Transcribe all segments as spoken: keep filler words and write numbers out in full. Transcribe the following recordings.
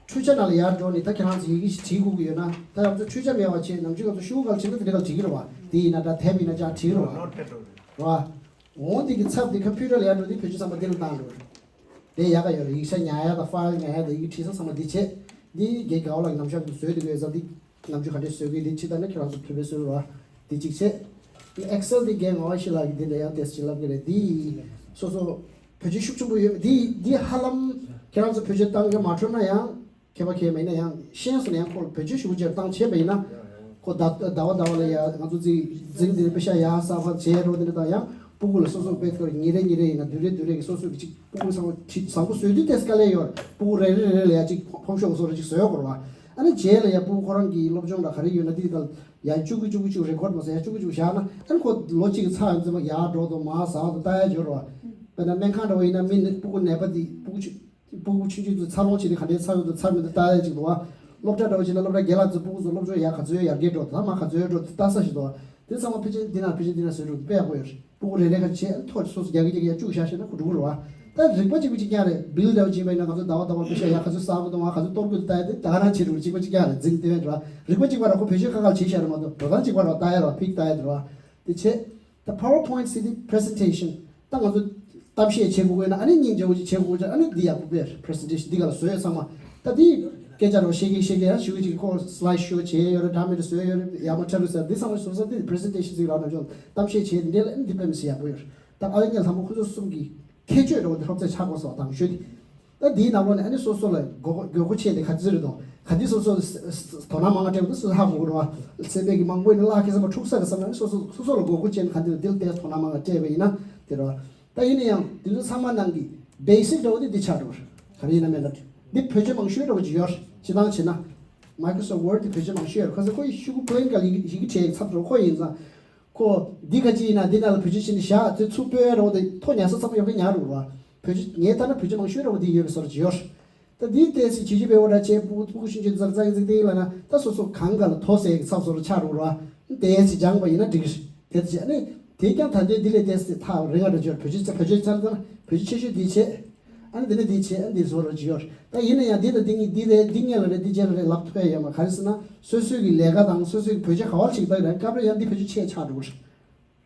འཕྲུལ་ཆས་ནང་ལ་ཡར་འགྲོ་ནས་ད་ཁྱེད་རང་ཚོ་ཡི་གེ་ཞིག་བྲིས་དགོས་ཀྱི་ཡོད་ན། ད་ང་ཚོ་འཕྲུལ་ཆས་མེད་པ་བྱས་ནམ་རྒྱུན་ང་ཚོ་ཤོག་གུ་སྒང་ལ་བྲིས་ན་དེ་འདྲ་སྒང་ལ་བྲིས་ཀྱི་རེད་བ། དེ་ཡིན་ན་འདྲ་དེབ་ཡིན་ན་ཅང་བྲིས་ཀྱི་རེད་བ། རེད་བ། འོ་དེ་གི་ཚབ་དེ་ཀམ་པུ་ཊར་ལ་ཡར་འགྲོ་དེ་བེད་སྤྱོད་ཚང་མ་དེ་ལ་བཏང་འགྲོ། དེ་ཡག་ག་ཡོད་རེད། ཡིག་ཆ་ཉར་ཡ་དང་ཕའིལ་ཉར་ཡ་དང་ཡི་གེ་བྲིས་ས་ཚང་མ་འདི་བྱས། འདི་རྒན་དགའ་བ་ལགས་ནམ་ཞག་གི་བཟོས་འདུག་གས་ཟེར། འདི་ནམ་རྒྱུན་ག་འདྲས་བཟོས་དགོས་འདི་ཕྱི་ལྟར་ན་ཁྱེད་རང་ཚོ་ཐུགས་ཕན་གསོས་རོགས། འདི་གཅིག་བྱས། འདི་ཨེག་སེལ་འདི་རྒན་ངག་དབང་ཤེས་ལགས་ཀྱིས་འདི་འདྲ་ཡང་ཏོག་ཙམ་ཅིག་ལབ་ཀྱི་རེད། འདི་སོ་སོ་བེད་སྤྱོད་ཤུགས་ཆེན་པོ་ཡོད། འདི་འདི་ཧ་ལམ་ཁྱེད་རང་ཚོ་བེད་སྤྱོད་བཏང་གི་མ་འཕྲོད་ན་ཡང་། མཁས་པ་མཁས་མེད་ན་ཡང་ཤེས་སོང་ན་ཡང་ཁོ་བེད་སྤྱོད་ཞུ་རྒྱུར་བཏང་བྱས་པ་ཡིན་ན། ཁོ་ཟླ་ཟླ་བ་ཟླ་བ་ལ་ཡ་ང་ཚོ་རྩིས་འཛིན་དེ་པེ་ཤ་ཡ་ས་ཕ་བྱས་རོགས་དེ་འདྲ་དང་ཡང་སྤུ་གུ་ལ་སོ་སོ་དཔེ་ཁོ་ཉིན་རེ་ཉིན་རེ་ཡིན་ན་དུས་རེ་དུས་རེ་གི་སོ་སོ་གི་ཅིག་སྤུ་གུ་བཟང་པོ་ཁྲིད་བཟང་པོ་བཟོས་དུས་ཏེ་དཀའ་ལས་ཡོད་རེད། སྤུ་གུ་རེ་རེ་རེ་ལ་ཡ་ཅིག་ཕོམ་ཤོག་བཟོ་ར་ཅིག་བཟོས་དགོས་རེད་བ། ཨ་ནི་རྗེས་ལ་ཡ་སྤུ་གུ་ཁོ་རང་གི་སློབ་སྦྱོང་ལ་ག་རེ་ཡོད་ན་དེ་དང་ཡ་གཅིག་གི་གཅིག་གི་གཅིག་རེ་ཀོར་མ་ཟེར་ཡ་གཅིག་གི་གཅིག་བཞག་ན་ཨ་ནི་ཁོ་ལོ་གཅིག་གི་ཚར་ཡོང་ཙམ་ཡར་འགྲོ་དང་མར་ཟག་དང་ལྟ་ཡ་འབྱོར་བ། དཔེར་ན་སྨན་ཁང་འདྲ་བ་ཡིན་ན་མི་ནི་སྤུ་གུ་ནད་པ་དེ་སྤུ་གུ་ཆུ་སྤུ་གུ་ཆུང་ཆུང་དུ་འཚར་ལོངས་བྱེད་དུས་ག་འདྲའི་འཚར་ཡོང་དུ་འཚར་མི་འདུག་ལྟ་ཡ་ཅིག་འདུག་བ། སློབ་གྲྭ་འདྲ་བོ་ཅིག་ན་སློབ་གྲྭ་རྒན་ལགས་ཚོས་སྤུ་གུ་ཚོ་སློབ་སྦྱོང་ཡག་ག་ཚོད་ཡར་རྒྱས་འགྲོ་ད་མ་ག་ཚོད་འགྲོ་ལྟ་ས་ཞིག་འདུག་བ། དེ་ཚང་མ་ཕལ་ཆེར་འདི་ན་ཕལ་ཆེར་འདི་ན་བཟོས་འགྲོ་དཔེ་ཡག་པོ་ཡོད་རེད། སྤུ་གུ་རེ་རེ་ཁ་བྱས་ཐོ་སོ་སོ་རྒྱག་གི་རྒྱག་གི་ཡར་བཅུག་བཞག་ཤེས་ན་ཁོ་འགྲོ་གི་རེད་བ། ད་རིག་པ་གཅིག་པ་གཅིག་རྐྱང་རེད། བིལ་འདྲ་བོ་བྱས་པ་ཡིན་ན་ང་ཚོ་ཟླ་བ་ཟླ་བ་པེ་ཤ་ཡག་ག་ཚོད་གསར་པ་གཏོང་བ་ག་ཚོད་གཏོར་དགོས་ལྟ་ཡ་དེ་ད་ག་རང་བྱེད་འགྲོ་གཅིག་པ་གཅིག་རྐྱང་རེད། འཛིན་སྟོན་རེད་བ། རིག་པ་གཅིག་པ་ར་ཁོ་བེད་སྤྱོད་ཁ་ཁར་བྱེད་བཞག་རེད་མ་གཏོགས་འགྲོ་སྟངས་གཅིག་པ་ལྟ་ཡ་ར་ཕིག་ལྟ་ཡ་དེ་རེད་བ། དེ་བྱས། ད་PowerPoint་ཟེར་དེ་presentation ད་ང་ཚོ་གཏམ་བཤད་བྱེད་དགོས་ན་ཨ་ནི་སྙིང་རྗེ་བོ་ཅིག་བྱེད་དགོས་ཅིག་ཨ་ནི་འདི་ཡག་པོ་དཔེ་presentation་འདི་ག་ལ་བཟོས་ཡོད་ཚང་མ། ད་འདི་སྐད་ཆ་རོ་ཤེས་ཀྱི་ཤེས་ཀྱི་ཡང་ཞུ་གི་ཅིག་ཁོ་slide show་བྱས་ཡོད་རེད། འདྲ་མི་འདྲ་བཟོས་ཡོད་རེད། ཡག་མ་ཁྲ་རུ་ཟེར་འདི་ཚང་མ་བཟོ་ས་འདི་presentation་ཟེར་ར་ནང་ཆོག་གཏམ་བཤད་བྱས་འདི་འདྲ་ལ་ཨ་ནི་འདི་དཔེ་མི་སྲིད་ཡག་པོ་ཡོད་རེད། ད་ཨ་ལེ་ངས་ལྷ་མོ་ཁོ་ཚོ་གསུམ་གྱི་ཁྱད་ཆོས་འདྲ་བོ་འདི་སློབ་ཚན་ཆགས་དགོས་སོགས་དང་ཞུ་དེ། ད་འདིའི་ནང་ལོགས་ནས་ཨ་ནི་སོ་སོ་ལ་དགོས་མཁོ་དགོས་མཁོ་ཆེ་དེ་ག་ཚོད་རེད་དང་ག་དུས་སོ་སོ་ལ་དོ་སྣང་མང་བ་སྤྲད་དགོས་སོ་སོ་ཧ་གོ་དགོས་རེད་བ། སེམས་པའི་གི་མང་པོ་ནི་བརླག་ཁེ་བསམ་པ་འཁྲུག་ས་རེད་བསམ་ན་ཨ་ནི་སོ་སོ་སོ་སོ་ལ་དགོས་མཁོ་ཆེ་ན་ག་འདི་ལ་འདི་ལ་ཏོག་ཙམ་དོ་སྣང་མང་བ་སྤྲད་པ་ཡིན་ན་དེ་རེད་བ། ད་ཡིན་ན་ཡང་དེ་ཚོ་ཚང་མ་ནང་གི་basic་འདྲ་བོ་དེ་འདི་ཆགས་འགྲོ་རེད། ག་རེ་ཡིན་ན་མེད་ན་འདི་བེད་སྤྱོད་མང་ཤོས་འདྲ་བོ་ཅིག་ཡོད་རེད། སྤྱིར་བཏང་བྱས་ན་Microsoft Word་དེ་བེད་སྤྱོད་མང་ཤོས་ཡོད་རེད། ཁ་སང་ཁོ་ཡི་ཤུ་གུ་blank་ག་ལ་ཡི་གེ་བྲིས་ཚར་འགྲོ་ཁོ་ཡིན་ཙང་། ཁོ་འདི་ག་ཅི་ཡིན་ན་འདི་ནང་ལ་བེད་སྤྱོད་བྱས་ནས་བཞག་ཚེ་ཚུར་སྤོས་རོགས་དེ་ཐོ་ཉར་ས་ཚང་མ་ཡོད་པ་ཉར་རུ་ར། བེད་སྤྱོད་ངས་ལྟ་ན་བེད་སྤྱོད་མང་ཤོས་ར་བ་འདི་ཡོད་པའི་བཟོ་འདྲ་ཅིག་ཡོད་རེད། ད་འདིའི་ཏོག་ཙམ་བྱིས་བྱིས་པའི་འོ་འདྲ་བྱས་སྤུ་སྤུ་གུ་ཤུན་ཆུན་ཙག་ཙག་ཙིག་ཏིག་ལ་ན་ད་སོ་སོ་གང་ག་ལ་ཐོ་ཟེར་གི་ཚབ་བཟོ་འདྲ་ཆགས་རུ་ར། ཏོག་ཙམ་སྦྱངས་པ་ཡིན་ན་འགྲིག་གི་རེད། དེ་ཚོ་བྱས་ཨ་ནི་དེ་ཀྱང་ད་ལྟའི་འདི་ལས་ཏོག་ཙམ་ཐག་རིང་བ་འདྲ་ཅིག་ཡོད་རེད། བེད་སྤྱོད་བེད་སྤྱོད་ཚར་ཙང་བེད་སྤྱོད་ཆེ་ཤོས་འདི་བྱས། ཨ་ནི་དེ་ནས་འདི་བྱས་ཨ་ནི་འདི་བཟོ་རོགས་ཅིག་ཡོད། ད་ཡིན་ན་ཡང་འདི་དང་འདི་གཉིས་འདི་རེད་འདི་གཉིས་ལ་རེད་འདི་གཅིག་ལ་རེད་ལབ་ཐུབ་ཡ་ཡོད་མ་རེད། ག་རེ་ཟེར་ན་སོ་སོའི་གི་ལས་ཀ་དང་སོ་སོའི་གི་བེད་སྤྱོད་ག་བ་ཞིག་ད་རེད་སྐབས་རེ་ཡང་འདི་བེད་སྤྱོད་ཆེ་ཆགས་འགྲོ་གི་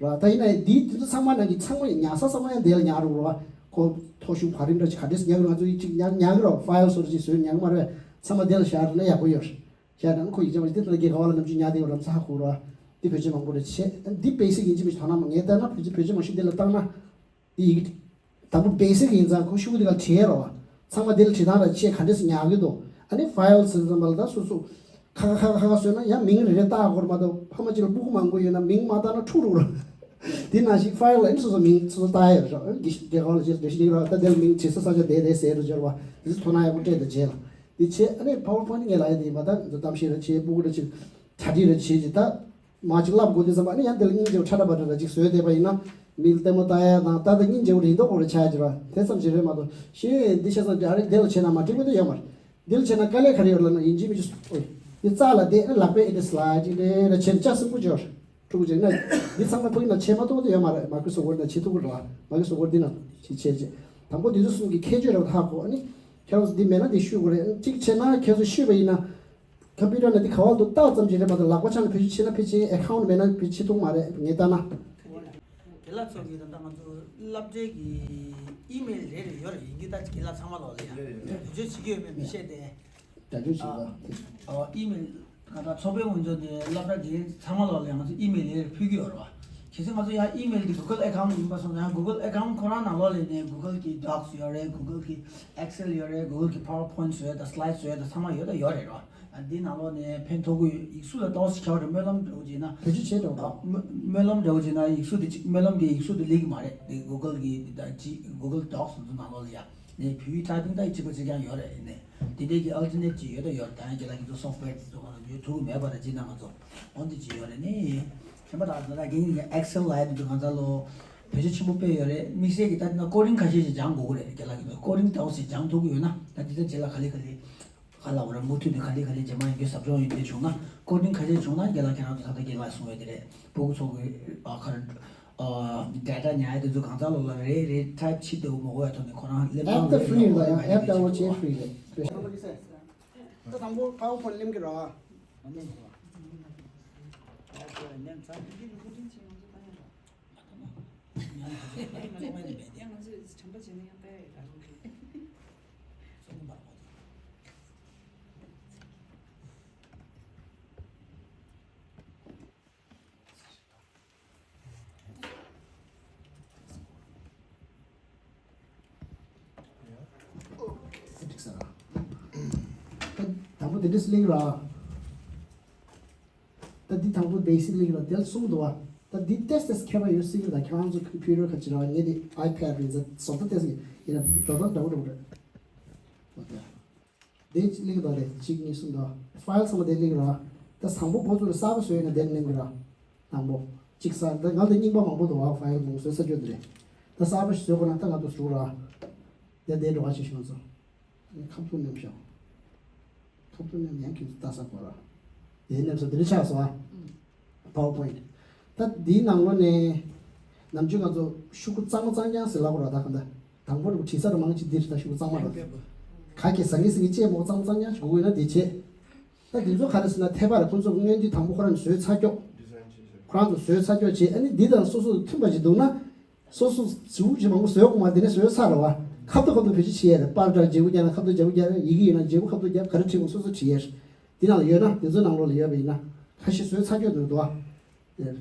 རེད། ར་ད་ཡིན་ན་ཡང་འདི་འདི་ཚོ་ཚང་མ་ནང་གི་ཚང་མ་ཉར་ས་ཚང་མ་ཡང་འདི་ལ་ཉར་རུ་ར། ཁོ་ཐོ་གཞུང་བར་རིམ་འདྲ་ཅིག་ག་འདྲས་ཉར་གི་ར་ང་ཚོ་ཡིག་ཅིག་ཉར་ཉར་གི་ར་ཕའིལ་བཟོ་འདྲ་ཅིག་བཟོས་ཉར་གི་མ་རེད། ཚང་མ་འདི་ལ་བཞག་ར་ན་ཡག་པོ་ཡོད་རེད། བཞག་ན་ཁོ་ཡིག་ཆ་མ་ཞིག་འདི་ལྟ་ན་རྒྱལ་ཁ་བ་ལ་ནམ་རྒྱུན་ཉར་འདི་ཡོད་ར་ཚ་ཧ་གོ་ར། འདི་བེད་སྤྱོད་མང་པོ་རེད་བྱས་འདི་basic་ཡིན་གཅིག་མིན་གཅིག་དོ་སྣང་མ་ངས་ལྟ་ན་བེད་སྤྱོད་བེད་སྤྱོད་མང་ཤོས་འདི་ལ་བཏང་ན། དེ་ཡི་གེ་དང་པོ་basic་ཡིན་ཙང་ཁོ་ཤུ་གུ་དེ་ག་བྲིས་རོགས། ཚང་མ་དེ་ལ་བྲིས་སྟངས་ར་ཆེ་ག་འདྲས་སུ་ཉར་གི་འདུག་ཨ་ནི་ཕའིལ་ཟེར་ཙམ་པ་ལ་ད་སོ་སོ་ཁ་ཁ་ཁ་ཁ་ཁ་བཟོས་ན་ཡང་མིང་རེ་རེ་བཏགས་དགོས་རེད་མ་གཏོགས་ཕ་མ་གཅིག་ལ་སྤུ་གུ་མང་པོ་ཡོད་ན་མིང་མ་བཏགས་ན་འཁྲུག་འགྲོ་ར། དེ་ནང་བཞིན་ཕའིལ་ལ་ཨ་ནི་སོ་སོ་མིང་སོ་སོ་བཏགས་ཡ་རེད་ར། ཨ་ནི་རྒྱལ་ཁབ་ལ་ཅིག་འགྲེལ་བཤད་རྒྱག་ར་ད་དེ་ལ་མིང་བྲིས་ས་ས་ཆ་དེ་དེ་ཟེར་རུ་སྦྱོར་བ་དེ་ཚོ་དོ་སྣང་ཡག་པོ་སྤྲད་དང་བྱས་ལ་དེ་བྱས་ཨ་ནི་PowerPoint་ངས་ལབ་ཡ་དེ་ཡིན་པ་ད་གཏམ་བཤད་ར་བྱས་སྤུ་གུ་ར་ཅིག་གྲ་སྒྲིག་ར་བྱས་ཅིག་ད། མ་ཅིག་བསླབ་དགོས་དུས་ཙམ་པ་ནི་ཡང་དེ་ལ་སྙིང་རྗེ་བོ་ཁྲ་ཁྲ་བ་ཁྲ་ཁྲ་ཅིག་བཟོས་བསྡད་པ་ཡིན་ན་མི་ལ་ལྟད་མོ་ལྟ་ཡ་དང་ལྟ་ལྟ་སྙིང་རྗེ་བོ་རེད་མདོག་ཁོ་རེ་ཆགས་ཀྱི་ར། དེ་ཙམ་ཅིག་རེད་མ་གཏོགས་ཤེས་ཡོན་འདི་ཤ་ཚ་འདི་ཨ་རེ་དེ་ལ་བྱས་ན་མ་འགྲིག་པ་དེ་ཡོད་མ་རེད། འདི་ལ་བྱས་ན་དཀའ་ལས་ག་རེ་ཡོད་ལབ་ན་ཡིན་གཅིག་མིན་གཅིག་ཨོ་ཡ་འདི་རྩ་ལ་བསྡད་ཨ་ལག་པས་ཨེ་འདི་སི་ལའི་ཌི་ཅིག་རེ་རེ་བྱས་ན་ལྕགས་སྲིན་པོ་ཅིག་ཡོད་རེད། ཕྲུ་གུ་ཅིག་ན་འདི་ཚང་མ་ཕ་གི་ནང་བྱས་མ་གཏོགས་དེ་ཡོད་མ་རེད། མ་ཁུ་སོ་གོར་ན་བྱེད་ཐུབ་ཀྱི་རེད་བ། མ་ཁུ་སོ་གོར་འདི་ན་ཅིག་བྱས་རྗེས་དང་པོ་འདི་ཚོ་གསུམ་གྱི་ཁྱད་ཆོས་རེ་བ་ཧ་གོ་ཨ་ནི་ཁྱེད་རང་ཚོ་འདི་མེད་ན་འདི་ཤོད་དགོས་རེད། ཨ་ནི་གཅིག་བྱས་ན་ཁྱེད་ཚོ་ཤོད་པ་ཡིན་ན། ཁམ་པུ་ཊར་ནང་འདི་ག་བ་འདུག་ལྟ་ཙམ་ཅིག་རེད་མ་གཏོགས་ལག་པ་འཆང་ནས་བེད་སྤྱོད་བྱེད་ན་ཕལ་ཆེར་ཨེ་ཁའུན་ཊི་མེད་ན་བེད་སྤྱོད་བྱེད་ཐུབ་མ་རེད་ངས་ལྟ་ན། རྒན་ལགས་ཚོ་གིས་ད་ལྟ་ང་ཚོ་སློབ་གྲྭའི་གི་ཨི་མེལ་རེ་རེ་ཡོད་རེད། ཡིན་གྱི་ད་རྒན་ལགས་ཚང་མ་ལོག་ལ་ཡ་བེད་སྤྱོད་བྱེད་ཀྱི་ཡོད་མེད་མི་ཤེས་ཏེ། རྒྱ་ཆོས་བྱེད་པ། ཨ་ཨི་མེལ་ང་ད་ཚོགས་པའི་དབུ་མཛད་དེ་སློབ་གྲྭ་དེ་ཚང་མ་ལོག་ལ་ཡ་ང་ཚོ་ཨི་མེལ་རེ་རེ་ཕུལ་གྱི་ཡོད་རེད་བ། གལ་སྲིད་ང་ཚོ་ཡ་ཨི་མེལ་དེ་གུ་གལ་ཨེ་ཁའུན་ཊི་ཡིན་པ་སོང་ཙང་ཡ་གུ་གལ་ཨེ་ཁའུན་ཊི་ཁོ་རང་ནང་ལོགས་ལ་ནས་གུ་གལ་གི་ཌོག་སི་ཡོད་རེད། གུ་གལ་གི་ཨེག་སེལ་ཡོད་རེད། གུ་གལ་གི་པ་ཝར་པོ་ཡིན་ཊི་བཟོ་ཡ་དང་སི་ལའེ་ཌི་བཟོ་ཡ་དང་ཚང་མ་ཡོད་ད་ཡོད་རེད་རོ། ཨ་འདི་ནང་ལོགས་ནས་ཕན་ཐོགས་ཀྱི་ཡིག་གཟུགས་ལ་ཏོག་ཙམ་ཁྱད་པར་སྨོན་ལམ་འདྲ་བོ་བྱས་ན། བེད་སྤྱོད་བྱེད་འགྲོ་དང་། སྨོན་སྨོན་ལམ་འདྲ་བོ་བྱས་ན་ཡིག་གཟུགས་དེ་གཅིག་སྨོན་ལམ་གྱི་ཡིག་གཟུགས་དེ་ལེགས་ཀྱི་མ་རེད། འདི་གུ་གལ་གྱི་འདི་ད་ཅི་གུ་གལ་ཌོག་སི་ཚོ་ནང་ལོགས་ལ་ཡ་ནས་བོད་ཡིག་ཊའི་པིང་ད་གཅིག་པ་གཅིག་རྐྱང་ཡོད་རེད། ནས་དེ་འདྲའི་གི་ཨལ་ཊར་ནེཊ་ཅིག་ཡོད་ད་ཡོད་རེད། ད་ཡང་རྒན་ལགས་ཀྱི་ཚོ་སོབ་ཝེར་དེ་ཚོ་ང་ཚོ་ཉོ་ཐུབ་ཀྱི་མེད་པ་རེད། ཅིག་ན་ང་ཚོ་འོ་འདི་ཅིག་ཡོད་རེད། ནས་ཁྱད་པར་ད་ད་ད་རྒན་གྱི་ཨེག་སེལ་ལ་ཡ་འདི་ཚོ་ང་ཚོ་ལོ་བེད་སྤྱོད་ཆེན་པོ་སྤེལ་ཡོད་རེད། དམིགས་བསལ་གྱི་ད་འདི་ན་ཀོ་ཌིང་ཁ་ཤས་ཤིག་སྦྱང་དགོས་ཀྱི་རེད། རྒན་ལགས་ཀྱི་ཚོ་ཀོ་ཌིང་ཏོག་ཙམ་སྦྱང་ཐུབ་ཀྱི་ཡོད་ན་ད་འདི་ད་རྗེས་ལ་ག་ལེ་ག་ལེ། ག་ལ་བ་ར་མུ་མཐུད་ནས་ག་ལེ་ག་ལེ་རྗེས་མ་ཡང་བསྐྱར་ཟབ་སྦྱོང་ཡོད་དེ་བྱུང་ན་ཀོ་ཌིང་ཁ་ཤས་བྱུང་ན་རྒན་ལགས་ཁྱེད་རང་ཚོ་ད་ལྟ་རྒན་ལགས་གསུང་བའི་དེ་རེད། སྤུ་གུ་ཚོ་གི་ཨ་ཁ་ར་ཨ་ཌེ་ཊ་ཉར་ཡ་དེ་ཚོ་གང་ཟག་ལོ་ལ་རེ་རེ་ཊའིབ་བྱེད་བདེ་བོ་མ་གོ་ཡ་ཐོག་ནས་ཁོ་རང་ལེབ་ཊོབ་ཨེབ་ད་ལ་ཕི་རི་རེད་ལ་ཡང་ཨེབ་ཌའོན་ལོཌ་བྱེད་ཕི་རི་རེད། ད་དང་པོ་པ་ཝར་པོའིན་ལེན་གི་ར། འགྲིག་ས་ར། ད་དང་པོ་དེ་འདྲས་གླེང་ར། ད་འདི་དང་པོ་བེ་སིག་གླེང་ར་དེ་ལ་གསུམ་འདུག་བ། ད་འདི་ཏོག་ཙམ་ཁྱད་པར་ཡོད་སྲིད་ཀྱི། ད་ཁྱེད་རང་ཚོ་ཀམ་པུ་ཊར་ག་ཅི་ར་བ། ངས་འདི་ཨའི་པེ་ཌི་རེད། ད་བཟོ་ལྟ་ཏོག་ཙམ་ཡིན་ན་འགྲོ་སྟངས་འདྲ་བོ་འདྲ་བོ་རེད། འོ་དེ། དེ་གཅིག་གླེང་གི་འདུག་དེ་གཅིག་གཉིས་གསུམ་འདུག་ཕའིལ་ཚང་མ་དེ་གླེང་ར། ད་བཟང་པོ་འགོ་བཙུགས་ནས་གསར་པ་བཟོས་ཡོད་ན་དེ་གླེང་གི་ར། དང་པོ། གཅིག་གསར། ད་ང་ལ་རྙིང་པ་མང་པོ་འདུག་བ། ཕའིལ་མང་པོ་བཟོས་ཚར་རྒྱུ་དེ་རེད། ད་གསར་པ་ཞིག་བཟོ་དགོས་ན་ད་ང་ཚོ་ཟུག་ར། དེ་དེ་འགྲོ་ག་ཅིག་ཞུ་ང་ཚོ། ཁ་ཐུག་མཉམ་ཤོག་ཁ་ཐུག་མཉམ་ཡང་ཁྱོད་ཚོ་ལྟ་ས་གོ་ར། དེ་མཉམ་སོ་དེ་རེད་ཆགས་སོ་ཨ། པ་ཝར་པོའིན། ད་འདིའི་ནང་ལོགས་ནས་ནམ་རྒྱུན་ང་ཚོ་ཤོག་གུ་གཙང་མ་གཙང་རྐྱང་ཟེར་ལབ་དགོས་ར། ད་ག་འདྲ་དང་པོ་རུ་བྲིས་ས་རུ་མང་ཆེ་འདིར་ད་ཤོག་གུ་གཙང་མ་ར། ག་གེ་ཟང་གེ་ཟིང་གེ་ཅེས་མོ་གཙང་མ་གཙང་རྐྱང་ཞིག་དགོས་ན་དེ་བྱེད། ད་དེ་ཚོ་ག་རེ་ཟེར་ན་འཐད་པ་རེད། ཁོང་ཚོ་སྔོན་དུས་དང་པོ་ཁོ་རང་ནས་བཟོས་ཚར་ཀྱོག་ཁོ་རང་ཚོ་བཟོས་ཚར་ཀྱོག་བྱེད། ཨ་ནི་འདི་དང་སོ་སོ་མཐུན་པ་ཞིག་འདུག་ན། སོ་སོ་ཟུག་ཅིག་མང་པོ་བཟོས་དགོས་མ་རེད། དེ་ནས་བཟོས་ཚར་རེད་བ། ཁ་ཐུག་ཁ་ཐུག་བེད་སྤྱོད་བྱེད་ཡ་རེད། པར་འདྲ་བརྗེ་པོ་རྒྱག་ན་ཁ་ཐུག་བརྗེ་པོ་རྒྱག་ཡི་གེ་ཡིན་ན་བརྗེ་པོ་ཁ་ཐུག་རྒྱག་ག་རེ་བྲིས་དགོས་སོ་སོ་བྲིས་ཡ་རེད། འདི་ནང་ཡོད་ན་དེ་ཚོའི་ནང་ལོགས་ལ་ཡོད་པ་ཡིན་ན་ཁ་ཤས་བཟོས་ཚར་ཀྱོག་འདུག་འདུག་བ། རེད་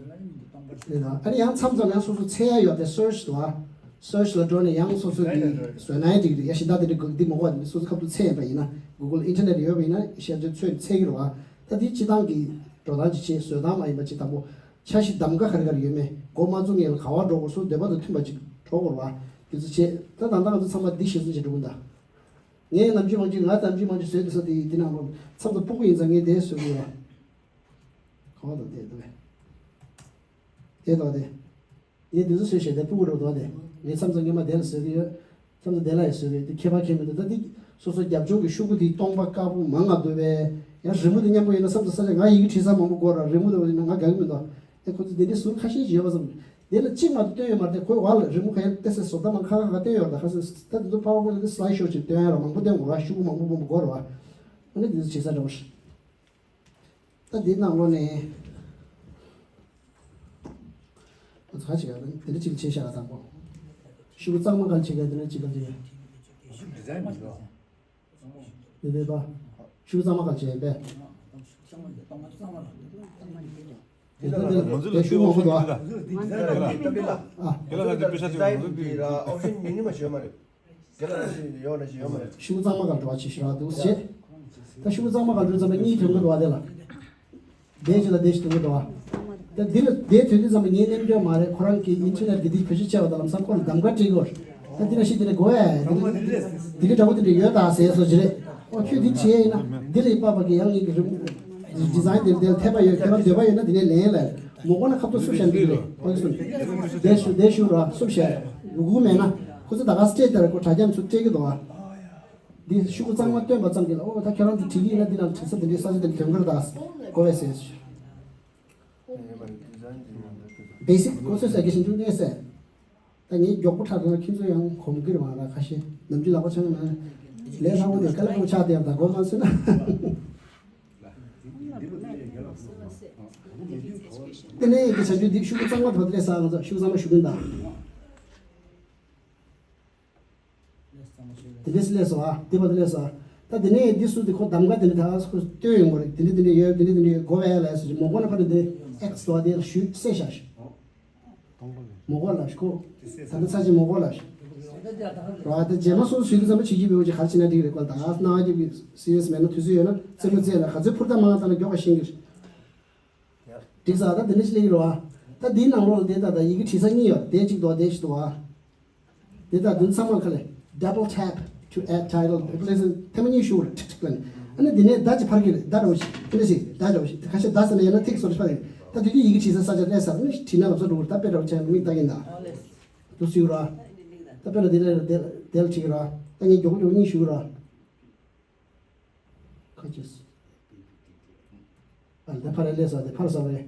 ད། ཨ་ནི་ཡང་མཚམས་མཚམས་ཡང་སོ་སོ་འཚོལ་ཡ་ཡོད་དེ་སར་ཆི་འདུག་བ། སར་ཆི་ལ་འགྲོ་ནས་ཡང་སོ་སོ་གི་བཟོས་ན་ཡང་འགྲིག་རེད། ཡ་ཤི་ད་དེ་འདྲ་འདི་མོ་བ་སོ་སོ་ཁ་ཐུག་འཚོལ་ཡ་ཡིན་ན་གུ་གལ་ཨིན་ཊར་ནེཊ་ཡོད་པ་ཡིན་ན་ཤ་ཚོད་འཚོལ་འཚོལ་གི་རེད་བ། ད་དེ་སྤྱི་བཏང་གི་འགྲོ་སྟངས་ཅིག་བྱེད། བཟོ་སྟངས་མ་ཡིན་པ་ཅིག་དང་པོ། འཆར་གཞི་གདམ་ག་ག་རེ་ག་རེ་ཡོད་མེད། འགོ་མ་བཙུགས་སྔོན་ལ་ག་པར་འགྲོ་དགོས་སོ། འདོད་པ་དང་མཐུན་པ་ཅིག་འགྲོ་དགོས་རེད་བ། དེ་ཚོ་བྱེད། ད་ད་ལྟ་ང་ཚོ་ཚང་མ་འདི་ཤེས་ཚོད་ཅིག་འགྲོ་གི་འདུག་ངས་ནམ་རྒྱུན་མང་རྒྱུན་ང་ནམ་རྒྱུན་མང་རྒྱུན་བཟོས་འདུག་ས་དེ་འདི་ནང་ལོགས་མཚམས་སུ་སྤུ་གུ་ཡིན་ཙང་ངས་དེ་བཟོས་གི་ཡོད། གང་དང་དེ་འདུག་བས། དེ་དང་དེ། ངས་འདི་ཚོ་བཟོས་བྱས་དེ་སྤུ་གུ་འགྲོ་འདུག་དེ། ངས་མཚམས་སུ་སྔོན་མ་དེ་ལ་བཟོས་གི་ཡོད། མཚམས་སུ་དེ་ལ་ཡང་བཟོས་གི་ཡོད། དེ་ཁྱད་པར་ཁྱད་མི་འདུག་ད་འདི་སོ་སོ་རྒྱབ་ལྗོངས་ཀྱི་ཤོག་གུ་དེའི་སྟོང་པ་དཀར་པོ་མང་ང་འདུག་བས། ཡང་རི་མོ་དེ་མཉམ་པོ་ཡིན་ན་མཚམས་སུ་ས་ཆ་ང་ཡི་གེ་བྲིས་ས་མང་པོ་དགོས་ར། རི་མོ་དེ་བ་ཡིན་ན་ང་དགའ་གི་མི་འདུག་ཨེ་ཁོ་ཚོ་དེ་འདྲའི་ཟུར་ཁ་ཤས་ཤིག་ཡོད་པ་བསམ། དེ་ལ་གཅིག་མ་གཏོགས་སྟོན་ཡོད་མ་རེད། དེ་ཁོའི་བར་ལ་རི་མོ་ག་ཡང་ཏེ་སེ་བཟོ་ལྟ་མང་ཁ་ཁ་ཁ་སྟོན་ཡོད་རེད། ད་ཁ་སེ་ད་དེ་ཚོ་པ་ཝར་པོའིན་ལ་སི་ལའེ་ཤོ་ཅིག་སྟོན་ཡ་ར་མང་པོ་སྟོན་དགོས་ར། ཤོག་གུ་མང་པོ་མང་པོ་དགོས་ར་བ། ཨ་ནི་དེ་ཚོ་བྱེད་ས་འདྲ་བོ་རེད། ད་འདི་ནང་ལོགས་ནས་ང་ཚོ་ཁ་ཅིག་ཡང་དེ་འདྲ་ཅིག་བྱས་བཞག་དང་པོ། ཤོག་གུ་གཙང་མ་ག་ལ་བྱེད་མཁན་དེ་འདྲ་ཅིག་ག་ལ་བྱེད་མཁན། འདི་འདི་ད། ཤོག་གཙང་མ་ག་ལ་བྱེད་པས། དེ་ལ་དེ་ལ་དེ་ཤོག་གུ་མང་པོ་འདུག་ཨ། ཨ། དེ་ལ་དེ་པེ་ཤ་ཅིག་ཡོང་འདུག་དེ། ཤོག་གཙང་མ་ག་ལ་འགྲོ་བ་བྱེད་ཤི་ར་འདུག་ཟེར། ད་ཤོག་གཙང་མ་ག་ལ་འགྲོ་ཙམ་པ་གཉིས་ཐོན་གི་འདུག་བ། དེ་ལ་དེ་ཅི་ལ་དེ་ཞིག་ཐོན་གི་འདུག་བ། ད་འདི་ལ་དེ་ཐོན་དུས་ཙམ་པ་ངའི་རྣམ་འགྱུར་མ་རེད། ཁོ་རང་གི་ཨིན་ཊར་ནེཊ་གི་དེ་བེད་སྤྱོད་བྱས་པ་དང་ལམ་སང་ཁོ་ལ་གདམ་ག་སྤྲད་དགོས། ད་འདི་ན་ཤི་དེ་ནས་དགོས་ཨེ། དེ་གི་འདྲ་པོ་དེ་འདྲ་ཡོད་ད་ཟེར་སོ་ཅི་རེད། ཨོ་ཁྱོད་འདི་བྱས་ཡིན་ན་འདི་ལ་ཡི་པ་པ་གི་ཡང་ངེད་ཀྱི་རིམ་ཌི་ཛའིན་དེ་དེ་ལ་འཐད་པ་ཡོད། ཁྱོད་རང་འདོད་པ་ཡོད་ན་དེ་ནས་ལེན་ལ། མོ་གོ་ན་ཁ་ཐུག་སུབ་བཤད་འདི་རེད། ཨོ་ཁྱོད་དེ་ཤུ་དེ་ཤུ་ར་སུབ་བཤད་གུ་གུ་མེད་ན་ཁོ་ཚོ་ད་ག་སེ་སྤྲད་དེ་ར་ཁོ་དྲ་རྒྱ་ཚུར་སྤྲད་གི་འདུག་ཨ། འདི་ཤོག་གུ་གཙང་མ་བཏོན་པ་ཙམ་གྱིས་ལ་ཨོ་ད་ཁྱོད་རང་འདི་བྲིས་ཀྱི་ཡིན་ན་འདི་ནང་བྲིས་ས་འདི་འདྲའི་ས་ཆ་འདི་ཐོན་གི་རེད་ད་གོ་བས་ཟེར། བེ་སིག་ཁོ་ཚོས་ཟེར་གི་ཞིག་འཇུག་གནས་ཟེར། ད་ངས་མགྱོགས་པོ་ཁྲ་དང་ཁྱེད་ཚོ་ཡང་གོམས་གི་རེད་མ་ར། ཁ་ཤས་ནམ་རྒྱུན་ལག་པ་འཆང་ན་ལས་སླ་པོ་འདི་དཀའ་ལས་ཁག་པོ་ཆགས་བསྡད་ཡོད་ད་གོ་མ་སོང་ན། དེ་ནས་ཡི་གེ་བྱ་རྒྱུ་འདི་ཤོག་གུ་གཙང་མ་དོ་དེ་ལས་ས་ང་ཚོ་ཤོག་གུ་གཙང་མ་ཞུ་གི་ཡིན་ད། དེ་འདྲས་སེ་སླེབས་སོང་ཨ། དེ་བར་དུ་སླེབས་སོང་ཨ། ད་དེ་ནས་འདི་སུ་དེ་ཁོ་གདམ་ག་དེ་འདྲ་ད་ཁོ་སྟོན་ཡོང་གི་རེད། དེ་འདྲ་དེ་འདྲ་ཡོད། དེ་འདྲ་དེ་འདྲ་ཡོད་གོ་བས་ལ་སུ་མོ་གོ་ན་ཕ་དེ་འདྲ་ཨེག་སི་དོ་དེ་ལ་ཞུས་སེ་བཞག་ཞུ། མོ་གོ་ལ་ཞུ་ཁོ། ད་ལྟ་ཚ་ཅིག་མོ་གོ་ལ་ཞུ། ར་ད་རྗེས་མ་སོ་སོ་ཞུས་དུས་ཙམ་པ་བྱེད་ཀྱི་མེད་པ་ཅིག་ག་རེ་བྱེད་ན་འགྲིག་རེད། ཁོ་ད་སྣང་བ་སྐྱིད་པའི་སི་རི་ཡས་མེད་ན་དུས་ཚོད་ཡོད་ན་རྩེད་མོ་རྩེས་ན་ག་ཚོད་ཕུར་ཐག་མང་བཏང་ན་མགྱོགས་པ་ཤེས་ཀྱི་རེད། འགྲིག་ས་ད་དེ་འདྲ་ཞིག་སླེབས་ཀྱི་རེད་བ། ད་འདིའི་ནང་ལོགས་ལ་དེ་ད་ད་ཡི་གེ་བྲིས་ས་གཉིས་ཡོད། དེ་གཅིག་འདུག་དེ་གཅིག་འདུག་བ། དེ་དག་དོན་ཚང་མ་ཁ་ལས། Double tap to add title. ཐེངས་མ་གཉིས་ཞུ་ར་ཁྲིག་ཁྲིག་ལ་ནི། ཨ་ནི་འདི་ནས་ཟླ་གཅིག་ཕར་གྱི་རེད། ཟླ་འདྲ་བོ་ཞིག་དེ་འདྲ་ཞིག་ཟླ་འདྲ་བོ་ཞིག་ཁ་ཤས་ཟླ་ཟེར་ན་ཡང་ན་ཐིག་སོར་ཕར་རེད། ད་དེ་དུས་ཡི་གེ་བྲིས་ས་ས་ཆ་གནས་ས་རུ་ནི་བྲིས་ན་ལབ་ས་འགྲོ་གི་རེད། ད་དཔེ་འདྲ་བོ་ཆ་ཡང་མིག་ལྟ་གིན་ད། དུ་སུ་ར། ད་དཔེ་ལ་དེ་ལ་དེ་ལ་དེ་ལ་ཁྲིག་ར། ད་ངས་མགྱོགས་མགྱོགས་གཉིས་ཞུ་ར། ཁ་ཅིག་ཨ་ད་ཕར་ལས་ལས་ས་དེ་ཕར་ས་བ་རེད།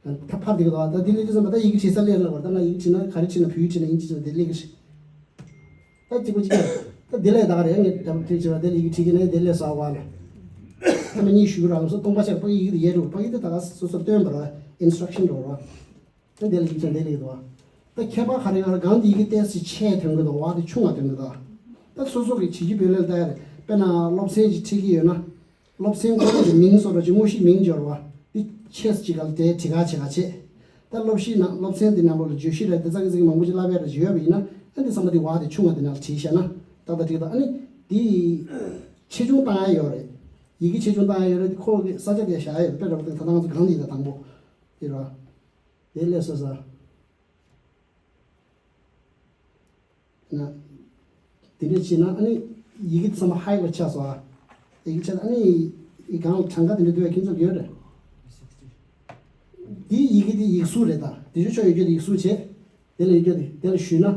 ད་ཕར་འདི་གི་ད་ད་འདི་ལས་དུས་ཙམ་པ་ད་ཡི་གེ་བྲིས་ས་ལས་ལ་བར་ད་ང་ཡི་གེ་བྲིས་ན་ག་རེ་བྲིས་ན་བོད་ཡིག་བྲིས་ན་ཨིན་ཇི་བྲིས་ན་དེ་ལས་གི་ད་གཅིག་པ་གཅིག་ད་འདི་ལས་ད་ག་རེ་ངས་ད་བྲིས་བྲིས་པ་དེ་ལ་ཡི་གེ་བྲིས་གི་ནས་དེ་ལས་ས་བ་ལ། ཚད་མ་གཉིས་ཞུ་གི་ར་ལ་སོ་སྟོང་པ་ཆགས་པ་ཡིག་དེ་ཡས་འགྲོ་བ་ཡིག་དེ་ད་ག་སོ་སོར་སྟོན་པ་ར་ཨིན་སི་ཊྲག་ཤན་འགྲོ་ར། ད་འདི་ལ་ཡིག་ཆ་འདི་ལ་ཡིག་འདུག་བ། ད་ཁྱད་པར་ག་རེ་ཡོད་ར་གང་དེ་ཡི་གེ་ཏོག་ཙམ་ཆེ་ཐོན་གི་འདུག་བ་དེ་ཆུང་བ་ཐོན་གི་འདུག་ད་སོ་སོ་གི་བྱེད་ཀྱི་བེད་ལས་ལྟ་ཡ་རེད། དཔེར་ན་སློབ་ཚན་ཅིག་ཁྲིད་ཀྱི་ཡོད་ན། སློབ་ཚན་ཁོ་རང་གི་མིང་སོགས་ར་ཅིག་དངོས་གཞིའི་མིང་སྦྱོར་བ་འདི་ཆེས་ཅིག་ག་ལ་དེ་བྲི་ག་བྱེད་ག་བྱེད། ད་སློབ་གཞིའི་ནང་སློབ་ཚན་འདི་ནང་ལོགས་ལ་བརྗོད་གཞི་ར་དེ་ཙག་གི་ཙིག་མང་པོ་ཅིག་བསླབ་ཡ་ར་ཅིག་ཡོད་པ་ཡིན་ན་ཨ་འདི་ཚང་མ་འདི་བ་དེ་ཆུང་བ་དེ་ནང་ལ་བྲིས་བཞག་ན་ཏག་ཏག་འགྲིག་གི་འདུག་ཨ་ནི་འདི་ཆེ་ཆུང་བཏང་ཡ་ཡོད་རེད། ཡི་གེ་ཆེ་ཆུང་བཏང་ཡ་ཡོད་རེད། ཁོ་གི་ས་ཆ་དེ་བཞག་ཡ་ཡོད་རེད། དཔེ་འདྲ་པོ་དེ་ད་ལྟ་ང་ཚོ་གང་ཡིན་ད་དང་པོ་དེ་ར་དེ་ལས་སོ་ས། ན། དེ་འདྲས་བྱས་ན་ཨ་ནི་ཡི་གེ་ཚང་མ་ཧའི་ལ་ཆགས་སོང་ཨ། ཡི་གེ་ཆགས་ཨ་ནི་ཡི་གང་ལ་གྲངས་ཀ་དེ་འདྲས་འདུག་ཡ་ཁྱེད་ཚོ་ཡོད་རེད། འདིའི་ཡི་གེ་འདི་ཡིག་གཟུགས་རེད་ད། དེ་ཚོ་ཕྱོགས་ཡོད་རྒྱུ་དེ་ཡིག་གཟུགས་བྱས། དེ་ལ་ཡོད་རྒྱུ་དེ་དེ་ལ་ཞུས་ན།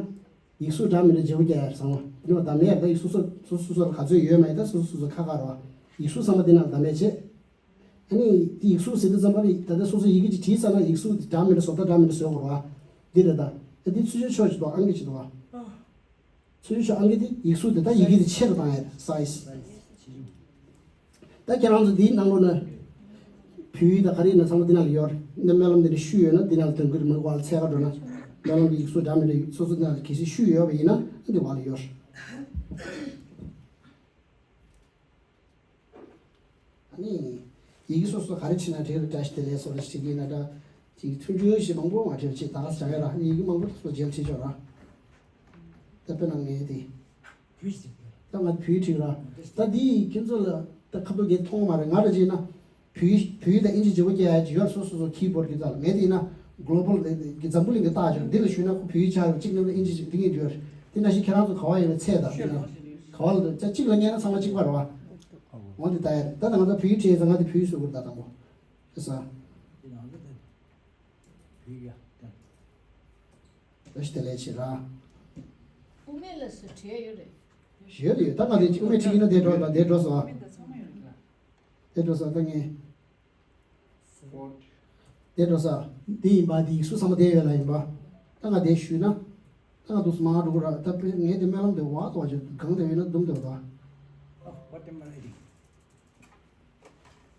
ཡིག་གཟུགས་འདྲ་མི་འདྲ་བརྗེ་པོ་རྒྱག་ཡ་རེད་བཟང་བ། དེ་ནས་བདམས་ཡ་རེད་ད། ཡིག་གཟུགས་སོ་སོ་སོ་སོ་ལ་ག་ཚོད་ཡོད་མ་ཡོད་ད་སོ་སོ་སོ་སོ་ཁ་ཁ་རེད་བ། ཡིག་གཟུགས་ཚང་མ་འདི་ནང་བདམས་ཡ་བྱས། ཨ་ནི་དེ་ཡིག་གཟུགས་ཟེར་དུས་ཙམ་པ་ནི་ད་ལྟ་སོ་སོ་ཡི་གེ་ཅིག་བྲིས་ཚར་ན་ཡིག་གཟུགས་དེ་འདྲ་མི་འདྲ་བཟོ་ལྟ་འདྲ་མི་འདྲ་བཟོ་དགོས་རེད་བ། འདི་རེད་ད། ཨ་འདི་ཚུལ་ཆོས་ཕྱོགས་ཅིག་འདུག་ཨང་ཀི་ཅིག་འདུག་བ། ཚུལ་ཆོས་ཕྱོགས་ཨང་ཀི་དེ་ཡིག་གཟུགས་དེ་ད་ཡི་གེ་དེ་ཆེ་རུ་བཏང་ཡ་རེད་སའི་ཛི། ད་ཁྱེད་རང་ཚོ་འདིའི་ནང་ལོགས་ན། བོད་ཡིག་དང་ག་རེ་ཡིན་ན་ཚང་མ་འདི་ནང་ལ་ཡོད་རེད། འདི་སྨོན་ལམ་འདི་འདྲ་ཤུལ་ཡོད་ན་འདི་ནང་ལ་དོན་ཀུན་མི་འགོ་བ་ལ་འཚོལ་ག་འགྲོ་ན། སྨོན་ལམ་གྱི་ཡིག་གཟུགས་འདྲ་མི་འདྲ་སོ་སོ་འདི་ནང་ལ་གལ་སྲིད་ཤུལ་ཡོད་པ་ཡིན་ན་འདི་བ་ལ་ཡོད་རེད། ཨ་ནི། ཡི་གེ་སོ་སོ་ག་རེ་བྲིས་ན་འགྲིག་རེད། བཀྲ་ཤིས་བདེ་ལེགས་སོགས་རེ་བྲིས་ཀྱི་ཡིན་ན་འདྲ། ཅིག་མཐུན་འགྱུར་ཞིག་མང་པོ་མ་བྲིས་ཅིག་ད་ག་ས་བྱ་ཡ་ར་ཡི་གེ་མང་པོ་སོ་སོ་མཇལ་བྲིས་ཆོག་ར། ད་དཔེར་ན་ངས་དེ། ད་ང་བོད་ཡིག་བྲིས་ར། ད་འདི་ཁྱེད་ཚོ་ལ་ད་ཁ་ཐུག་གས་མཐོང་མ་རེད། ང་ར་བྱས་ན། བོད་ཡིག་བོད་ཡིག་དང་ཨིན་ཇི་བརྗེ་པོ་རྒྱག་ཡ་ཅིག་ཡོད་ར། སོ་སོ་སོ་ཁི་བོར་གྱི་རྩ་ལ་ངས་དེ་ཡིན་ན། གོ་ལོ་བལ་གི་འཛམ་བུ་གླིང་གི་རྟགས་ཅིག་འདི་ལ་ཞུས་ན་ཁོ་བོད་ཡིག་ཆགས་ཡོད། གཅིག་ནང་ལ་ཨིན་ཇི་ཅིག་འདི་ངས་བྲིས་ར། དེ་ནང་བཞིན་ཁྱེད་རང་ཚོ་ག་བ་ཡིན་ན་ཚད་དང་དེ་ནང་ག་བ་ལ་འདུག་ཚད་གཅིག་ལ་ཉན་ན་ཚང་མ་གཅིག་པ་རེད་བ། འོ་འདི་ལྟ་ཡ་རེད། ད་ད་ང་ཚོ་བོད་ཡིག་བྲིས་ཡིན་ཙང་ང་དེ་བོད་ཡིག་བཟོ་དགོས་རེད་ད་དང་པོ། ཨེ་ས། བཀྲ་ཤིས་བདེ་ལེགས་བྱེད་ར། དབུ་མེད་ལ་སུ་བྲིས་ཡོད་རེད། ཡོད་རེད་ཡོད། ད་ང་དེ་དབུ་མེད་བྲིས་ཡིན་ན་དེ་འགྲོ་ད་དེ་འགྲོ་སོང་ཨ། དེ་འགྲོ་སོང་ད་ངས། དེ་འགྲོ་ས། འདི་ཡིན་པ་འདི་ཡིག་གཟུགས་ཚང་མ་དེ་ཡོད་ལ་ཡིན་པ། ད་ང་དེ་ཞུས་ན། ད་ང་འདུག་སེ་མར་འགྲོ་གི་ར། ད་དཔེ་ངས་དེ་སྨོན་ལམ་དེ་བ་དོ་བ་ཅིག་གང་དེ་ཡོད་ན་འདུམ་དེ་བ་དོ།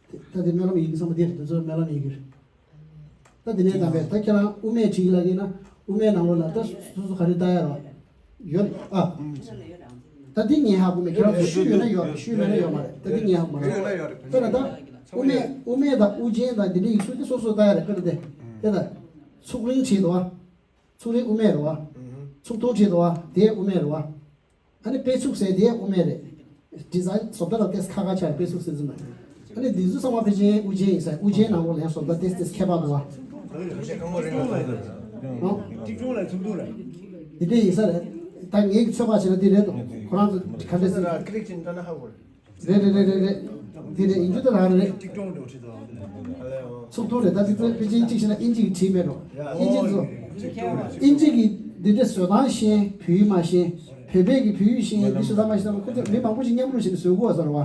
ད་དེ་སྨོན་ལམ་ཡི་གེ་ཚང་མ་དེ་རེད། དེ་ཚོ་སྨོན་ལམ་ཡི་གེ་རེད། ད་དེ་ནས་དང་པས་ད་ཁྱེད་རང་དབུ་མེད་བྲིས་ལ་ཡིན་ན་དབུ་མེད་ནང་ལོགས་ལ་ད་སོ་སོ་ག་རེ་ལྟ་ཡ་རོ། ཡོད་རེད་ཨ། ད་འདི་ངས་ཧ་གོ་མེད། ཁྱེད་རང་ཚོ་ཤུལ་ཡོད་ན་ཡོད་རེད། ཤུལ་མེད་ན་ཡོད་མ་རེད། ད་འདི་ངས་ཧ་གོ་མ་རེད། དཔེར་ན་ད་དབུ་མེད་དབུ་མེད་དང་དབུ་ཅན་དང་འདི་འདྲའི་ཡིག་གཟུགས་དེ་སོ་སོ་ལྟ་ཡ་རེད། དཔེར་ན་དེ་དེ་ད་ཚུགས་རིང་བྲིས་འདུག་བ། ཚུགས་རིང་དབུ་མེད་རེད་བ། ཚུགས་ཐུང་བྲིས་འདུག་བ། དེ་དབུ་མེད་རེད་བ། ཨ་ནི་དཔེ་ཚུགས་ཟེར་དེ་དབུ་མེད་རེད། ཌི་ཛའིན་བཟོ་ལྟ་ལ་ཏེས་ཁ་ཁ་ཆགས་དཔེ་ཚུགས་ཟེར་ཟིན་མ་རེད། ཨ་ནི་འདི་ཚོ་ཚང་མ་ཕལ་ཆེར་དབུ་ཅན་ཡིན་ས། དབུ་ཅན་ནང་ལོགས་ལ་ཡང་བཟོ་ལྟ་ཏེས་ཏེས་ཁྱད་པར་འདུག་བ། ཨོ། གཅིག་མཐོང་ལ་ཚུགས་ཐུང་རེད། འདི་འདྲས་ཡིན་ས་རེད། ད་ངེད་ཀྱི་ཚོད་དཔག་བྱས་ན་འདི་རེད་འདུག་ཁོ་རང་ཚོ་ག་འདྲས་ཟེར། ཀི་ལིག་བྱས་ན་ཧ་གོ་རེད། རེད་རེད་རེད་རེད་རེད། དེ་རེད། ཡིན་རྒྱུ་དེ་རང་རེད། ཚུགས་ཐུང་རེད། ད་དེ་ཚོ་ཕལ་ཆེར་གཅིག་བྱས་ན་ཨིན་ཇི་གི་བྲིས་མེད་འགྲོ། ཨིན་ཇི་ཚོ། ཨིན་ཇི་གི་འདི་འདྲའི་བཟོ་སྟངས་ཤེས། བོད་ཡིག་མ་ཤེས། བོད་པའི་གི་བོད་ཡིག་ཤེས། འདི་བཟོ་སྟངས་མ་ཤེས་ན་ཁོ་ཚོ་མི་མང་པོ་ཞིག་མཉམ་རུབ་བྱས་ནས་བཟོ་དགོས་བ་ཟེར་བ།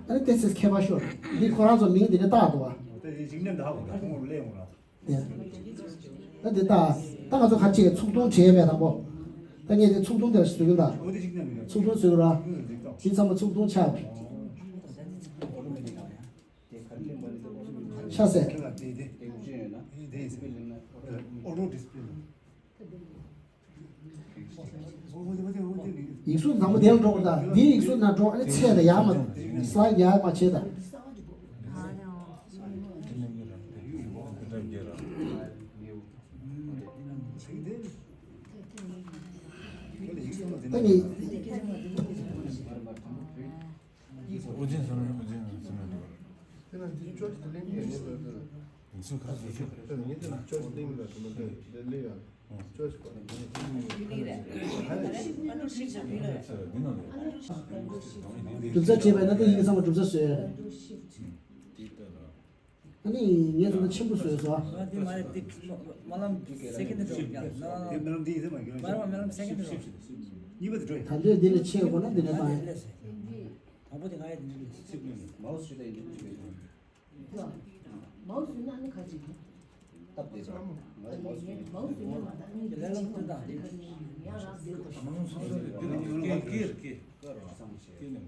ཨ་ནི་ཏེ་ཚེ་ཁྱད་པར་ཤོར། འདི་ཁོ་རང་ཚོ་མིང་འདི་འདྲ་བཏགས་འདུག་བ། ད་འདི་ལྟ། ད་ང་ཚོ་ཁ་ཆེ་ཚུགས་ཐུང་བྲིས་མེད་དང་པོ། ད་ངས་དེ་ཚུགས་ཐུང་དེར་ཞུ་གི་འདུག་ཚུགས་ཐུང་བཟོས་ར། དེ་ཚང་མ་ཚུགས་ཐུང་ཆགས། ཆ་ཟད། ཡིག་གཟུགས་དང་པོ་དེར་འགྲོ་དགོས་ད། འདིའི་ཡིག་གཟུགས་ན་འགྲོ། ཨ་ནི་ཚད་དང་ཡར་མ། སི་ལའིཌ་ཡར་མ་བྱེད་ད། ད་ནི། དབུ་ཅན་ཟེར་ན་དབུ་ཅན་ཟེར་ན་འགྲིག་པ་རེད། དེ་ན་འདི་ཅོ་ཅི་ལིང་ལ་ཡིན་པ་རེད། ངེད་ཚོ་ཁ་ཤས་ཤིག་ངེད་ཚོ་ཅོ་ཅི་ལིང་ལ་དེ་མ་དེ་ལེ་ལེ་ཡ་ཅོ་ཅི་པ་རེད། གྲུབ་ས་བྲིས་པ་ན་དེ་ཡིན་ཙང་གྲུབ་ས་བཟོས་ཡ་རེད། ཨ་ནི་ངས་ད་ལྟ་ཆེན་པོ་བཟོས་སོང་། ང་དེ་མ་རེད། དེ་སྨོན་ལམ་སེ་ཀེན་ཌི་རེད། སྨོན་ལམ། དེ་སྨོན་ལམ་དེ་ཡིན་ཟེར་མ་རེད། སྨོན་ལམ། སྨོན་ལམ་སེ་ཀེན་ཌི་རེད། གཉིས་པ་དེ་འགྲོ་ཡིན། ད་འདོད་འདི་ནས་ཆེ་དགོས་ན་འདི་ནས་བཏང་ཡིན། དང་པོ་དེ་ང་ཡི་འདི་འདྲ་ལས། མའོ་སི་ཞུ་ད་ཡིན་འདི་འདྲ་ལས། མའོ་སི་ན་ནི་ཁ་ཅིག་སྟབས་བདེ་ཙང་ང་ཡི་མའོ་སི་ཡོད་མ་ད་ནི་ལས་ལམ་ཐོན་དང་རེད། ཡང་རང་བདེ་དགོས། མང་སོང་ཟེར་རེད། འདི་ནས་སྐད་སྐད་སྐད་སྐད་རོགས་བསམ་བྱས། སྐད་ནས།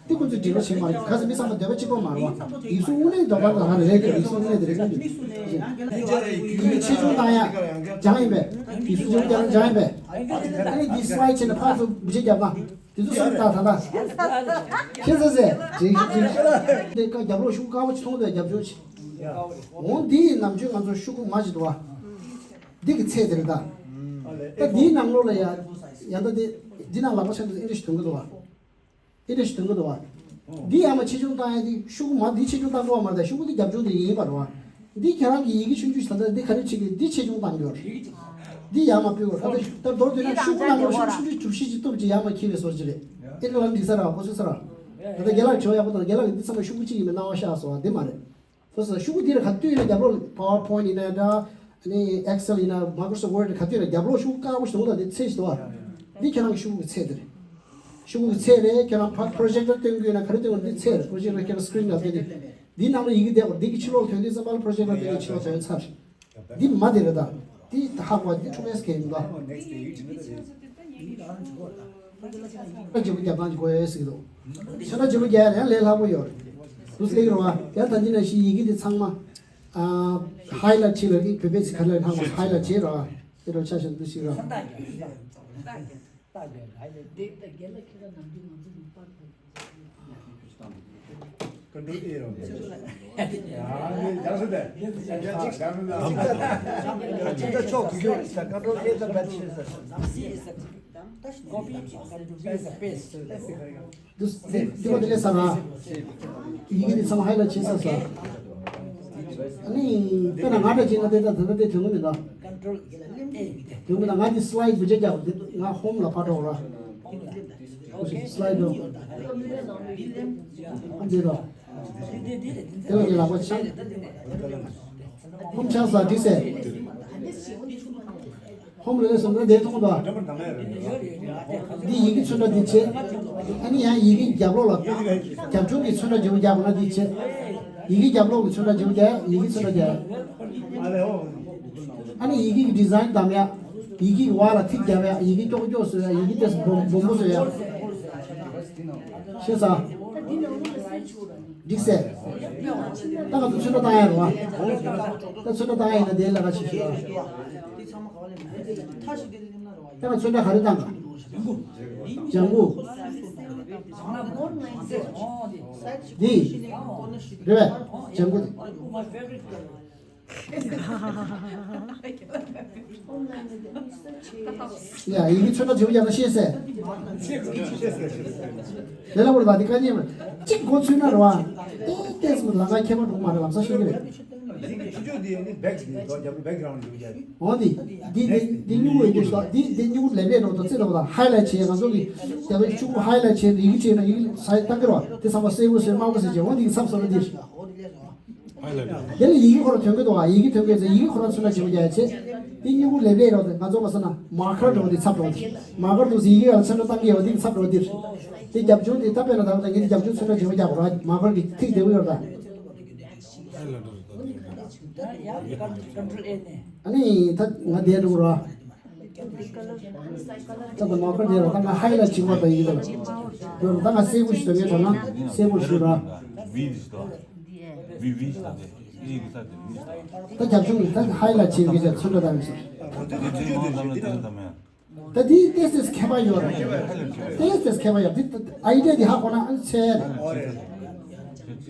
དེ་ཁོ་ཚོས་འགྲིག་པ་བྱེད་མ་རེད། ཁ་སང་མི་ཚང་མ་འདོད་པ་གཅིག་པ་མ་རེད་བ། ཡིག་གཟུགས་དངོས་གནས་འདོད་པ་དང་ཧ་རེད་གི། ཡིག་གཟུགས་དངོས་གནས་དེ་རེད་གི། ཡིག་ཆེ་ཆུང་བཏང་ཡ་སྦྱང་ཡིན་པས། ཡིག་གཟུགས་ཆེ་ཆུང་སྦྱང་སྦྱང་ཡིན་པས། ཨ་ནི་འདི་སི་ལའེ་ཌི་བྱས་ནས་ཕར་ཚུར་བུ་ཆེ་རྒྱབ་ན། དེ་ཚོ་སུ་ད་ད་ད་ཤེས་ས་ཟེར་ཅིག་ཅིག་དེ་ཀ་རྒྱབ་ལོགས་ཤུགས་དཀར་པོ་ཅིག་མཐོང་དུས་རྒྱབ་ལྗོངས་ཅིག་འོང་། འདི་ཡི་ནམ་རྒྱུན་ང་ཚོ་ཤུགས་མ་ཅིག་འདུག་བ། འདི་གི་ཚད་དེ་རེད་ད། ད་འདིའི་ནང་ལོགས་ལ་ཡ་ཡ་ད་འདི་འདི་ནང་ལག་པ་ཆགས་འདུག་ཨེ་འདྲ་ཞིག་དོན་གི་འདུག་བ། ཨེ་འདྲ་ཞིག་དོན་གི་འདུག་བ། འདི་ཡ་མ་ཆེ་ཆུང་བཏང་ཡ་འདི་ཤུགས་མ་འདི་ཆེ་ཆུང་བཏང་དགོས་བ་མ་རེད། ཤུགས་འདི་རྒྱབ་ལྗོངས་འདི་ཡིན་པ་རེད་བ། འདི་ཁྱེད་རང་གི་ཡི་གེ་ཆུང་ཆུང་ཞིག་ད་ལྟ་འདི་ག་རེ་བྱེད་ཀྱི། འདི་ཆེ་ཆུང་བཏང་གི་ཡོད་རེད། འདི་ཡར་མར་ཕུལ་དགོས་རེད། ད་ད་མདོར་བསྡུས་ན་ཤུགས་ནང་ལོགས་ཤུགས་ཆུང་ཆུང་གྲུ་བཞི་ཅིག་གཏུབ་ཅིག་ཡར་མར་འཁྱེར་བའི་བཟོ་ཅིག་རེད། ཨེ་འདྲ་ལ་འགྲིག་ས་ར་གོ་ཚོད་ས་ར། ད་ལྟ་རྒན་ལགས་བྱེད་ཡག་པོ་དང་རྒན་ལགས་འདི་ཚང་མ་ཤུགས་པོ་གཅིག་ཡིན་པའི་སྣང་བ་ཤར་སོང་བ་འདི་མ་རེད། སོ་སོ་ཤུགས་པོ་འདི་ར་ག་དུས་ཡིན་ན་རྒྱབ་ལོགས་PowerPoint་ཡིན་ན་འདྲ། ཨ་ནི་Excel་ཡིན་ན་Microsoft Word་ག་དུས་ཡིན་ན་རྒྱབ་ལོགས་ཤུགས་པོ་དཀར་པོ་ཞིག་འདུག་ད་འདི་ཚད་ཞིག་འདུག་བ། འདི་ཁྱེད་རང་གི་ཤུགས་པོ་གི་ཚད་དེ་རེད། ཤུགས་པོ་གི་ཚད་རེད། ཁྱེད་རང་ཕར་projector་སྟོན་གི་ཡོད་ན་ག་རེ་སྟོན་གི་ཡོད་ན་འདི་ཚད་རེད། projector་ཁྱེད་རང་screen་ལ་བལྟས་ཏེ། འདིའི་ནང་ལ་ཡི་གེ་བསྡད་དགོས། འདི་གི་ཕྱི་ལོགས་ཐོན་དུས་ཙམ་པ་ལ་projector་བལྟས་ཏེ་ཕྱི་ལོགས་ཐོན་ཚར་རེད། འདི་མ་དེ་རེད་ད། འདི་ཧ་གོ་འདི་ཁྲུ་ཨེས་ཀེ་ཡིན་ད། ཚོན་ཁྲ་བརྗེ་པོ་རྒྱབ་སྟངས་ཀྱི་དགོས་ཟེར་གྱི་འདུག་ཚོན་ཁྲ་བརྗེ་པོ་རྒྱག་ཡ་ཡང་ལས་སླ་པོ་ཡོད་རེད། འདུག་སེ་ལེགས་རེད་བ། ཡང་ད་འདི་ནང་བཞིན་ཡི་གེ་འདི་ཚང་མ་ཨ་highlight་བྱེད་ལ་རིགས་བོད་པའི་ཚིག་ག་ལ་ཧ་གོ highlight་བྱེད་ར། དེ་འདྲ་ཆ་བཞག་འདུག་ཞིག་ར། Control A རང་རེད། ཡང་ནི་ཡང་སུ་དེ། ཡང་གཅིག་ཡང་ནི་ལ། ཅིག་ད་ཕྱོགས་དུས་སྐྱོ་ས་Control A the best ཤེས་ས། Copy Control A the best། འདི་འདི་འདི་པ་འདི་ལས་ས་ར། ཡི་གེ་འདི་ཚང་མ་highlight་བྱེད་ས་ས། ཨ་ནི་དཔེར་ན་ང་འདྲ་བྱས་ན་དེ་ད་དེ་ད་དེ་དོན་གོ་མི་འདུག Control A དེ་མི་ད་ང་འདི་slide་བུ་ཆ་རྒྱག་འདི་ང་home་ལ་ཕར་འགྲོ་ར། Okay slide དོ། འདི་ར། དེ་ལ་ངས་ལག་པ་འཆང་། home་འཆང་ས་འགྲིག་སེ། home་ལ་སླེབས་སོང་ན་དེ་མཐོང་དོ། འདི་ཡི་གེ་ཚོན་ཁྲ་འདི་བྱེད། ཨ་ནི་ཡང་ཡི་གེ་རྒྱབ་ལོགས་ལ། རྒྱབ་ལྗོངས་ཀྱི་ཚོན་ཁྲ་བརྗེ་པོ་རྒྱག་དགོས་ན་འདི་བྱེད། ཡི་གེ་རྒྱབ་ལོགས་ཀྱི་ཚོན་ཁྲ་བརྗེ་པོ་རྒྱག་ཡི་གེ་ཚོན་ཁྲ་རྒྱག་ཨ་ནི་ཡི་གེ་གི་design་བདམས་ཡ། ཡི་གེ་གི་བར་ལ་ཐིག་རྒྱབ་ཡ། ཡི་གེ་ཀྱོག་ཀྱོག་བཟོ་ཡ། ཡི་གེ་དེ་སྦོམ་སྦོམ་པོ་བཟོ་ཡ། ཤེས་ས། འགྲིག་སེ། ད་ང་ཚོ་ཚོན་ཁྲ་བཏང་ཡ་རེད་བ། ད་ཚོན་ཁྲ་བཏང་ཡ་ཡིན་ན་དེ་ལ་ཁ་ཕྱེ་ཤེས་ར། ད་ང་ཚོན་ཁྲ་ག་རེ་བཏང་ག་ལྗང་གུ། འདི། རེད་བས། ལྗང་གུ་དེ། ཡ་ཡི་གེ་ཚོན་ཁྲ་བརྗེ་པོ་རྒྱག་ན་ཤེས་སེ། དེ་ལ་བོར་ད་དེ་དཀའ་ཉེ་མ་གཅིག་མགོ་ཚོས་ན་རེད་བ། ཏེ་ཏེས་མི་ལ་ང་ཁྱད་པར་འགྲོ་མ་རེད་ལམ་སང་ཤེས་ཀྱི་རེད། འོ་འདི་འདི་འདི་འདི་སྨྱུ་གུ་ཡོད་རྒྱུ་ཞིག་འདི་འདི་སྨྱུ་གུ་ལེབ་ལེབ་འགྲོ་དང་རྩེ་འགྲོ་དང་highlight་བྱས་ང་ཚོ་གི་རྒྱ་བོད་ཆུ་བོ་highlight་བྱས་ཡི་གེ་བྱས་ན་ཡི་གེ་ས་ཡི་ལྟ་གི་རོ་དེ་ཚང་མ་སེར་པོ་བཟོས་དམར་པོ་བཟོས་བྱས་འོ་འདི་གི་ཚབ་བཟོ་ན་འདི་རེད། དེ་ལ་ཡི་གེ་ཁོ་རང་ཐོན་གི་འདུག་བ། ཡི་གེ་ཐོན་གི་ཡོད་ཚེ་ཡི་གེ་ཁོ་རང་ཚོན་ཁྲ་བྱེད་པ་རྒྱག་ཡ་བྱེད། དེ་སྨྱུ་གུ་ལེབ་ལེབ་རོ་དེ་ང་ཚོ་མ་ཟེར་ན་མར་ཁར་འགྲོ་དེ་ཚབ་འགྲོ་དེ་མར་ཁར་འདུག་ཟེར་ཡི་གེ་ཡང་ཚོན་ཁྲ་བཏང་གི་ཡོད་དེ་ཚབ་འགྲོ་དེ་རེད། དེ་རྒྱབ་ལྗོངས་དེ་ད་དཔེར་ན་ད་ལྟ་ངས་དེ་རྒྱབ་ལྗོངས་ཚོན་ཁྲ་བྱེད་པ་རྒྱག་གོ་ར་མར་ཁར་གི་ཐིག་དེ་བོ་ཡོད་ར། ཨ་ནི་ད་ང་དེ་འགྲོ་ར། ད་ད་མ་ཁར་དེ་ར་ད་ང་highlight་བྱེད་པ་ད་ཡིན་གི་ལ། ཡོད་ར་ད་ང་སེར་པོ་ཞིག་ད་ངས་ཐོག་ན་སེར་པོ་ཞིག་ར། བི་བི་ཞིག་ད་དེ་ཡི་གེ་ས་དེ་བི་ཞིག་ད། ད་རྒྱབ་ལྗོངས་ཀྱི་ད་highlight་བྱེད་ཀྱི་ཚོན་ཁྲ་ད་མི་སྲིད། དེ་དེ་མང་ཙམ་ལ་དེ་ད་མེད། ད་དེ་ཏེས་ཏེས་ཁྱད་པར་ཡོད་རེད། ཏེས་ཏེས་ཁྱད་པར་ཡོད་དེ་ད་idea་དེ་ཧ་གོ་ན་ཨ་ཚད་རེད།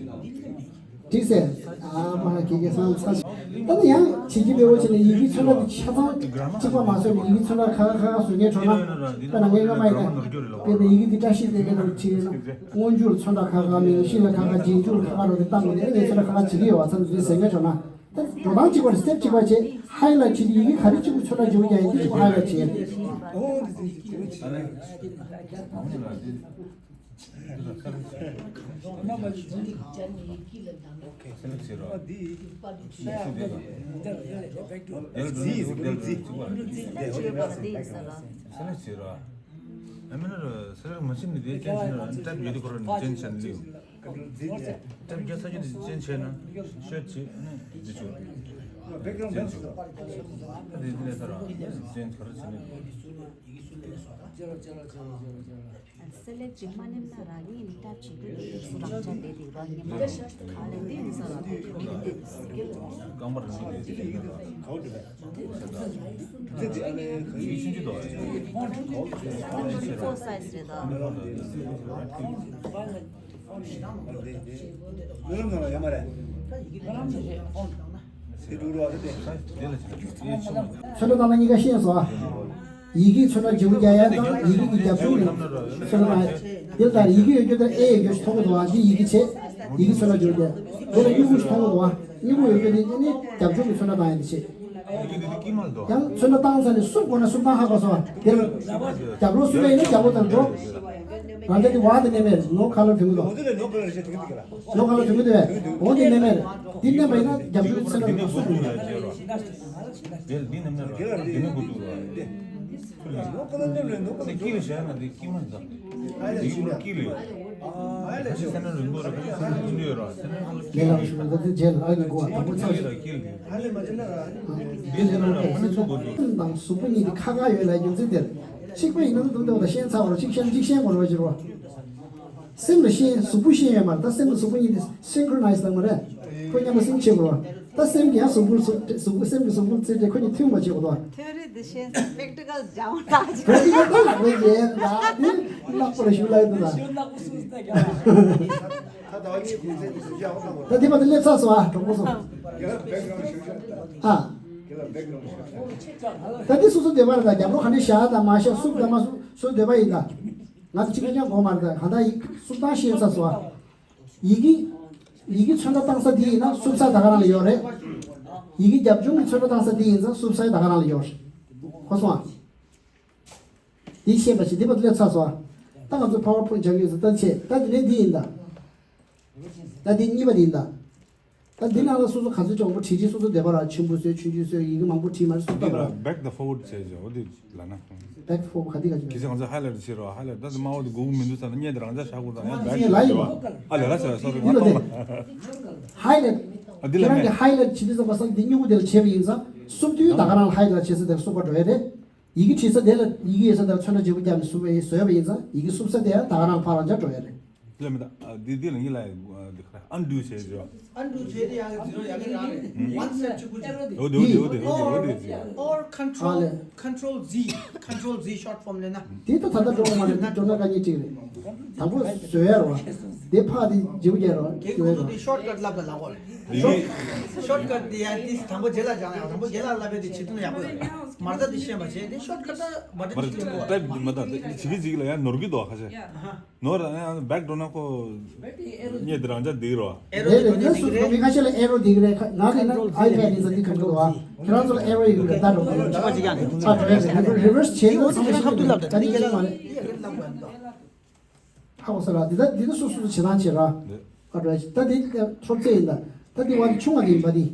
འགྲིག་སེ། ཨ་མ་ལ་གེ་གེ་སང་ཚ། ད་ནི་ཡང་བྱེད་ཀྱི་མེད་འོ་བྱས་ནས་ཡི་གེ་ཚོན་ཁྲ་དེ་ཆ་ཚང་གཅིག་པ་མ་བཟོས་ནས་ཡི་གེ་ཚོན་ཁྲ་ཁ་ཁ་ཁ་ཁ་བཟོ་མཁན་བྱུང་ན་ད་ནང་ངའི་སྔ་མ་ཡིན་ན་དཔེར་ན་ཡི་གེ་འདི་བཀྲ་ཤིས་བདེ་ལེགས་རུ་བྲིས་ཡོད་ན་སྔོན་འཇུག་ལ་ཚོན་ཁྲ་ཁ་ཁ་མིང་གཞི་ལ་ཁ་ཁ་རྗེས་འཇུག་ལ་ཁ་ཁ་རུ་དེ་བཏང་དགོས་ནས་ངས་ཚོན་ཁྲ་ཁ་ཁ་བྱེད་ཀྱི་ཡོད་བ་ཚ་འདི་ཟེར་མཁན་བྱུང་ན་ད་འགྲོ་སྟངས་གཅིག་པ་རེད། སི་ཊེབ་གཅིག་པ་བྱེད་highlight་བྱེད་དུས་ཡི་གེ་ག་རེ་གཅིག་པུ་ཚོན་ཁྲ་འཇུག་ཀྱང་ཡིན་དེ་གཅིག་པུ་highlight་བྱེད། ཨ་མིན་ན་སེ་ར་མ་ཕྱིན་ནི་དེ་ཅན་ཕྱིན་ན་ཊེབ་ཡོད་དེ་ཁོ་རང་ཅན་ཕྱིན་ལིའུ། ཊེབ་རྒྱག་ཚར་རྒྱུ་དེ་ཅན་ཕྱིན་ན་ཤོད་ཅིག་ཨ་ནི་འདི་ཆུ། བེག་གི་རང་བེག་སུ་དང་། ཨ་དེ་དེ་ལས་ད་ར་ཅན་ག་ར་ཆེ་ནས། སེ་ལེག་ཅིག་མ་ནེམ་ན་ར་ངས་ནི་ཏབ་བྱེད་དུས་ནི་སུ་ལག་ཆ་དེ་དེ་བ་ངེ་མ་ག་ལེ་འདི་ནི་ས་ར་དེ་དེ་དེ་རྐང་པ་རང་གི་དེ་དེ་ཆུང་ཆུང་དོ། ཕོན་ཊི་ཕོར་སའི་ཛི་རེད་ད། ནོར་ལམ་ནང་ལ་ཡོད་མ་རེད། དེ་འགྲོ་རོགས་རེད་དེ། ཚོན་ཁྲ་བཏང་ན་གཉིས་ཀ་ཤེས་སོང་ཨ། ཡི་གེ་ཚོན་ཁྲ་བརྗེ་པོ་རྒྱག་ཡ་དང་ཡི་གེ་གི་རྒྱབ་ལྗོངས་ནས་ཚོན་ཁྲ་བཏང་ཡ། དེ་ལྟར་ཡི་གེ་ཡོད་རྒྱུ་དང་ཨེ་ཡོད་རྒྱུ་ཞིག་མཐོང་གི་འདུག་ཨ། འདི་ཡི་གེ་བྱས། ཡི་གེ་ཚོན་ཁྲ་བརྗེ་པོ་རྒྱག་དེ་ལ་སྨྱུ་གུ་ཞིག་མཐོང་གི་འདུག་ཨ། སྨྱུ་གུ་ཡོད་རྒྱུ་དེ་ནི་རྒྱབ་ལྗོངས་ཀྱི་ཚོན་ཁྲ་བཏང་ཡ་དེ་བྱས། ཡང་ཚོན་ཁྲ་བཏང་ཚར་ནས་བསུབ་དགོས་ན་བསུབ་སྟངས་ཧ་གོ་སོང་ཨ། དེ་ལ་རྒྱབ་ལོགས་བསུབ་པ་ཡིན་ན་རྒྱབ་ལོགས་དང་འགྲོ། རང་ཅག་དེ་བ་དེ་མནན་པས་ནོར་ཁ་ལོ་དུང་གི་འདུག་འོ་དེ་ལས་ནོར་ཁ་ལོ་རེ་ཞིག་དུང་གི་འདུག་ག་ལ། ནོར་ཁ་ལོ་དུང་གི་འདུག་བས། འོ་དེ་མནན་པས་འདི་མནན་པ་ཡིན་ན་རྒྱབ་ལྗོངས་ཚོན་ཁྲ་དེ་བསུབ་དགོས་འདུག་དེ་ལ་འདི་མནན་ན་ར་འདི་ནི་དགོས་འདུག་ར། ནོར་ཁ་ལོ་མནན་པས་ནོར་ཁ་ལོ་དེ་ཀི་ལ་བཞག་ན་དེ་ཀི་མ་འདུག་དེ་ཡུ་རོ་ཀི་ལ་ཡོད། ཁ་ཤས་སེམས་ནང་རིང་པོ་ར་ཁ་ཤས་སེམས་ནང་ཐུང་ཐུང་ཡོད་ར། སེམས་ནང་ལ་ཀི་ལ་ཡོད། ཨ་ནི་གོ་བ་དང་པོ་ཚར་ཞིག་ཀི་ལ་ཡོད། དེ་ལས་ར་ཁ་ནས་ཚུགས་དགོས་འདུག་དང་གཟུགས་པོ་གཉིས་དེ་ཁ་ཁ་ཡོད་ལ་རྒྱུ་མཚན་དེར། གཅིག་པ་ཡིན་ན་འདུག་འདུག་ད་ཤེས་ཚར་བ་ར་གཅིག་ཤེས་གཅིག་ཤེས་དགོས་ར་བ་ཅི་ར་བ། སེམས་ལ་ཤེས་གཟུགས་པོ་ཤེས་ཡོད་མ་རེད། ད་སེམས་དང་གཟུགས་པོ་གཉིས་དེ་སིང་ཀྲོ་ནའི་ཛི་བཏང་མ་རེད། ཁོ་མཉམ་པོ་སིང་བྱེད་དགོས་ར། ད་སེམས་ཀྱི་ཡང་གཟུགས་པོ་གཟུགས་པོ་སེམས་ཀྱི་གཟུགས་པོ་རྩེ་གྲས་ཁོ་གཉིས་མཐུན་པ་བྱེད་དགོས་ར། ཐོན་རེ་འདི་ཤེས་སྤེག་ཊི་ཀལ་སྦྱང་བ་ད་ཅི། སྤེག་ཊི་ཀལ་ད་ལག་པའི་རྒྱན་ད་དེ་ནག་པོ་ལ་ཞུ་ལ་ཡོད་ད། ཞུ་ནག་པོ་སུ་ཟིག་ད་རྒྱ། ད་དེ་བར་དུ་སླེབས་ཚར་སོང་ཨ་གྲོགས་པོ་ཚོ། ཨ། ད་འདི་སོ་སོ་འདོད་པ་རེད་ད། རྒྱབ་ལོགས་ག་འདྲ་བཞག་དང་མ་བཞག་བསུབ་དང་མ་བསུབ་སོ་སོ་འདོད་པ་ཡིན་ད། ང་ཚོ་གཅིག་རྐྱང་དགོས་མ་རེད་ད། གང་ལྟར་ཡིག་བསུབ་སྟངས་ཤེས་ཚར་སོང་ཨ། ཡི་གེ་ཡི་གེ་ཚོན་ཁྲ་བཏང་ས་འདི་ཡིན་ན་བསུབ་ས་ད་ག་རང་ལ་ཡོད་རེད། ཡི་གེ་རྒྱབ་ལྗོངས་ཀྱི་ཚོན་ཁྲ་བཏང་ས་འདི་ཡིན་ཙང་བསུབ་ས་ད་ག་རང་ལ་ཡོད་རེད། གོ་སོང་ཨ། འདི་ཤེས་པ་ཞིག་འདི་བར་དུ་སླེབས་ཚར་སོང་ཨ། ད་ང་ཚོ་ཕ་ཝར་པོའིན་སྦྱང་གི་ཡོད་ས་ད་ཆེ་ད་འདི་ནས་འདི་ཡིན་ད། ད་འདི་གཉིས་པ་འདི་ཡིན་ད། ད་འདི་ནང་ལ་སོ་སོ་ག་ཚོད་ཅིག་མང་པོ་བྲིས་ཀྱི་སོ་སོ་བདེ་བ་ར་ཆེན་པོ་བཟོས་ཆུང་ཆུང་བཟོས་ཡི་གེ་མང་པོ་བྲིས་མ་རེད་སོ་སོ་བདེ་བ་ར། Back the forward བྱས་བྱས་འོ་དེ་ལ་ན། Back forward ག་དེ་ག་ཅིག་གི་ཚེ་ང་ཚོ་highlight བྱེད་རོགས་highlight ད་དེ་དམའ་བ་དེ་དགོས་ཀྱི་མི་འདུག་ས་ན་བརྙན་དེ་རང་འཇགས་བཞག་དགོས་ད་ཡང་back ལ་ཡིན་ནོ། ཨ་ལས་ལ་ཟེར་སོ་རེ་ང་གཏོང་ལ། Highlight ཨ་འདི་ལ་ཁྱེད་རང་གི་མེད། Highlight བྱེད་དུས་ཙམ་པ་སང་འདི་སྨྱུ་གུ་དེ་ལ་བྱས་པ་ཡིན་ཙང་བསུབ་དུས་ད་ག་རང་ལ་highlight བྱེད་ས་དེ་ལ་བསུབ་པ་འགྲོ་ཡ་རེད། ཡི་གེ་བྲིས་ས་དེ་ལ་ཡི་གེ་ཡོད་ས་དེ་ལ་ཚོན་ཁྲ་བརྗེ་པོ་བརྒྱབ་ནས་བཟོས་པ་ཡིན་བཟོས་པ་ཡིན་ཙང་ཡི་གེ་བསུབ་ས་དེ་ཡང་ད་ག་རང་ཕར་རང་འཇགས་འགྲོ་ཡ་རེད། ལས་མི་ད་འདི་འདི་ལ་ཡིན་ལ་འདི་ཁ་undo བྱས་བྱས། Undo བྱས་ཏེ་ཡང་ཛི་རོ་ཡང་གི་རང་རེད། One step གཅིག་པུ་ཅིག་འོ་དེ་འོ་དེ་འོ་དེ་འོ་དེ་འོ་དེ་ཟེར། Or control ཨ་ལས། Control Z, control Z short form ལས་ན། དེ་ད་ད་ལྟ་འགྲོ་མ་རེད་འགྲོ་ན་དཀའ་ངལ་ཅིག་རེད། དང་པོ་བཟོས་ཡ་རོ། དེ་ཕག་དེ་བརྗེ་པོ་རྒྱག་རོ་དེ་བཟོས་ཁོ་ཚོ་རོ། དེ་shortcut ལབ་ད་ལ་གོ། འདི་Short- shortcut དེ་ཡང་དེ་དང་པོ་རྗེས་ལ་སྦྱང་ཡང་དང་པོ་རྗེས་ལ་ལབ་ཡ་དེ་བྱེད་ཐུབ་ན་ཡག་པོ་ཡོད་རེད། མར་ད་དེ་ཤེས་པ་བྱས་དེ་shortcut ད་མ་མ་རེད་ཊེབ་ལ་ཡང་ནོར་གི་འདུག་ཁ་ཤས། ནོར་ཨ་back འགྲོ་ན་ཁོ་བརྙན་དེ་རང་འཇགས་འདི་རོ། Arrow རེད་དེ་རེད་འདི་ནས་སུ་རེད། མི་ཁ་ཤས་ལ་arrow འདི་རེད་ང་གི་ན་iPad ཡིན་ཙང་འདི་གང་གི་འདུག་ཨ། ཁྱེད་རང་ཚོ་ལ་arrow ཡོད་རེད་ད་འགྲོ་གི་ཨ་འགྲོ་ཡ་རེད་reverse བྱས་ཡོད་ཚང་མ་ཤེས་ཀྱི་རེད་ད་འདི་ཅི་མ་རེད། ཧ་གོ་སོང་ར། འདི་ལྟ་འདི་ལྟ་སོ་སོ་སོ་བྱེད་སྟངས་བྱེད་ར། ཨ་འགྲོ་ཡ་ད་འདི་ཁྲོབ་རྩེ་ཡིན་ད། ད་འདི་བ་འདི་ཆུང་བ་འདི་ཡིན་པ་འདི།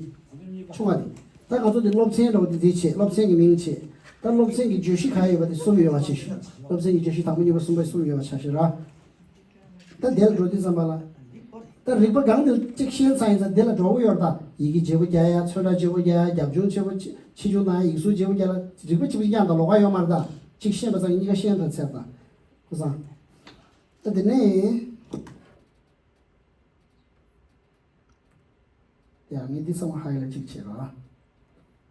ཆུང་བ་འདི། ད་ང་ཚོ་འདི་སློབ་ཚན་འགྲོ་འདི་འདི་བྱེད་སློབ་ཚན་གྱི་མིང་བྱེད། ད་སློབ་ཚན་གྱི་བརྗོད་གཞི་ག་ཡོད་པ་འདི་གསུམ་ཡོད་པ་བྱེད་ཤོག་སློབ་ཚན་གྱི་བརྗོད་གཞི་དང་པོ་གཉིས་པ་གསུམ་པ་གསུམ་ཡོད་པ་ཆ་ཤོག་ར། ད་འདིར་འགྲོ་དུས་ཙམ་པ་ལ། ད་རིག་པ་སྒང་འདི་གཅིག་ཤེས་ཚར་ཡིན་ཙང་འདི་ལ་འགྲོ་གི་ཡོད་ར་ད། ཡི་གེ་བརྗེ་པོ་རྒྱག་ཡ་ཚོན་ཁྲ་བརྗེ་པོ་རྒྱག་ཡ་རྒྱབ་ལྗོངས་བརྗེ་པོ་ཆེ་ཆུང་དང་ཡིག་གཟུགས་བརྗེ་པོ་རྒྱག་ཡ་རིག་པ་གཅིག་པུ་གཅིག་རྐྱང་དང་ལོགས་ཀ་ཡོད་མ་རེད་ད། གཅིག་ཤེས་པ་ཙང་གཉིས་ཀ་ཤེས་ཐུབ་ཚར་ད། ཁོ་སང་། ད་དེ་ནས། ཡ་ངས་འདི་ཚང་མ་highlight གཅིག་བྱེད་རོགས།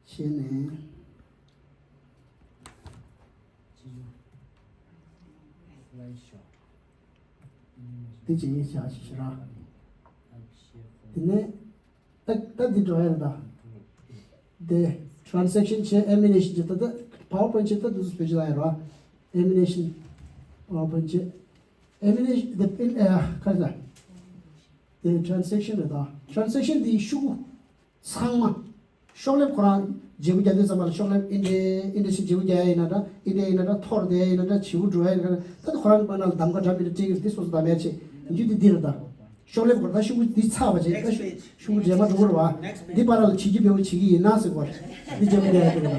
བྱས་ནས། འདི་ཅིག་ཡིན་ཤག་ཤི་ཤི་ར། དེ་ནས། ད་ད་འདི་འགྲོ་ཡ་རེད་ད། དེ་transaction བྱས་animation བྱས་ད་ད་PowerPoint བྱས་ད་འདི་ཚོ་བེད་སྤྱོད་ལ་ཡ་རོགས། Animation PowerPoint བྱས། Animation དེ་ཨ་ག་རེ་ད། དེ་transaction རེད་ད། Transaction དེ་ཤུ་གུ་ཚང་མ་ཤོག་ལེབ་ཁོ་རང་བརྗེ་པོ་རྒྱག་དུས་ཙམ་པ་ལ་ཤོག་ལེབ་ཨིན་དེ་ཨིན་དེ་ཞིག་བརྗེ་པོ་རྒྱག་ཡ་ཡིན་ན་འདྲ་ཨིན་དེ་ཡིན་ན་འདྲ་འཐོར་དེ་ཡིན་ན་འདྲ་བྱིའུ་འགྲོ་ཡ་ཡིན་ན་འདྲ་ད་དེ་ཁོ་རང་པ་ན་ལ་གདམ་ག་འདྲ་མི་འདྲ་སྤྲད་ཀྱི་རེད་དེ་སོ་སོ་གདམ་ཡ་ཆེ་ཡིན་རྒྱུ་དེ་འདི་རེད་ད། ཤོག་ལེབ་ཁོ་རང་ད་ཤུ་གུ་འདི་ཚར་བ་བྱས་ད་ཤུ་གུ་རྗེས་མ་འགྲོ་གི་རེད་བ། འདི་པ་ལ་ལ་བྱེད་ཀྱི་བེའུ་བྱེད་ཀྱི་ཡིན་ན་ཟེར་གོ་འདི་བརྗེ་པོ་རྒྱག་ཡ་དེ་རེད་ད།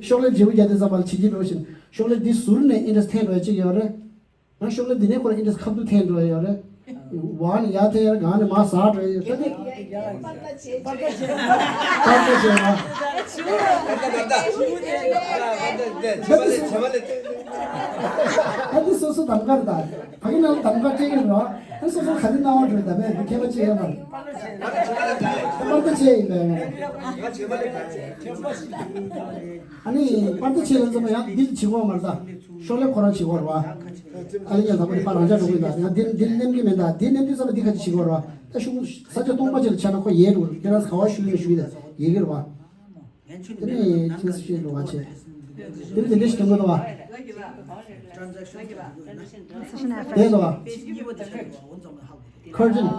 ཤོག་ལེབ་བརྗེ་པོ་རྒྱག་དུས་ཙམ་པ་ལ་བྱེད་ཀྱི་བེའུ་བྱེད་ཤོག་ལེབ་འདི་ཟུར་ནས་ཨིན་དེ་འཐེན་འགྲོ་ཡ་གཅིག་ཡོད་རེད། ང་ཤོག་ལེབ་འདི་ནས་ཁོ་རང་ཨིན་དེ་ཁ་ཐུག་འཐེན་འགྲོ་ཡ་ཡོད་རེད། ཝང་ཡ་ཐེ་ཡར་གང་ནས་མ་ཟ་འགྲོ་ཡོད་ད་དེ། པར་ད་བྱས་པ། ད་དེ་སོ་སོ་གདམ་ག་རེད་ད། ཕ་གི་ནང་ལ་གདམ་ག་སྤྲད་ཀྱི་རེད། ཨ་སོ་སོ་ག་དེ་སྣང་བ་འགྲོ་ད་མེད་མཁས་པ་ཅི་ཡོད་མ་རེད། པར་ད་བྱས་ཡིན་པས། ཨ་ནི་པར་ད་བྱས་ལ་ཙམ་ཡང་འདི་བྱེད་དགོས་མ་རེད་ད། ཤོག་ལེབ་ཁོ་རང་བྱེད་དགོས་རེད་བ། ཨ་ལེ་ཉལ་དང་པོ་དེ་ཕར་རང་འཇགས་འགྲོ་གི་ཡིན་ད། ཡང་འདི་འདི་ནེམ་གི་མེད་ད། འདི་ནེམ་དུས་ཙམ་པ་འདི་ག་ཅིག་བྱེད་དགོས་རེད་བ། ད་ཤུགས་ས་ཆ་སྟོང་པ་ཅིག་ལ་ཆགས་ན་ཁོ་ཡལ་འགྲོ་གི་རེད། ཁྱེད་རང་ག་བ་ཞུ་ཡིན་ཞུ་ཡིན་ད་ཡལ་གི་རེད་བ། དེ་ནས་ཁྱེད་ཚོ་ཤེས་འགྲོ་བ་བྱས། དེ་ནས་དེ་འདྲ་ཞིག་འདོན་དགོས་འདུག་བ། དེ་འདུག་བ། Curtain།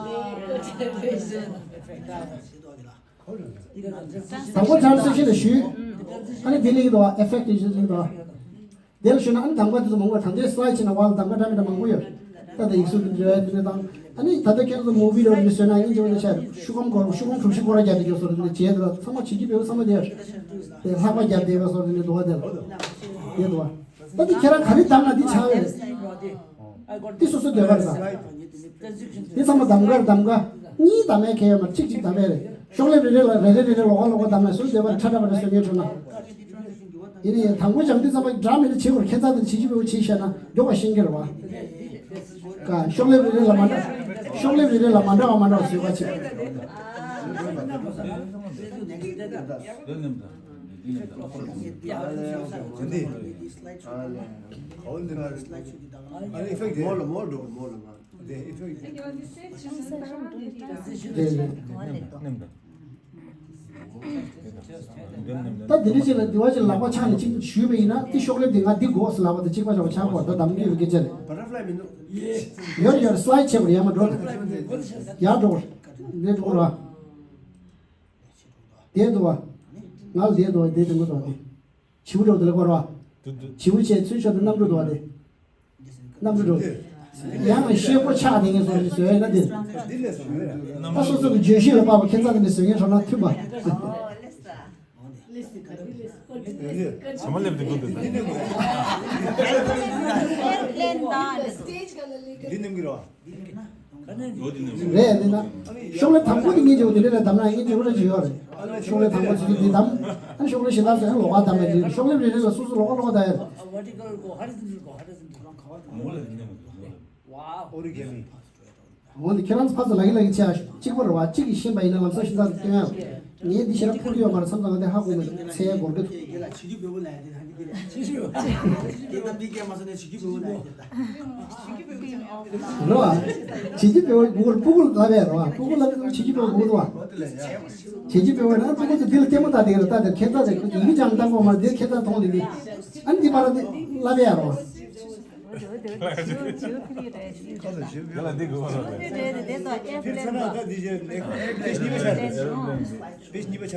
དང་པོ་transition་ལ་ཞུས། ཨ་ནི་དེ་ལེགས་འདུག་བ། effect་ཞུས་ལེགས་འདུག་བ། དེ་ལ་ཞུས་ན་ཨ་ནི་གདམ་ག་དེ་ཚོ་མང་པོ་དང་དེ་slide་བྱས་ན་བ་ལ་གདམ་ག་འདྲ་མི་འདྲ་མང་པོ་ཡོད། ད་ལྟ་ཡིག་གཟུགས་དེ་འདྲ་དེ་འདྲ་དང་། ཨ་ནི་ད་ལྟ་ཁྱེད་ཚོ་movie་རོལ་དེ་བཟོས་ན་ཨིན་ཇི་བ་དེ་ཆ་ཤུ་གམ་སྐོར་ཤུ་གམ་གྲུ་བཞི་སྐོར་ར་རྒྱབ་དེ་ཡོད་སོ་རེད། དེ་འདྲ་བྱས་དེ་ལ་ཚང་མ་བྱེད་ཀྱི་བེའུ་ཚང་མ་དེ་དེ་ལྷག་པ་རྒྱབ་དེ་བ་སོ་དེ་འདྲ་འདུག་བ། དེ་ལ་དེ་འདུག་བ། ད་དེ་ཁྱེད་རང་ག་རེ་གདམ་ན་དེ་ཆགས་ཡོད་རེད། དེ་སོ་སོ་འདོད་པ་རེད་ད། དེ་ཚང་མ་གདམ་ག་རེད། གདམ་ག་གཉིས་གདམ་ཡས་ཁེལ་ཡོད་མ་རེད། གཅིག་གཅིག་གདམ་ཡས་རེད། ཤོག་ལེབ་རེ་རེ་ལ་རེ་རེ་རེ་རེ་ལོགས་ཀ་ལོགས་ཀ་གདམ་ན་སོ་སོ་འདོད་པ་རེད། ཁྲ་ཁྲ་བ་རེ་བཟོ་ངེས་འགྲོ་ན། ཡིན་ནའི་དང་པོ་སྦྱང་དུས་ཙམ་པ་འདྲ་མི་འདྲ་བྱེད་དགོས་རེད། ཁྱད་མཚར་དེ་བྱེད་ཀྱི་མེད་པ་བྱེད་ཤེས་ན་མགྱོགས་པ་ཤེས་ཀྱི་རེད་བ། ཀ་ཤོག་ལེབ་རེ་རེ་ལ་མ་འདྲ། ཤོག་ལེབ་རེ་རེ་ལ་མ་འདྲ་བ་མ་འདྲ་བ་བཟོས་པ་བྱེད། ད་འདི་འདྲ་ཅིག་ལ་འདི་བ་ཅིག་ལག་པ་འཆང་ནས་ཅིག་ཞུས་པ་ཡིན་ན་དེ་ཤོག་ལེབ་དེ་ང་འདི་དགོས་ཟེར་ལབ་པ་དང་གཅིག་པ་ཆགས་པ་ཆགས་དགོས། ད་གདམ་རྒྱུ་ཡོད་སྐད་ཆ་རེད། ཡོད་ཡོད། slide་བྱེད་དགོས། ཡར་མར་འགྲོ། ཡར་འགྲོ། འདི་འགྲོ་ར། བསྡད་འདུག་བ། ང་ལ་བསྡད་འདུག་བ། བསྡད་འདུག་མི་འདུག་བ། དེ་བྱིའུ་འགྲོ་དེ་ལ་སྐོར་བ། བྱིའུ་བྱས་ཚུལ་ཤོར་དུ་གནམ་གྲུ་འདུག་བ་དེ། གནམ་གྲུ་འགྲོ། ཡང་ན་ཤེལ་སྒོ་ཆག་དེ་ངས་བཟོ་བཟོ་ཡ་ན་དེ། ད་སོ་སོ་གི་བརྗོད་གཞི་ལ་དཔག་པ་ཁྱད་མཚར་དེ་འདྲ་བཟོ་མཁན་ཚོ་ལ་མཐུན་པ། ཚང་མ་སླེབས་དུས་ཀུན་ཏུ་ད། འདི་ནམ་གི་རེད་བ། རེད་འདི་ན། ཤོག་ལེབ་དང་པོ་དེ་ངེད་ཀྱི་འོ་དེ་འདྲ་ལ་བདམས་ན་ངེད་ཀྱི་འོ་ར་ཅིག་ཡོད་རེད། ཤོག་ལེབ་དང་པོ་ཚོ་དེ་བདམས། ཨ་ནི་ཤོག་ལེབ་གཞན་དག་ཚོ་ཡང་ལོགས་ཀ་བདམས་པ་རེད། ཤོག་ལེབ་རེ་རེ་ལ་སོ་སོ་ལོགས་ཀ་ལོགས་ཀ་བདམས་ཡ་རེད། འོ་ན་ཁྱེད་རང་ཚོ་ཕར་ཚུར་ལག་གི་ལག་གི་བྱས་ཨ། གཅིག་པ་རེད་བ། གཅིག་གིས་ཤེས་པ་ཡིན་ན་ལམ་སང་ཤེས་ཚར་དུ་སྟོན་ཡ། ངས་འདི་ཞེ་དྲག་ཕུལ་གྱི་ཡོད་མ་རེད་བསམ་ཙང་ང་དེ་ཧ་གོ་མི་འདུག་ཚེ་ཡས་སྒོར་གི་འདུག་རེད་བ། བྱེད་ཀྱི་བྱེད་ཀྱི་མེད་པ་ཡིན་ན་ཡང་སྒུག་རེད་བ། སྤུ་གུ་ལབ་ཡ་རེད་བ། སྤུ་གུ་ལབ་ཡ་བྱེད་ཀྱི་མེད་པ་སྒུག་རེད་བ། བྱེད་ཀྱི་མེད་པ་ཡིན་ན་སྤུ་གུ་ཚོ་འདི་ལ་ལྟད་མོ་ལྟ་བསྡད་ཀྱི་རེད། ལྟ་དེ་ཁྱེད་ལྟ་དེ་ཡི་གེ་སྦྱང་ལྟ་གོ་མ་རེད། འདི་ཁྱེད་ལྟ་མཐོང་ལེ་འདི། ཨ་ནི་འདི་པར་འདི་ལབ་ཡ་རེད་བ།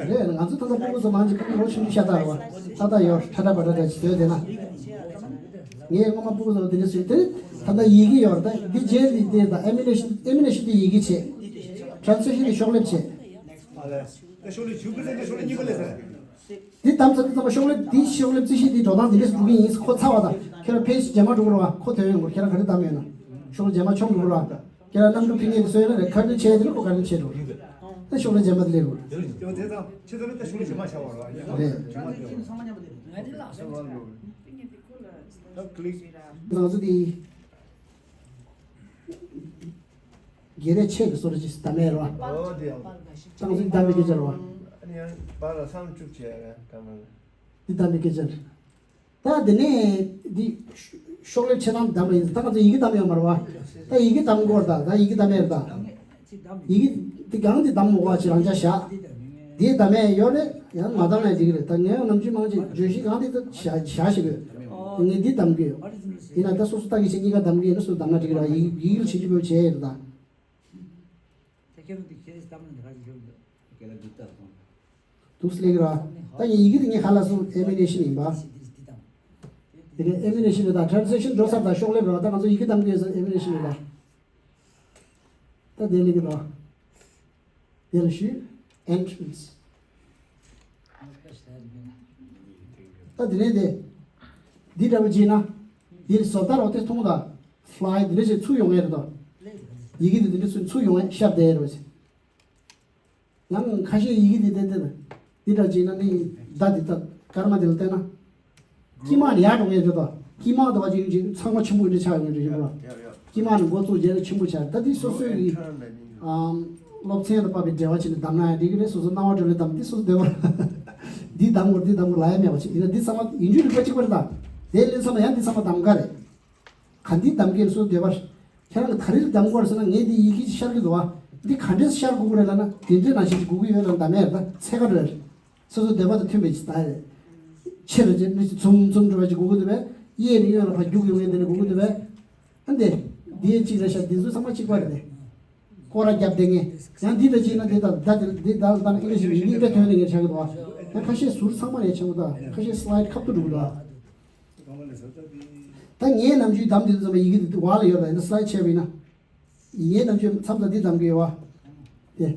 རེད། ང་ཚོ་ད་ལྟ་སྤུ་གུ་ཚོ་མང་ཆེ་སྤུ་གུ་ལོ་ཆུང་ཆུང་ཤ་སྟག་རེད་བ། ཏག་ཏག་ཡོད། ཁྲ་ཁྲ་བ་ཁྲ་ཁྲ་ཅིག་བཟོས་བསྡད་ན། ངས་སྔོན་མ་སྤུ་གུ་ཚོ་དེ་འདྲ་བཟོས་དེ། ད་ལྟ་ཡི་གེ་ཡོད་རེད། ད་འདི་རྗེས་ལ་དེ་ད་animation animation་དེ་ཡི་གེ་བྱས། transition་དེ་ཤོག་ལེབ་བྱས། འདི་གདམ་ཚར་དུས་ཙམ་པ་ཤོག་ལེབ་འདི་ཤོག་ལེབ་རྩིས་གཞི་འདི་འགྲོ་སྟངས་འདི་འདྲ་ཞིག་འགྲོ་གི་ཡིན། ཁོ་ཚར་བ་དང་ཁྱེད་རང་page་རྗེས་མ་འགྲོ་དགོས་རེད་བ། ཁོ་ཐོན་ཡོང་དགོས། ཁྱེད་རང་ག་རེ་གདམ་ཡོད་ན་ཤོག་ལེབ་རྗེས་མ་མཆོང་འགྲོ་དགོས་རེད་བ། ཁྱེད་རང་གནམ་གྲུ་ཕིང་ངེས་དེ་བཟོས་ཡོད་ན་རེད། ཁ་རི་ཆེ་དེ་ནི་ཁོ་ག་རེ་ཆེ་འགྲོ། ད་ཤོག་ལེབ་རྗེས་མ་དེ་སླེབས་དགོས། དེ་ཚོ་དེ་དང་ཆེ་ཚོ་ནི་ད་ཤོག་ལེབ་རྗེས་མ་ཆགས་པ་རེད་བ། རེད། རྗེས་མ་དེ་ད་click། ང་ཚོ་དེ་སྒེར་རེ་ཆེ་གི་སོར་ཅིག་གདམ་ཡས་རེད་བ། ཨོ་དེ་ཡང་ཏང་སྲིད་གདམ་པའི་སྐད་ཆ་རེད་བ། ཨ་ནི་ཡང་བར་ལ་སང་བཅུག་བྱས་ཡང་གདམ་པ་རེད། འདི་གདམ་པའི་སྐད་ཆ་རེད། ད་དེ་ནས་འདི་ཤོག་ལེབ་ཆེ་ཐང་གདམ་པ་ཡིན། ད་ང་ཚོ་ཡི་གེ་གདམ་ཡོད་མ་རེད་བ། ད་ཡི་གེ་གདམ་དགོས་རེད། ད་ད་ཡི་གེ་གདམ་ཡས་རེད་ད། ཡི་གེ་འདི་གང་འདི་གདམ་མོ་བ་ཅི་རང་ཅག་བཞག་འདི་གདམ་ཡས་ཡོད་རེད། ཡང་མ་གདམ་ཡས་འགྲིག་གི་རེད། ད་ངས་ནམ་རྒྱུན་མང་ཆེ་བརྗོད་གཞི་གང་འདི་ད་བཞག་བཞག་ཞིག་དགོས། ངས་འདི་གདམ་གི་ཡོད། ཡིན་ན་ད་སོ་སོ་ལྟ་གི་ཆེ་གཉིས་ཀ་གདམ་གི་ཡིན་ན་སོ་གདམ་ན་འགྲིག་གི་རེད། ཡི་ཡི་གེ་ལ་བྱེད་ཀྱི་ཡོད་བྱས་ཡོད་རེད་ད། དུས་སླེབས་ར། ད་ངས་ཡི་གེ་དེ་ངས་ཧ་ལ་སོང་animation་ཡིན་པ། དེ་གའི་animation་རེད་ད། transition་འགྲོ་ས་ད་ཤོག་ལེབ་ར། ད་ང་ཚོ་ཡི་གེ་གདམ་གི་ཡོད་ས་animation་རེད་ད། ད་དེ་ལེགས་ར། དེ་ལ་ཞུ། Entrance། ད་དེ་ནས་དེ། འདི་འདྲ་བོ་བྱས་ན། འདིར་བཟོ་ལྟ་རོགས་དེ་མཐོང་ད། Fly་འདི་འདྲ་ཞིག་ཚུར་ཡོང་ངེས་རེད་དོ། ཡི་གེ་དེ་འདི་འདྲ་ཚུར་ཚུར་ཡོང་བས་ཤར་བསྡད་རོགས་བྱེད། ཡང་ཁ་ཤས་ཡི་གེ་འདི་བསྟན་བསྟན། འདི་འདྲ་བྱས་ན་ནི་བརྡ་འདི་ལྟ་སྐར་མ་འདི་ལ་བལྟས་ན། དཀྱིལ་མ་ནས་ཡར་འགྲོ་ངེས་རེད་དོ། དཀྱིལ་མ་དུ་བ་ཅིག་ཡིན་ཅིག་ཚང་མ་ཆེན་པོ་འདི་ཆགས་ཡོང་ངེས་རེད་ཞུ་རོགས། དཀྱིལ་མ་ནས་འགོ་བཙུགས་རྗེས་ལ་ཆེན་པོ་ཆགས། ད་འདི་སོ་སོའི་གི་ཨམ། སློབ་ཚན་དང་བབས་པའི་འབྲེལ་བ་བྱས་ནས་བདམས་ན་ཡང་འགྲིག་གི་རེད། སོ་སོ་སྣང་བ་འགྲོ་ལེ་བདམས། འདི་སོ་སོ་འདོད་པ། འདི་བདམས་དགོས་འདི་བདམས་དགོས་ལབ་ཡ་མེད་པ་ཅིག་ཡིན་ན། འདི་ཚང་མ་ཡིན་རྒྱུ་རིག་པ་གཅིག་པ་རེད་ད། དེ་ལས་ཚང་མ་ཡང་འདི་ཚང་མ་གདམ་ག་རེད། ག་འདི་གདམ་གས་སོ་འདོད་པ། ཁྱེད་རང་གི་ད་རེས་གདམ་དགོས་རེད་ཟེར་ན། ངས་འདི་ཡི་གེ་ཅིག་ཤར་གི་འདུག་བ། འདི་ག་འདྲས་ཤར་དགོས་ཀྱི་རེད་ལབ་ན། དེ་འདྲས་ནང་བཞིན་ཅིག་དགོས་ཀྱི་ཡོད་ལབ་གདམ་ཡ་རེད་ད། ཚད་ག་འདྲ་རེད། སོ་སོ་འདོད་པ་དང་མཐུན་པའི་ཅིག་ད་རེད། ཆེ་རུ་ཅིག་མི་ཅིག་ཚུམ་ཚུམ་འགྲོ་བ་ཅིག་དགོས་ཀྱི་འདུག་བས། གཡས་ནས་གཡོན་ལ་ཕར་རྒྱུག་ཡོང་མཁན་དེ་འདྲས་དགོས་ཀྱི་འདུག་བས། ཨ་འདི། འདི་ཡས་གཅིག་རེད་ཤག་འདི་ཚོ་ཚང་མ་གཅིག་པ་རེད་དེ། སྐོར་ར་རྒྱབ་བསྡད་མཁན། ཡང་འདི་འདྲ་བྱས་ན་འདི་དང་ད་འདི་འདི་ད་ལྟ་ན་ཨིན་ལིཤ་མི་འདྲ་ཐོན་ནས་ངས་ཆགས་ཀྱི་འདུག་བ། ཡང་ཁ་ཤས་ཟུར་ཚང་མ་ལས་ཆེན་པོ་དང་ཁ་ཤས་སི་ལའེ་ཌི་ཁ་ཐུག་འགྲོ་གི་འདུག་བ། ད་ངའི་ནམ་རྒྱུན་གདམ་དེ་ཚོ་ཚང་མ་ཡི་གེ་འདི་འོག་ལ་ཡོད་ལ། འདི་སི་ལའེ་ཌི་བྱས་པ་ཡིན་ན། ངའི་ནམ་རྒྱུན་མཚམས་དང་འདི་གདམ་གི་ཡོད་བ། དེ།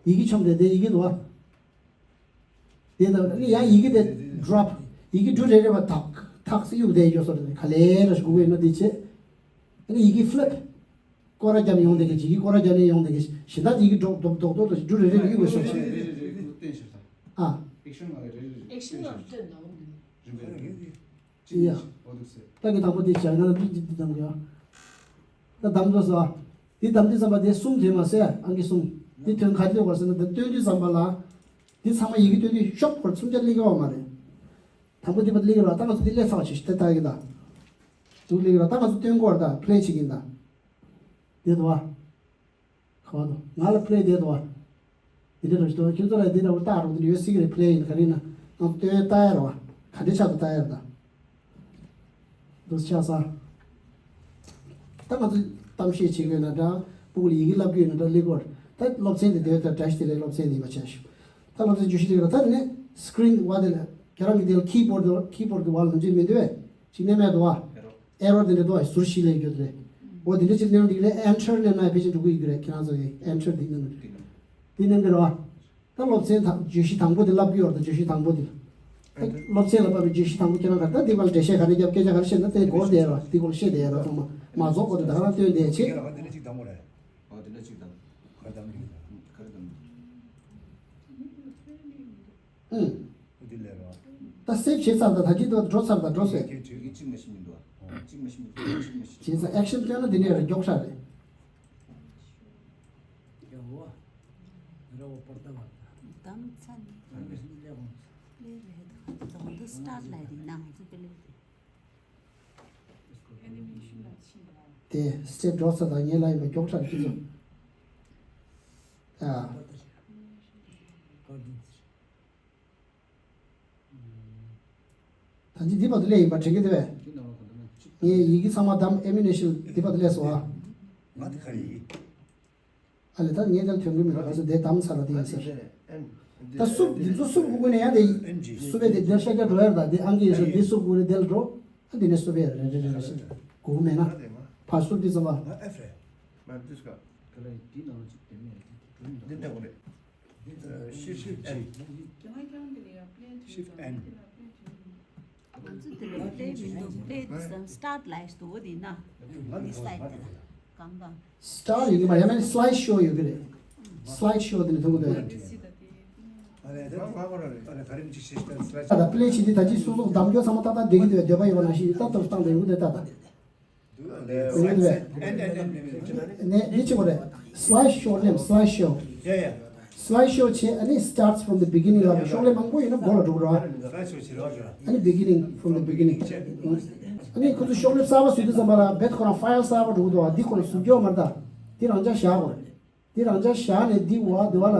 ཡི་གེ་ཆོམ་དེ་དེ་ཡི་གེ་འདུག་བ། དེ་དང་ནི་ཡང་ཡི་གེ་དེ་ཌོབ། ཡི་གེ་འབྲུ་རེ་རེ་བ་ཐག་ཐག་སེ་གཡུག་བསྡད་ཡོད་སོ་རེད། ག་ལེ་ར་ཞིག་དགོས་ཀྱི་ཡོད་ན་དེ་བྱེད། ཨ་ནི་ཡི་གེ་ཕི་ལིབ། སྐོར་ར་བརྒྱབ་ནས་ཡོང་བསྡད་མཁན་ཅིག་ཡི་གེ་སྐོར་ར་བརྒྱབ་ནས་ཡོང་བསྡད་མཁན་ཞིག་གཞན་དག་ཡི་གེ་ཌོབ་ཌོབ་ཌོབ་ཌོབ་ཅིག་འབྲུ་རེ་རེ་གཡུག་བསྡད་སོ་ཞིག་ཨ། ཨེག་ཤན་ལ་སྟོན་ན་འོང་། རིམ་པས། ཡ། ཨོ་འདུག་སེ། ད་ངས་དང་པོ་འདི་བྱས་ན་འདི་འདི་འདི་གདམ་དགོས། འདི་གདམ་དགོས་སོ། འདི་གདམ་དུས་ཙམ་པ་དེ་གསུམ་ཐོན་མ་ཟད། ཨང་ཀི་གསུམ། འདི་ཐོན་ག་དུས་བར་སོང་ན་འདི་སྟོན་དུས་ཙམ་པ་ལ། འདི་ཚང་མ་ཡི་གེ་སྟོན་དུས་ཤོག་བར་གསུམ་ཆ་སླེབས་ཀྱི་ཡོད་མ་རེད། དང་པོ་འདི་པར་སླེབས་ཀྱི་རེད་བ། ད་ང་ཚོ་འདི་སླེབས་ཚར་བ་ཞིག་ཞིག་དེ་ལྟ་གི་ད། འདུག་སླེབས་ཀྱི་རེད་བ། ད་ང་ཚོ་སྟོན་དགོས་རེད་ད། པི་ལེ་བྱེད་ཀྱི་ཡིན་ད། འདི་འདུག་བ། ག་བ་འདུག་ང་ལ་པི་ལེ་བསྡད་འདུག་བ། འདི་འདྲ་རེད་ཤག་ཁྱོད་ཚོ་ལ་འདི་འདྲ་བོ་ལྟ་རོགས། འདི་འདྲ་ཡོད་སྲིད་ཀྱི་རེད། པི་ལེ་ཡིན་ག་རེ་ཡིན་ན་ང་ཚོ་སྟོན་ཡས་ལྟ་ཡ་རེད་བ། ག་འདྲའི་ཆགས་འདུག་ལྟ་ཡ་རེད་ད། འདུག་ཆགས་ས། ད་ང་ཚོས་གཏམ་བཤད་བྱེད་དགོས་ན་འདྲ། སྤུ་གུ་ལ་ཡི་གེ་བསླབ་ཀྱི་ཡོད་ན་འདྲ། སླེབས་དགོས་རེད། ད་སློབ་ཚན་དེ་དེ་ལྟར་བཀྲ་ཤིས་བདེ་ལེགས་སློབ་ཚན་དེ་ཡིན་པ་བྱས་ཤིག་ད་སློབ་ཚན་བརྗོད་གཞི་དེ་ག་ད་ནི་སི་ཀི་རིན་བ་དེ་ལ་ཁྱེད་རང་གི་དེ་ལ་ཁི་བྷོར་དུ་ཁི་བྷོར་གི་བར་ལ་འཇུས་མི་འདུག་བས། ཅིག་ནས་མེད་འདུག་བ། ཨེ་རོ་དེ་འདྲ་འདུག་བ། ཟུར་བཞི་ལས་རྒྱུ་དེ་རེད། འོ་དེ་འདྲ་ཅིག་ནས་འདི་ལས་ཨེན་ཊར་ནས་ན་ཕལ་ཆེར་འགྲོ་གི་ཡོད་ཀྱི་རེད། ཁྱེད་རང་ཚོ་གི་ཨེན་ཊར་འདི་ནས་འདི་ནས་འདི་རེད་བ། ད་སློབ་ཚན་དང་བརྗོད་གཞི་དང་པོ་དེ་བསླབ་ཀྱི་ཡོད་རེད། བརྗོད་གཞི་དང་པོ་དེ། ཨེ་འདྲ། སློབ་ཚན་ལ་བབས་པའི་བརྗོད་གཞི་དང་པོ་ཁྱེད་རང་ག་ད་འདི་བར་འགྲེལ་བཤད་ག་རེ་བརྒྱབ། སྐད་ཆ་ག་རེ་བཤད་ན་དེ་གོ་བདེ་ར། དེ་སྐོར་བཤད་བདེ་ར། ཚང་མ་མ་རྫོགས་གོང་དུ་ད་ག་རང་སྟོན་བདེ་ཆེ། ཁྱེད་རང་འདི་འདྲ་ཅིག་གདམ་དགོས་རེད། ཨོ་དེ་འདྲ་ཅིག་གདམ། ག་རེ་གདམ་རེད། ག་རེ་གདམ། ཨུང་། འདི་ལས་རོ། ད་སེབ་བྱས་ཚར་དང་ད་གི་ད་འགྲོ་ཚར་དང་འགྲོ་ཟེར། ཁྱེད་ཁྱེད་ཀྱིས་གཅིག་མ་ཤེས་མི་འདུག་ཨ། གཅིག་མ་ཤེས་མི་འདུག་གཅིག་མ་ཤེས། བྱས་ཙང་ཨེག་ཤན་སྟོན་ན་འདི་ནས་ར་མགྱོགས་ཤག་རེད། དེ་སི་ཊེབ་འགྲོ་ས་དང་ངའི་ལ་ཡིན་པ་མགྱོགས་དྲགས་ཀྱི་ཚོ། ཨ། ད་ཅི་འདི་བར་དུ་སླེབས་ཡིན་པ་དྲན་གྱི་འདུག་བས། ངས་ཡི་གེ་ཚང་མ་བདམས། ཨེ་མུ་ནེ་ཤན་འདི་བར་དུ་སླེབས་སོང་ཨ། ང་དེ་ག་རེ་ཡིན། ཨ་ལས་ད་ངས་ད་ཐོན་གི་མི་འདུག་ང་ཚོ་དེ་བདམས་ཚར་བ་དེ་ཡིན་ཟེར། ད་སུབ་འདི་ཚོ་སུབ་དགོས་ཀྱི་ནས་ཡང་དེ་སུབ་པའི་དེ་དེར་ཤ་རྒྱག་འགྲོ་ཡ་རེད། ད་དེ་ཨང་ཀི་ཡིན་ཟེར། འདི་སུབ་དགོས་ནས་དེར་འགྲོ། ཨ་འདི་ནས་སུབ་པའི་རེ་རེ་རེ་རེ་ཞིག་དགོས་མེད་ན། ཕར་སུབ་དུས་ཙམ་པ། འདི་འདྲ་བོ་རེད། Shift N. Shift N. ང་ཚོ་དེ་ལ་པི་ལེ་མི་འདུག་པི་ལེ་དེ་སི་ཊར་ལའེ་ཌི་དུ་འོ་དེ་ན། འདི་སི་ལའེ་ཌི་དེ་ལ་གང་གང་། སི་ཊར་ཡོད་ཀྱི་མ་ཡང་ན་སི་ལའེ་ཌི་ཤོ་ཡོད་ཀྱི་རེད། སི་ལའེ་ཌི་ཤོ་དེ་ནས་མཐོང་གི་འདུག་ད་པི་ལེ་བྱེད་དུས་ད་ཅི་སོ་སོ་གདམ་རྒྱུ་ཚང་མ་ཏག་ཏག་བསྡད་ཀྱི་འདུག་འདོད་པ་ཡོད་པ་ནང་བཞིན་ཏག་ཏག་བཏང་བསྡད་ཡོང་གི་འདུག་ཏག་ཏག་ནས་འདི་ཅི་གོ་རེད། སི་ལའེ་ཌི་ཤོ་ནེམ། སི་ལའེ་ཌི་ཤོ། སི་ལའེ་ཌི་ཤོ་བྱས། ཨ་ནི་starts from the beginning ལབ་པའི་ཤོག་ལྷེ་མང་པོ་ཡོད་ན་མགོ་ལ་འགྲོ་གི་རེད་བ། ཨ་ནི་beginning from the beginning. ཨ་ནི་ཁོ་ཚོ་ཤོག་ལྷེ་གསར་པ་བཟོས་དུས་ཙམ་པ་ལ་རྦད་ཁོ་རང་ཕའིལ་གསར་པ་འགྲོ་གི་འདུག་བ། འདི་ཁོ་རང་བཟོ་རྒྱུ་མ་རེད་ད། འདི་རང་འཇགས་བཞག་དགོས་རེད། འདི་རང་འཇགས་བཞག་ནས་འདི་འོག་འདི་བ་ལ་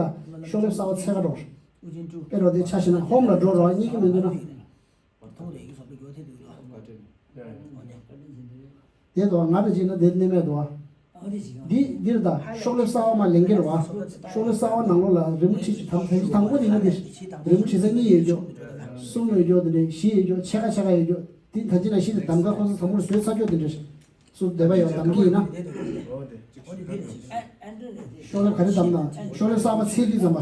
ཤོག་ལྷེ་གསར་པ་འཚོལ་ག་འགྲོ་རེད། དཔེ་རོ་དེ་ཆ་བཞག་ན་ཧོམ་ལ་འགྲོ་རོགས། རྙེད་ཀྱི་མི་འདུག་ན། དེ་དོ་ང་རེ་བྱས་ན་དེ་གནས་མེད་དོ། འདི་འདིར་ད་ཤོག་ལྷེ་གསར་པ་མ་ལེན་གྱི་རེད་བ། ཤོག་ལྷེ་གསར་པ་ནང་ལོགས་ལ་རི་མོ་བྲིས། ད་དང་པོ་དེ་ཡིན་ན་འདིར་རི་མོ་བྲིས་ས་གཉིས་ཡོད་རྒྱུ། གསུམ་ཡོད་རྒྱུ། དེ་ནས་བཞི་ཡོད་རྒྱུ། ཕྱེད་ཀ་ཕྱེད་ཀ་ཡོད་རྒྱུ། དེ་ད་ཅི་ན་ཤི་དེ་གདམ་ག་ཁོ་ཚོ་དང་པོར་བཟོས་ཚར་རྒྱུ་དེ་འདྲ་ཞིག་སུ་བསྡད་པ་ཡོད་གདམ་གྱི་ཡིན་ན། ཤོག་ལྷེ་ག་རེ་གདམ་ན་ཤོག་ལྷེ་གསར་པ་འཚོལ་དུས་ཙམ་པ།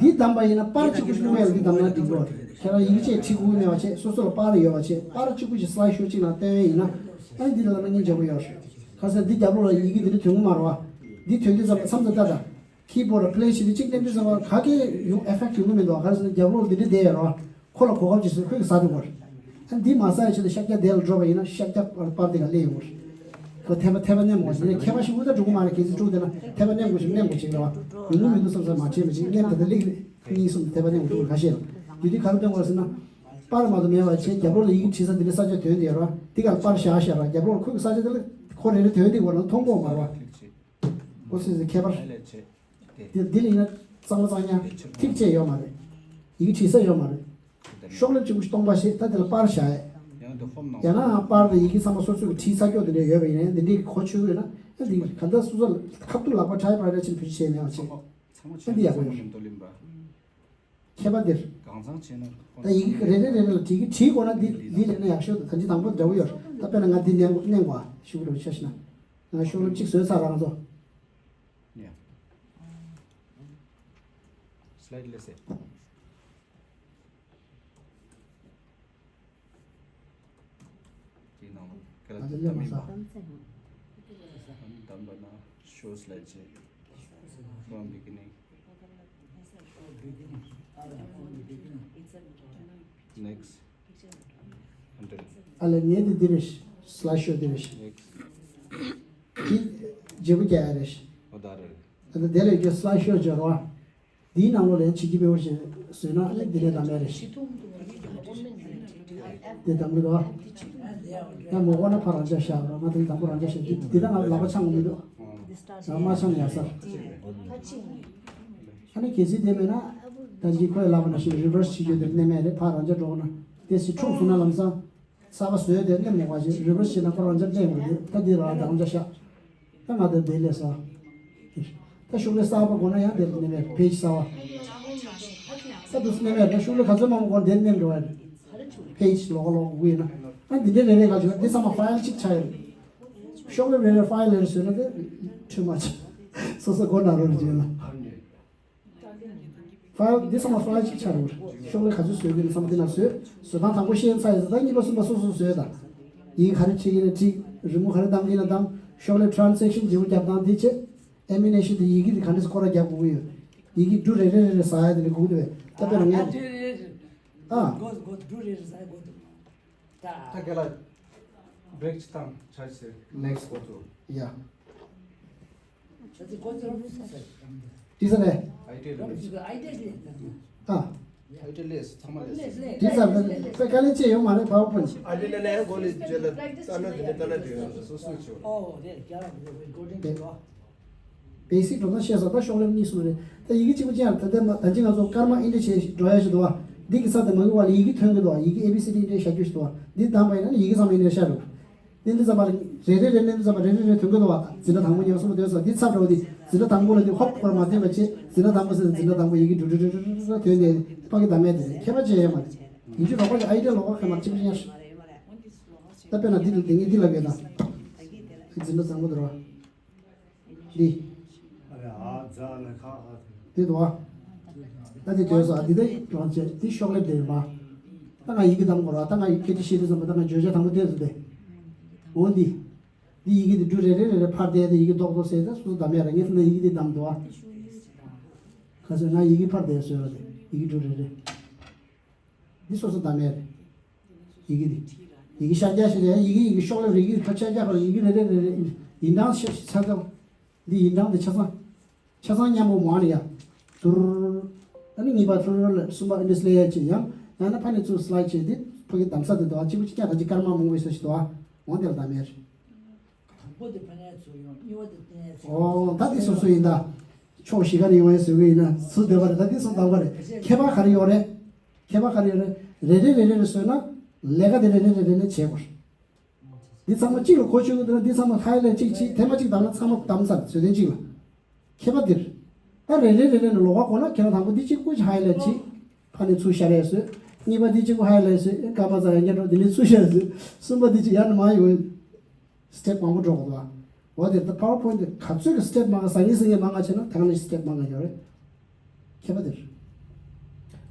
འདི་བདམས་པ་ཡིན་ན་པར་གཅིག་པུ་ཞིག་སྨོས་ལ་འདི་བདམས་ན་འགྲིག་གོ། ཁྱེད་རང་ཡིག་ཆ་ཁྲིད་དགོས་མེད་པ་བྱས། སོ་སོ་ལ་པར་ཡོད་པ་བྱས། པར་གཅིག་པུ་ཞིག་སི་ལའེ་ཌི་ཤོ་གཅིག་ནང་བཏོན་ཡིན་ན། ཨ་འདི་ལ་ལ་མ་སྙིང་རྗེ་པོ་ཡོད། ཁ་སང་འདི་རྒྱབ་ལོགས་ལ་ཡི་གེ་འདི་འདྲ་ཐོན་གི་མ་རེད་བ། འདི་ཐོན་དུས་ཙམ་ལ་མཚམས་ཙམ་ལྟ་དང་། ཁི་བོར་ཌ་པི་ལེ་བྱེད་དུས་གཅིག་ནས་འདི་ཙམ་ལ་ག་གེ་ཡོང་ཨེ་ཕེག་ཊི་ཡོང་གི་མི་འདུག་ཁ་སང་རྒྱབ་ལོགས་འདི་འདྲ་བསྡད་ཡོད་རེད་བ། ཁོ་ལ་གོ་སྐབས་ཅིག་སོང་ཁོས་ཟ་འདུག་གོ། ཨ་འདི་མ་ཟ་ཡ་ཆེད་དུ་ཤར་རྒྱག་དེ་ལ་འགྲོ་བ་ཡིན་ན་ཤར་རྒྱག་པར་དེ་ག་སླེབས་ཡོང་གོ། ཁོ་འཐད་པ་འཐད་པ་མནན་དགོས་ཟེར་ནས་མཁས་པ་ཞིག་འུ་ད་འགྲོ་གི་མ་རེད། གལ་སྲིད་འགྲོ་བསྡད་ན་འཐད་པ་མནན་དགོས་ཞིག་མནན་དགོས་ཞིག་རེད་བ། ཡོང་གི་མི་འདུག་བསམ་བསམ་མ་བྱས་མི་བྱེད་མནན་ད་ལྟ་སླེབས་གཉིས་གསུམ་འཐད་པ་མནན་དགོས་འདུག་ག་ཤེས་ལ། དེ་དུས་ག་རེ་སྟོན་དགོས་ཟེར་ན། པར་མ་གཏོགས་མེད་པ་བྱས་རྒྱབ་ལོགས་ལ་ཡི་གེ་བྲིས་ས་འདི་འདྲ་ས་ཆ་དོན་དེ་ཡོད་ར། འདི་ག་ལ་པར་བཞག་བཞག་ར་རྒྱབ་ལོགས་ལ་ཁོ་གི་ས་ཆ་དེ་ལ་ཁོ་རེ་རེ་དོན་དེ་གོ་ན་མཐོང་གོ་མ་ར། ཨོ་སི་སི་ཁྱད་པར། འདི་འདི་ལ་ཡིན་ན་གཙང་མ་གཙང་ཉག་ཐིག་བཅས་ཡོད་མ་རེད། ཡི་གེ་བྲིས་ས་ཡོད་མ་རེད། ཤོག་ལེབ་གཅིག་པུ་ཞིག་སྟོང་པ་ཞིག་ད་དེ་ལ་པར་བཞག་ཡ། ཡང་དུ་ཧོམ་ནང་ཡང་ན་པར་དེ་ཡི་གེ་ཚང་མ་སོ་སོའི་གི་བྲིས་ཚར་ཀྱོག་དེ་འདྲ་ཡོད་པ་ཡིན་ན་འདི་འདྲའི་གི་གོ་ཆོད་ཡོད་ན་ཨ་འདི་ག་འདྲ་སོ་སོ་ལ་ཁ་ཐུག་ལག་པ་ཊའིབ་ར་ར་ཕྱིན་བུ་ཆེ་མེད་པ་བྱེད། ཚང་མ་ཨ་འདི་ཡག་པོ་ཡོད། ཚང་མ་མདོ་ལིམ་པ། མཁས་པ་འདིར། གང་ཚང་བྱས་ན་ཁོ་ད་ཡི་གེ་རེ་རེ་རེ་རེ་ལ་བྲིས་གི་བྲིས་དགོས་ན་འདི་འདི་ལས་ན་ཡག་ཤོས་དང་ད་ཅི་དང་པོ་འདྲ་བོ་ཡོད། ད་དཔེར་ན་ང་འདི་ནས་མནན་དགོས་ཤུགས་རུ་ཆ་ཤི་ན། ང་ཤོག་ལེབ་གཅིག་བཟོས་ཚར་རང་ཚོ། Yeah. Slide ལས་སེ། དེའི་ནང་ལ་ཁ་ལ་ཨ་ཅེ་ལེ་མ་ས། ཨ་ནི་དམ་པ་ན་ཤོ་སི་ལ་ཅེ། From beginning. Next. Until. ཨ་ལེ་ངས་འདི་འདི་རེད། སི་ལའི་ཤོ་འདི་རེད། Next. འདི་བརྗེ་པོ་རྒྱག་ཡ་རེད། ཨོ་ད་རེད། ཨ་ད་དེ་ལས་རྒྱུ་སི་ལའི་ཤོ་སྦྱོར་བ། འདིའི་ནང་ལོགས་ལ་ཡང་བྱེད་ཀྱི་པའི་འོ་ཞེས་བཟོས་ན་ཨ་ནི་འདི་ནས་གདམ་ཡ་རེད། འདི་གདམ་གི་འདུག་ཡང་མོ་གོ་ན་ཕ་རང་ཅག་བཞག་རོགས་ང་དེ་དང་པོ་རང་ཅག་བཞག་འདི་འདི་ད་ང་ལག་པ་འཆང་གི་མི་འདུག་ང་མ་འཆང་ཡ་ས། ཨ་ནི་གལ་སྲིད་དེ་མེད་ན་ད་འདི་ཁོའི་ལག་པ་ན་ཞིག་རི་ཝར་སི་བྱེད་རྒྱུ་དེ་གནས་མེད་རེད། ཕ་རང་ཅག་འགྲོ་གོ་ན་དེ་སི་འཁྲུག་སོང་ན་ལམ་སང་། གསར་པ་བཟོས་ཏེ་སླེབས་མེད་པ་ཞིག་རི་ཝར་སི་བྱས་ན་ཁོ་རང་ཅག་སླེབས་མི་འདུག་ད་འདི་རང་རང་ཅག་བཞག་ད་ང་དེ་དེ་ལས་ས། ད་ཤུགས་ལས་གསར་པ་དགོས་ན་ཡང་དེ་ནས་མེད་པེ་ཇི་གསར་པ། ད་དུ་ནས་མེད་ད་ཤུགས་ལས་ག་ཚོད་མང་པོ་དགོས་དེ་ནས་འགྲོ་བ་རེད། པེ་ཇི་ལོག་ལོག་དགོས་ཡིན་ན། ཨ་འདི་འདྲའི་རེ་རེ་ག་ཚོད་འདི་ཚང་མ་ཕ་ཡལ་གཅིག་ཆགས་ཡོད། ཤུགས་ལས་རེ་རེ་ཕ་ཡལ་རེ་བཟོས་ན་དེ་ཁྲི་མ་ཆགས། སོ་སོ་སྒོ་ན་རོལ་བྱས་ན། ཕ་ཡལ་འདི་ཚང་མ་ཕ་ཡལ་གཅིག་ཆགས་རེད། ཤོག་ལེ་ག་ཚོད་བཟོས་དགོས་ན་ཚང་མ་འདི་ན་བཟོས། བཟོ་སྟངས་དང་པོ་ཤེས་ཚར་ཡིན་ཙང་ད་གཉིས་པ་གསུམ་པ་སོ་སོ་བཟོས་དང་། ཡིག་ག་རེ་བྲིས་ཡིན་ན་བྲིས། རི་མོ་ག་རེ་བཏང་གི་ཡིན་ན་བཏང་། ཤོག་ལེ་ཊ་རན་སེག་ཤན་བྱེད་པོ་རྒྱབ་སྟངས་འདི་བྱེད། ཨེ་མི་ནེ་ཤན་དེ་ཡི་གེ་དེ་ག་འདྲ་སེ་སྐོར་ར་རྒྱབ་དགོས་ཀྱི་ཡོད། ཡི་གེ་འབྲུ་རེ་རེ་རེ་རེ་ཟ་ཡ་དེ་ནི་སྒུག་འདུག་བས་ད་དཔེར་ན་ངས། ཨ། ད་ག་ལ་བྲེག་ཅིག་བཏང་ཆ་ཟེར། Next go to. Yeah. ཏི་ས་རེད། ཨ། ཨ་ཏི་ལེས་ཚང་མ་ལེས། ཏི་ས་རེད། དཀའ་ལས་ཅི་ཡོད་མ་རེད། PowerPoint. ཨ་ཏི་ལེ་ལེ་གོ་ལེ་ཇེ་ལ་ཏ་ན་དེ་ནི་ཏ་ན་དེ་ཡོད་སོ་སོ་ཆེ་བ། ཨོ་རེད་རྒྱ་ལ་གོ་ལེ་གོ་ལེ་ཇེ་ལ། བེ་སིག་འགྲོ་སྟངས་ཤེས་སོང་། ད་ཤོག་ལེབ་གཉིས་གསུམ་རེད། ད་ཡི་གེ་གཅིག་པུ་ཅན་ད་ལྟ་མ་ད་ཅི་ང་ཚོ་སྐར་མ་ཨིན་ཏྲེ་བྱས་འགྲོ་ཡ་ཞིག་འདུག་བ། འདི་གི་ས་དེ་མ་གི་བ་ལ་ཡི་གེ་ཐོན་གི་འདུག་བ། ཡི་གེ་ཨེ་བི་སི་ཌི་ཨིན་ཏྲེ་བྱ་རྒྱུ་ཞིག་འདུག་བ། འདི་བདམས་པ་ཡིན་ན་ནི་ཡི་གེ་ཚང་མ་ཨིན་ཏྲེ་ཤར་འགྲོ། འདི་འདི་ཚང་མ་རེ་རེ་རེ་གནས་འདི་ཚང་མ་རེ་རེ་རེ་ཐོན་གི་འདུག་བ། འཛིན་གྲྭ་དང་པོ་ཉོ་གསུམ་པ་དོན་ས་འདི་ཚབ་འགྲོ་འདི་འཛིན་གྲྭ་དང་པོ་ལ་འདི་ཧོབ་ཁོར་མ་ཐོན་པ་བྱས་འཛིན་གྲྭ་དང་པོ་ཟེར་འཛིན་གྲྭ་དང་པོ་ཡི་གེ་འགྲོ་འགྲོ་འགྲོ་འགྲོ་འགྲོ་ཐོན་ནས་ཕ་གི་བདམས་མེད་དེ་རེད། ཁྱད་པར་ཅི་ཡོད་མ་རེད། ཡིན་རྒྱུ་ལོག་པ་ཅིག་ཨའི་ཌི་ཡ་ལོག་པ་ཁ་མར་གཅིག་པུ་ཉར། ད་དཔེར་ན་འདི་ལ་དེ་ངས་འདི་ལ་བས་ན། འཛིན་གྲྭ་དང་པོ་དེ་རོ། འདི། ཨ་རེ་ཨ་ཛ་ལ་ཁ་ཨ། འདི་དོ། ད་འདི་དོ་ས་འདི་ད་རང་བྱས་འདི་ཤོག་ལེབ་དེ་མ། ད་ང་ཡི་གེ་བདམས་དགོས་ར། ད་ང་ཡི་གེ་དེ་ཤེས་དུས་ཙམ་པ་ད་ང་བརྗོད་བྱ་དང་པོ་དེ་ཟེར་ཏེ། འོ་འདི། འདི་ཡི་གེ་དེ་འབྲུ་རེ་རེ་རེ་རེ་ཕར་བསྡད་དེ་ཡི་གེ་རྡོག་རྡོག་ཟེར་ད་སོ་སོ་བདམས་ཡ་ར། ངས་ད་ང་ཡི་གེ་དེ་བདམས་འདུག་ཨ། ཁ་སང་ང་ཡི་གེ་ཕར་བསྡད་བཟོས་ར་དེ་ཡི་གེ་འབྲུ་རེ་རེ། འདི་སོ་སོ་བདམས་ཡ་རེད། ཡི་གེ་འདི། ཡི་གེ་ཤར་རྒྱག་ཤར་རྒྱག་ཡི་གེ་ཡི་གེ་ཤོག་ལེབ་རེ་ཡི་གེ་ཕར་ཤར་རྒྱག་ཁར་ཡི་གེ་རེ་རེ་རེ་རེ་ཡིན་གྲངས་ཤར་ཤར་ཚར་ཚར། འདི་ཡིན་གྲངས་འདི་ཆ་ཚང་། ཆ་ཚང་མཉམ་པོ་མ་ནི་ཡ། དུར། ཨ་ནི་གཉིས་པ་དུར་ལ་གསུམ་པ་ཨ་ནི་སླེབས་ཡ་ཅིག་ཡང་ཡང་ན་ཕ་ནི་ཚུར་སི་ལའི་ཌི་བྱས་འདི་ཕ་གི་གདམ་ས་དེ་འདུག་ཨ། གཅིག་པུ་གཅིག་རྐྱང་ད་ཅིག་སྐར་མ་མང་པོའི་ས་ཞིག་འདུག་ཨ། འོང་དེ་ལ་གདམ་ཡ་རེད། དང་པོ་དེ་ཕ་ནས་ཚུར་ཡོང་། གཉིས་པ་དེ་ཕ་ནས་ཚུར་ཡོང་། ཨོ་ད་དེ་སོ་སོ་ཡིན་ད། ཕྱོགས་བཞི་ཀ་ནས་ཡོང་ཡ་བཟོ་གི་ཡིན་ན་སུ་བདེ་བ་རེད། ད་དེ་སོ་བདམས་པ་རེད། ཁྱད་པར་ག་རེ་ཡོད་རེད། ཁྱད་པར་ག་རེ་ཡོད་རེད། རེ་རེ་རེ་རེ་རེ་བཟོས་ན་ལས་ཀ་དེ་རེ་རེ་རེ་རེ་ནས་བྱེད་དགོས། འདི་ཚང་མ་གཅིག་ལ་གོ་ཆོད་ཀྱི་འདུག་ན་འདི་ཚང་མ་ཧའི་ལའིཊ་གཅིག་བྱེད། ཐེངས་མ་གཅིག་བདམས་ན་ཚང་མ་བདམས་ཚར་བཟོ་དོན་གཅིག་ལ། ཁྱད་པར་འདིར། ད་རེ་རེ་རེ་རེ་ནས་ལོགས་ཀ་གོ་ན་ཁྱེད་རང་དང་པོ་འདི་གཅིག་པུ་ཧའི་ལའིཊ་བྱེད། ཕ་ནས་ཚུར་ཤར་ཡས་བཟོས། གཉིས་པ་འདི་གཅིག་པུ་ཧའི་ལའིཊ་བཟོས། སྐར་མ་ཚ་ཡང་བསྐྱར་འགྲོ་འདི་ནས་ཚུར་ཤར་ཡས་བཟོས། གསུམ་པ་འདི་གཅིག་ཡར་ནས་མར་ཡོང་། སི་ཊེབ་མང་པོ་འགྲོ་དགོས་འདུག་འོ་དེ་ད་པ་ཝར་པོའིན་ཊི་ག་ཚོད་ཀྱི་སི་ཊེབ་མང་ག་ཟ་ངེས་ཟ་ངེས་མང་ག་བྱས་ན་ད་ག་ནས་སི་ཊེབ་མང་ག་ཡོད་རེད། ཁྱད་པར་དེ་རེད།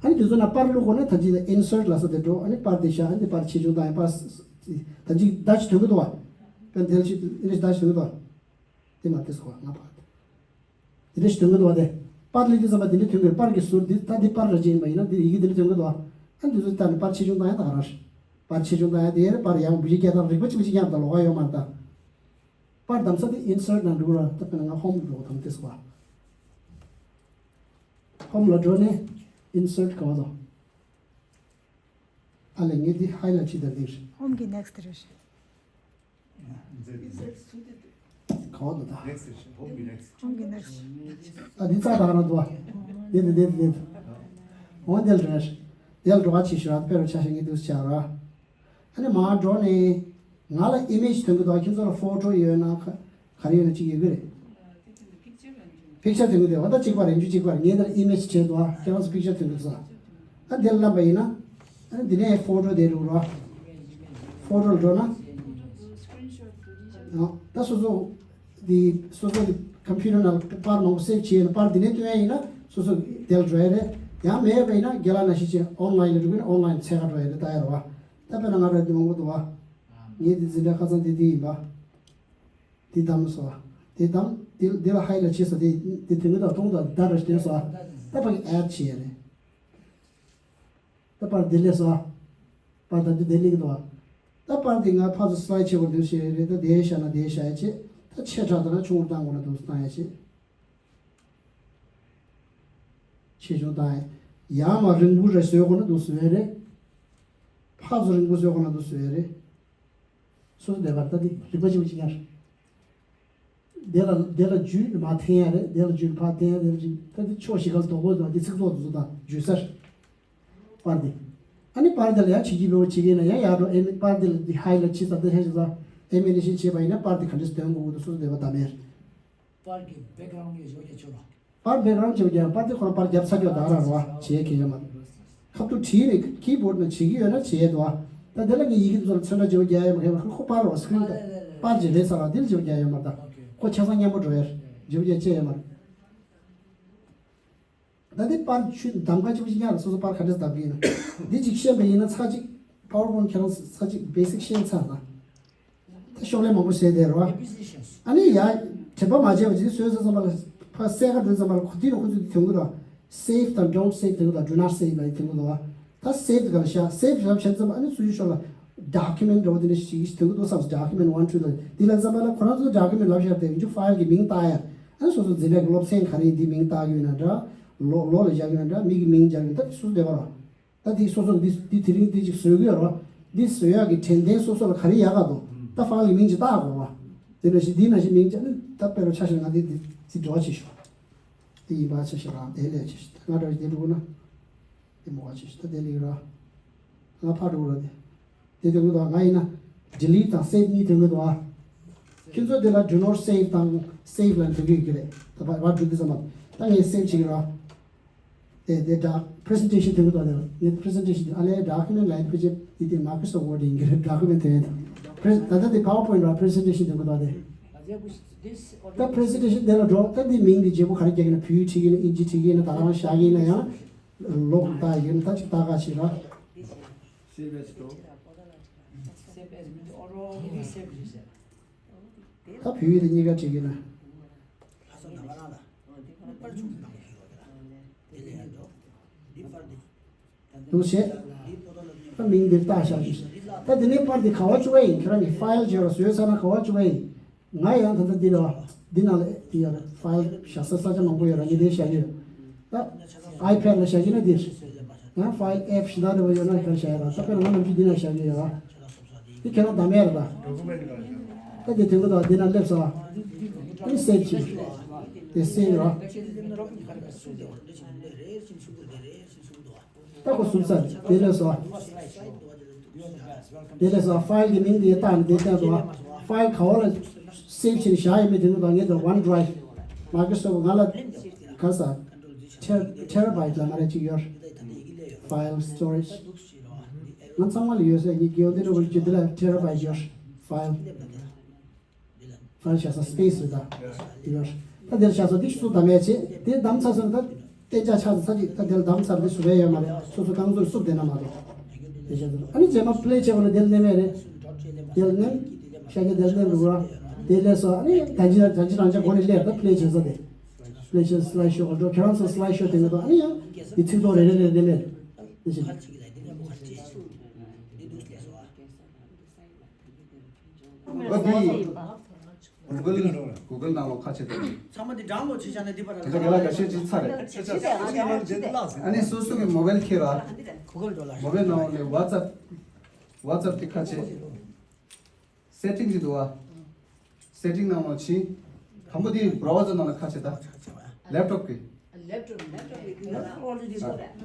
ཨ་ནི་དེ་ཚོ་ན་པར་བླུག་དགོས་ན་ད་ཅི་ད་ཨིན་སར་ཊི་ལབ་ས་དེ་འགྲོ། ཨ་ནི་པར་དེ་བཞག་ཨ་ནི་པར་ཆེ་ཆུང་དང་པར་ད་ཅི་ད་ཅི་ཐོན་གི་འདུག་བ། པན་དེལ་ཆི་ཨིན་ལིཤ་ད་ཞིག་དོན་གྱི་འདུག་དེ་མ་དེ་སོ་ང་པ། དེ་འདྲ་ཞིག་དོན་གྱི་འདུག་བ་དེ། པར་ལི་དེ་ཙམ་པ་དེ་འདྲ་དོན་གྱི་པར་གྱི་ཟུར་འདི་ད་འདི་པར་ར་ཅིག་ཡིན་པ་ཡིན་ན་འདི་ཡི་གེ་དེ་འདྲ་དོན་གྱི་འདུག་ཨ་འདི་ཚོ་ད་ནི་པར་ཆེ་ཆུང་བཏང་ཡ་ད་ག་ར་རེད། པར་ཆེ་ཆུང་བཏང་ཡ་དེ་ཡ་རེད། པར་ཡང་བུ་ཡི་སྐད་དང་རིག་པ་གཅིག་པ་གཅིག་རྐྱང་དང་ལོགས་ཀ་ཡོད་མ་རེད་ད། པར་བདམས་ས་དེ་ཨིན་སར་ནང་འགྲོ་ར་ད་དཔེར་ན་ང་ཧོམ་འགྲོ་དང་དེ་སོ། ཧོམ་ལ་འགྲོ་ནས་ཨིན་སར་ག་བ་དང་། ཨ་ལས་ངས་འདི་ཧའི་ལ་ཅི་ད་འདིར། ཧོམ་གྱི་ནེག་སི་ཊི་རེད། ག་བ་དང་ད། ཧོམ་གྱི་ནེག་སི་ཊི། ཨ་འདི་རྩ་དག་ན་འདུག་བ། འདི་འདི་འདི་འདི། འོ་འདིར་འགྲོ་ཡ། འདིར་འགྲོ་བ་ཅི་ཞུ་ར་དཔེ་རུ་ཆ་ཤས་ངས་འདུག་བྱ་ར། ཨ་ནི་མར་འགྲོ་ནས། ང་ལ་ཨི་མེཇ་ཐོན་གི་འདུག་ཁྱེད་ཚོ་ལ་ཕོ་ཊོ་ཡོད་ན་ག་ག་རེ་ཡོད་ན་གཅིག་ཡོད་གི་རེད། པིག་ཅར་ཐོན་གི་འདུག་འོ་ད་གཅིག་པ་རེད། མཇུག་གཅིག་པ་རེད། ངས་ད་ཨི་མེཇ་བྱས་འདུག་ཁྱེད་རང་ཚོ་པིག་ཅར་ཐོན་གི་འདུག་ཨ་འདིར་ལབ་པ་ཡིན་ན། ཨ་འདི་ནས་ཕོ་ཊོ་དེ་རུ་རོ། ཕོ་ཊོ་ལ་འགྲོ་ན། ཨ་ད་སོ་སོ། འདི་སོ་སོ་གི་ཀམ་པུ་ཊར་ནང་པར་མང་པོ་སེབ་བྱས་ཡིན་ན་པར་འདི་ནས་སྟོན་ཡ་ཡིན་ན་སོ་སོ་དེ་ལ་འགྲོ་ཡ་རེད། ཡང་མེད་པ་ཡིན་ན་རྒན་ལགས་ནང་བཞིན་བྱས་ཨོན་ལའིན་ལ་འགྲོ་གི་ན་ཨོན་ལའིན་འཚོལ་ག་འགྲོ་ཡ་རེད། ད་ཡ་རེད་བ། ད་དཔེར་ན་ང་རང་འདི་མང་པོ་འདུག་བ། ངས་འདི་འཛིན་གྲྭ་ཁ་སང་འདི་འདི་ཡིན་པ། འདི་བདམས་སོ། འདི་བདམས། འདི་འདི་ལ་ཧའི་ལ་བྱས་སོ། འདི་འདི་དོན་གྱི་ད་གཏོང་དང་འདི་ལྟར་རེ་བསྟན་སོ། ད་ཕ་གི་ཨེཌ་བྱས་རེད། ད་པར་འདི་ལས་སོ། པར་ད་འདི་འདི་ལེགས་འདུག་ད་པར་འདི་ང་ཕར་ཚུར་སི་ལའེཌ་བྱེད་པར་འདུག་བྱས་རེད། ད་དེ་བཞག་ན་དེ་བཞག་ཡ་བྱེད། ད་ཆེ་དྲགས་ད་ན་ཆུང་རུ་བཏང་དགོས་ན་འདུག་བཏང་ཡ་བྱེད། ཆེ་ཆུང་བཏང་ཡ། ཡང་མ་རིང་པོ་རེ་བཟོས་དགོས་ན་འདུག་བཟོས་ཡ་རེད། ཕར་ཚུར་རིང་པོ་བཟོས་དགོས་ན་འདུག་བཟོས་ཡ་རེད། སོ་སོ་བསྡད་པར་ལྟ་སྟེ་རིག་པ་ཆེན་པོ་ཅིག་ཉར། དེ་ལ་དེ་ལ་རྒྱུས་མ་འཐེན་ཡ་རེད། དེ་ལ་རྒྱུས་ཕར་འཐེན་ཡ་རེད། ད་དེ་ཕྱོགས་བཞི་ཁར་དོག་པོ་དང་དེ་ཚིག་ཐོག་དེ་ཚོ་དང་རྒྱུས་སར། པར་དེ། ཨ་ནི་པར་དེ་ལ་ཡང་བྱེད་ཀྱི་མེད་པ་བྱེད་ཀྱི་ན་ཡང་ཡར་འགྲོ་ཨེ་མི་པར་དེ་ལ་དེ་ཧའི་ལ་ཅི་ཙམ་དེ་ཧེ་ཞིག་ཙམ་ཨེ་མི་ནེ་ཤན་བྱེད་པ་ཡིན་ན་པར་དེ་ག་འདྲས་སྟོན་དགོས་ཀྱི་འདུག་སོ་སོ་བསྡད་པ་ད་མེད། པར་གྱི་བེག་གྷ་རའུན་ཌ་ཡོད་ཆོག་ར། པར་བེག་གྷ་རའུན་ཌ་བྱེད་པ་རྒྱག་པར་དེ་ཁོ་རང་པར་རྒྱབ་ཚར་རྒྱུ་ད་ར་རོ་བྱེད་ཀྱི་ཡོད་མ་རེད། ཁབ་ཏུ་བྲིས་ནས་ཀི་བྷོཌ་ནང་བྱེད་ཀྱི་ཡོད་ན་བྱེད་དོ། ད་དེ་ལ་ངས་ཡི་གེ་དེ་ཚོ་ལ་ཚོན་ཁྲ་བརྗེ་པོ་རྒྱག་ཡ་མ་ཁེལ་བ་ཁོ་པར་རོ་སི་ཀི་རིན་དང་པར་ཇི་རེད་ས་ར་དེ་ལ་བརྗེ་པོ་རྒྱག་ཡོད་མ་རེད། ད་ཁོ་ཆ་ཚང་མཉམ་པོ་འགྲོ་ཡ་རེད། བརྗེ་པོ་རྒྱག་བྱས་ཡོད་མ་རེད། ད་འདི་པར་ཆུ་འདམ་ཁ་གཅིག་པུ་ཞིག་ཉར་ལ་སོ་སོ་པར་ག་འདྲས་བཏབ་ཀྱི་ཡིན་ན། འདི་གཅིག་ཤེས་པ་ཡིན་ན་ཚར་གཅིག་པ་ཝར་པོའིན་ཁྱེད་རང་ཚར་གཅིག་བེ་སིག་ཤེས་ཚར་ན། ད་ཤོག་ལྷེ་མང་པོ་བཟོས་བསྡད་རོ། ཨ་ནི་ཡ། དྲན་པ་མ་བརྗེད་པ་ཅིག་བཟོས་ཚར་ཙམ་པ་ལ་ཕ་གསལ་ཁ་འགྲོ་ཙམ་པ་ལ་ཁོ་འདི་ནི་ཁོ་ཚོས་འདི་དོན་གྱི་རོ། Save དང་Don't Save དོན་གྱི་དང་Do Not Save ལ་ཡི་དོན་གྱི་རོ། ད་སེབ་ག་ལ་བཞག་སེབ་ལབ་བྱས་ཙམ་ཨ་ནི་སུ་ཡི་ཤོག་ལ་ཌོ་ཀུ་མེན་འདྲ་བོ་དེ་འདྲ་ཞིག་དོན་གྱི་འདུག་བསམ། ཌོ་ཀུ་མེན་ཝན་ཊུ་ལ་འདི་ལ་ཙམ་པ་ལ་ཁོ་རང་ཚོ་ཌོ་ཀུ་མེན་ལབ་བཞག་དེ་ཡིན་རྒྱུ་ཕའིལ་གྱི་མིང་བཏགས་ཡ། ཨ་ནི་སོ་སོ་འཛིན་གྲྭ་གི་སློབ་ཚན་ག་རེ་འདི་མིང་བཏགས་ཡོད་ན་འདྲ། ལོ་ལོ་ལ་བཞག་ཡོད་ན་འདྲ། མི་གི་མིང་བཞག་ཡོད་ན་འདྲ། སོ་སོ་བསྡད་པ་རོ། ད་འདི་སོ་སོ་འདི་འདི་དེ་རིང་འདི་ཅིག་བཟོས་གི་ཡོད་རོ། འདི་བཟོས་ཡག་གི་དྲན་རྟེན་སོ་སོ་ལ་ག་རེ་ཡག་ག་འདུག་ད་ཕའིལ་གྱི་མིང་ཅིག་བཏགས་དགོས་རོ། དེ་འདྲ་ཞིག་འདི་ནང་བཞིན་མིང་ཅིག་ཨ་ནི་ད་དཔེ་རོ་ཆ་བཞག་ན་འདི་འདི་འདི་འགྲོ་བ་ཆེ་ཤོག་དེ་ཡིན་པ་ཆེ་ཤོག་རང་དེ་ལས་ཆེ་ཤོག་ད་ང་འདྲ་བ་ཞིག་དེ་འགྲོ་དགོས་ན། དེ་མོ་བ་ཆེ་ཤོག་ད་དེ་ལས་ར། ང་ཕར་འགྲོ་ར་དེ། དེ་དོན་གྱི་དོ་ང་ཡིན་ན། Delete དང་Save གཉིས་དོན་གྱི་དོ། ཁྱོད་ཚོ་དེ་ལ་Do Not Save དང་Save ལ་དོན་གྱི་ཡོད་ཀྱི་རེད། ད་བར་བར་འགྲོ་དུས་ཙམ་པ། ད་ངས་Save བྱེད་ཀྱི་ར། དེ་དེ་ད་Presentation དོན་གྱི་དོ་དེ་ལ་ངས་Presentation དེ་ཨ་ལས་Document Language ཡིན་དེ་Microsoft Word ཡིན་གྱི་རེད། Document དེ་ཡིན། Pres- ད་ལྟ་དེ་PowerPoint ར་Presentation དོན་གྱི་དོ་དེ། ད་Presentation དེ་ལ་འགྲོ། ད་དེ་མིང་དེ་བརྗེ་པོ་ག་རེ་རྒྱག་གི་ན། བོད་ཡིག་བྲིས་ཀྱི་ན། ཨིན་ཇི་བྲིས་ཀྱི་ན། ད་ག་རང་བཞག་གི་ན་ཡང་། ལོག་ལྟ་ཡིན་ད་ཅིག་ལྟ་ག་ཞིག་ར། Save as འགྲོ། ད་བོད་ཡིག་དེ་གཉིས་ཀ་བྲིས་ཀྱི་ན། འདུག་བྱས། ད་མིང་འདིར་བཏགས་བཞག་གི། ད་དེ་ནས་པར་འདི་ག་བ་བཅུག་པ་ཡིན། ཁྱོད་རང་གི་ཕའིལ་བརྗེ་བ་བཟོས་ཚར་ན་ག་བ་བཅུག་པ་ཡིན། ང་ཡང་ད་ལྟ་འདི་ལ་འདི་ནང་ལ་འདི་ཡོད་རེད། ཕའིལ་བཞག་ས་ས་ཆ་མང་པོ་ཡོད་རེད། ངས་འདིར་བཞག་གི་ཡོད། ད་ཨའི་པེཌ་ལ་བཞག་གི་ན་འདིར། ཡང་ཕའིལ་ཨེབ་ཞེ་དྲག་རེ་བ་ཡོད་ན་ག་རེ་བཞག་ཡོད་ར། ད་དཔེར་ན་ང་ནམ་རྒྱུན་འདི་ན་བཞག་གི་ཡོད་ར། འདི་ཁྱེད་རང་བདམས་ཡས་རེད་ད། ད་འདི་དེ་འགོ་ད་འདི་ན་སླེབས་སོང་། ཨ་ནི་སེབ་བྱེད། དེ་སེབ་ར། ད་ཁོ་ཟུར་ཚར་དེ་ལས་སོ། དེ་ལས་སོ་ཕའིལ་གྱི་མིང་དེ་བཏགས་ནས་དེ་བསྟན་སོང་། ཕའིལ་ག་བ་ལ་སེབ་བྱས་ནས་བཞག་ཡོད་མེད་དེ་ནི་ད་ངས་ད་ཝན་ཌི་རའིབ། མའི་ཀྲོ་སོཕ་ང་ལ་ག་ས་ཊེ་ཊེ་ར་བྷའིཊ་ལ་ང་རེ་གཅིག་ཡོད། ཕའིལ་སི་ཊོ་རེཇ། ང་ཚང་མ་ལ་ཡོད་ས་ཡིན། གྱི་ཡོད་འདི་འགྲོ་གི་ཅི་འདི་ལ་ཊེ་ར་བྷའིཊ་ཡོད། ཕའིལ། ཕར་བཞག་ས་སི་པེ་སི་རེད་ད། ཡོད། ད་འདིར་བཞག་ས་འདི་སུ་བདམས་ཡས་བྱེད། དེ་བདམས་ཚར་སོང་ད་གཏན་འཇགས་ཆགས་ཚར་ཅིག་ད་འདིར་བདམས་ཚར་འདི་སུ་རེད་ཡོད་མ་རེད། སོ་སོ་རྐང་ཚུགས་སུབ་བསྡད་ན་མ་གཏོགས། དེ་བཞག་ཚར་ཨ་ནི་རྗེས་མ་པི་ལེ་བྱས་པ་ན་འདིར་མནན་མེད་རེད། འདིར་མནན། ཤ་ཁྱི་དེ་ལྟར་འདུག་ར། དེ་ལས་སོ་ཨ་ནི་ད་ཅི་ད་ཅི་རང་ཅག་སྒོ་ནས་སླེབས་ད་པི་ལེ་བྱེད་ས་དེ། པི་ལེ་བྱེད་སི་ལའེ་ཤོ་ག་འགྲོ་ཁྱེད་རང་ཚོ་སི་ལའེ་ཤོ་དེ་ང་དང་ཨ་ནི་ཡང་དེ་ཚིག་ཐོག་རེ་རེ་རེ་རེ་ལས་དེ་བཞིན། ཨོ་དེ་གུ་གལ་གུ་གལ་ནང་ལོགས་ཁ་ཕྱེ་དང་། ཚང་མ་དེ་ཌའུན་ལོཌ་བྱེད་བྱས་ནས་འདི་པར་དེ་ལ་རྒན་ལགས་འགའ་ཤས་ཅིག་ཚར་རེད། ཨ་ནི་སོ་སོ་གི་མོ་བེལ་ཁྱེར་ར། གུ་གལ་འགྲོ་ལ། མོ་བེལ་ནང་ལོགས་ནས་ཝ་ཙབ་ཝ་ཙབ་དེ་ཁ་ཕྱེ། སེ་ཊིང་གི་འདུག་བ། སེ་ཊིང་ནང་ལོགས་ཕྱིན། དང་པོ་དེ་བྷ་རའུ་ཛར་ནང་ལ་ཁ་ཕྱེ་ད། ལེབ་ཊོབ་ཀྱི། ལེབ་ཊོབ་ཀྱི།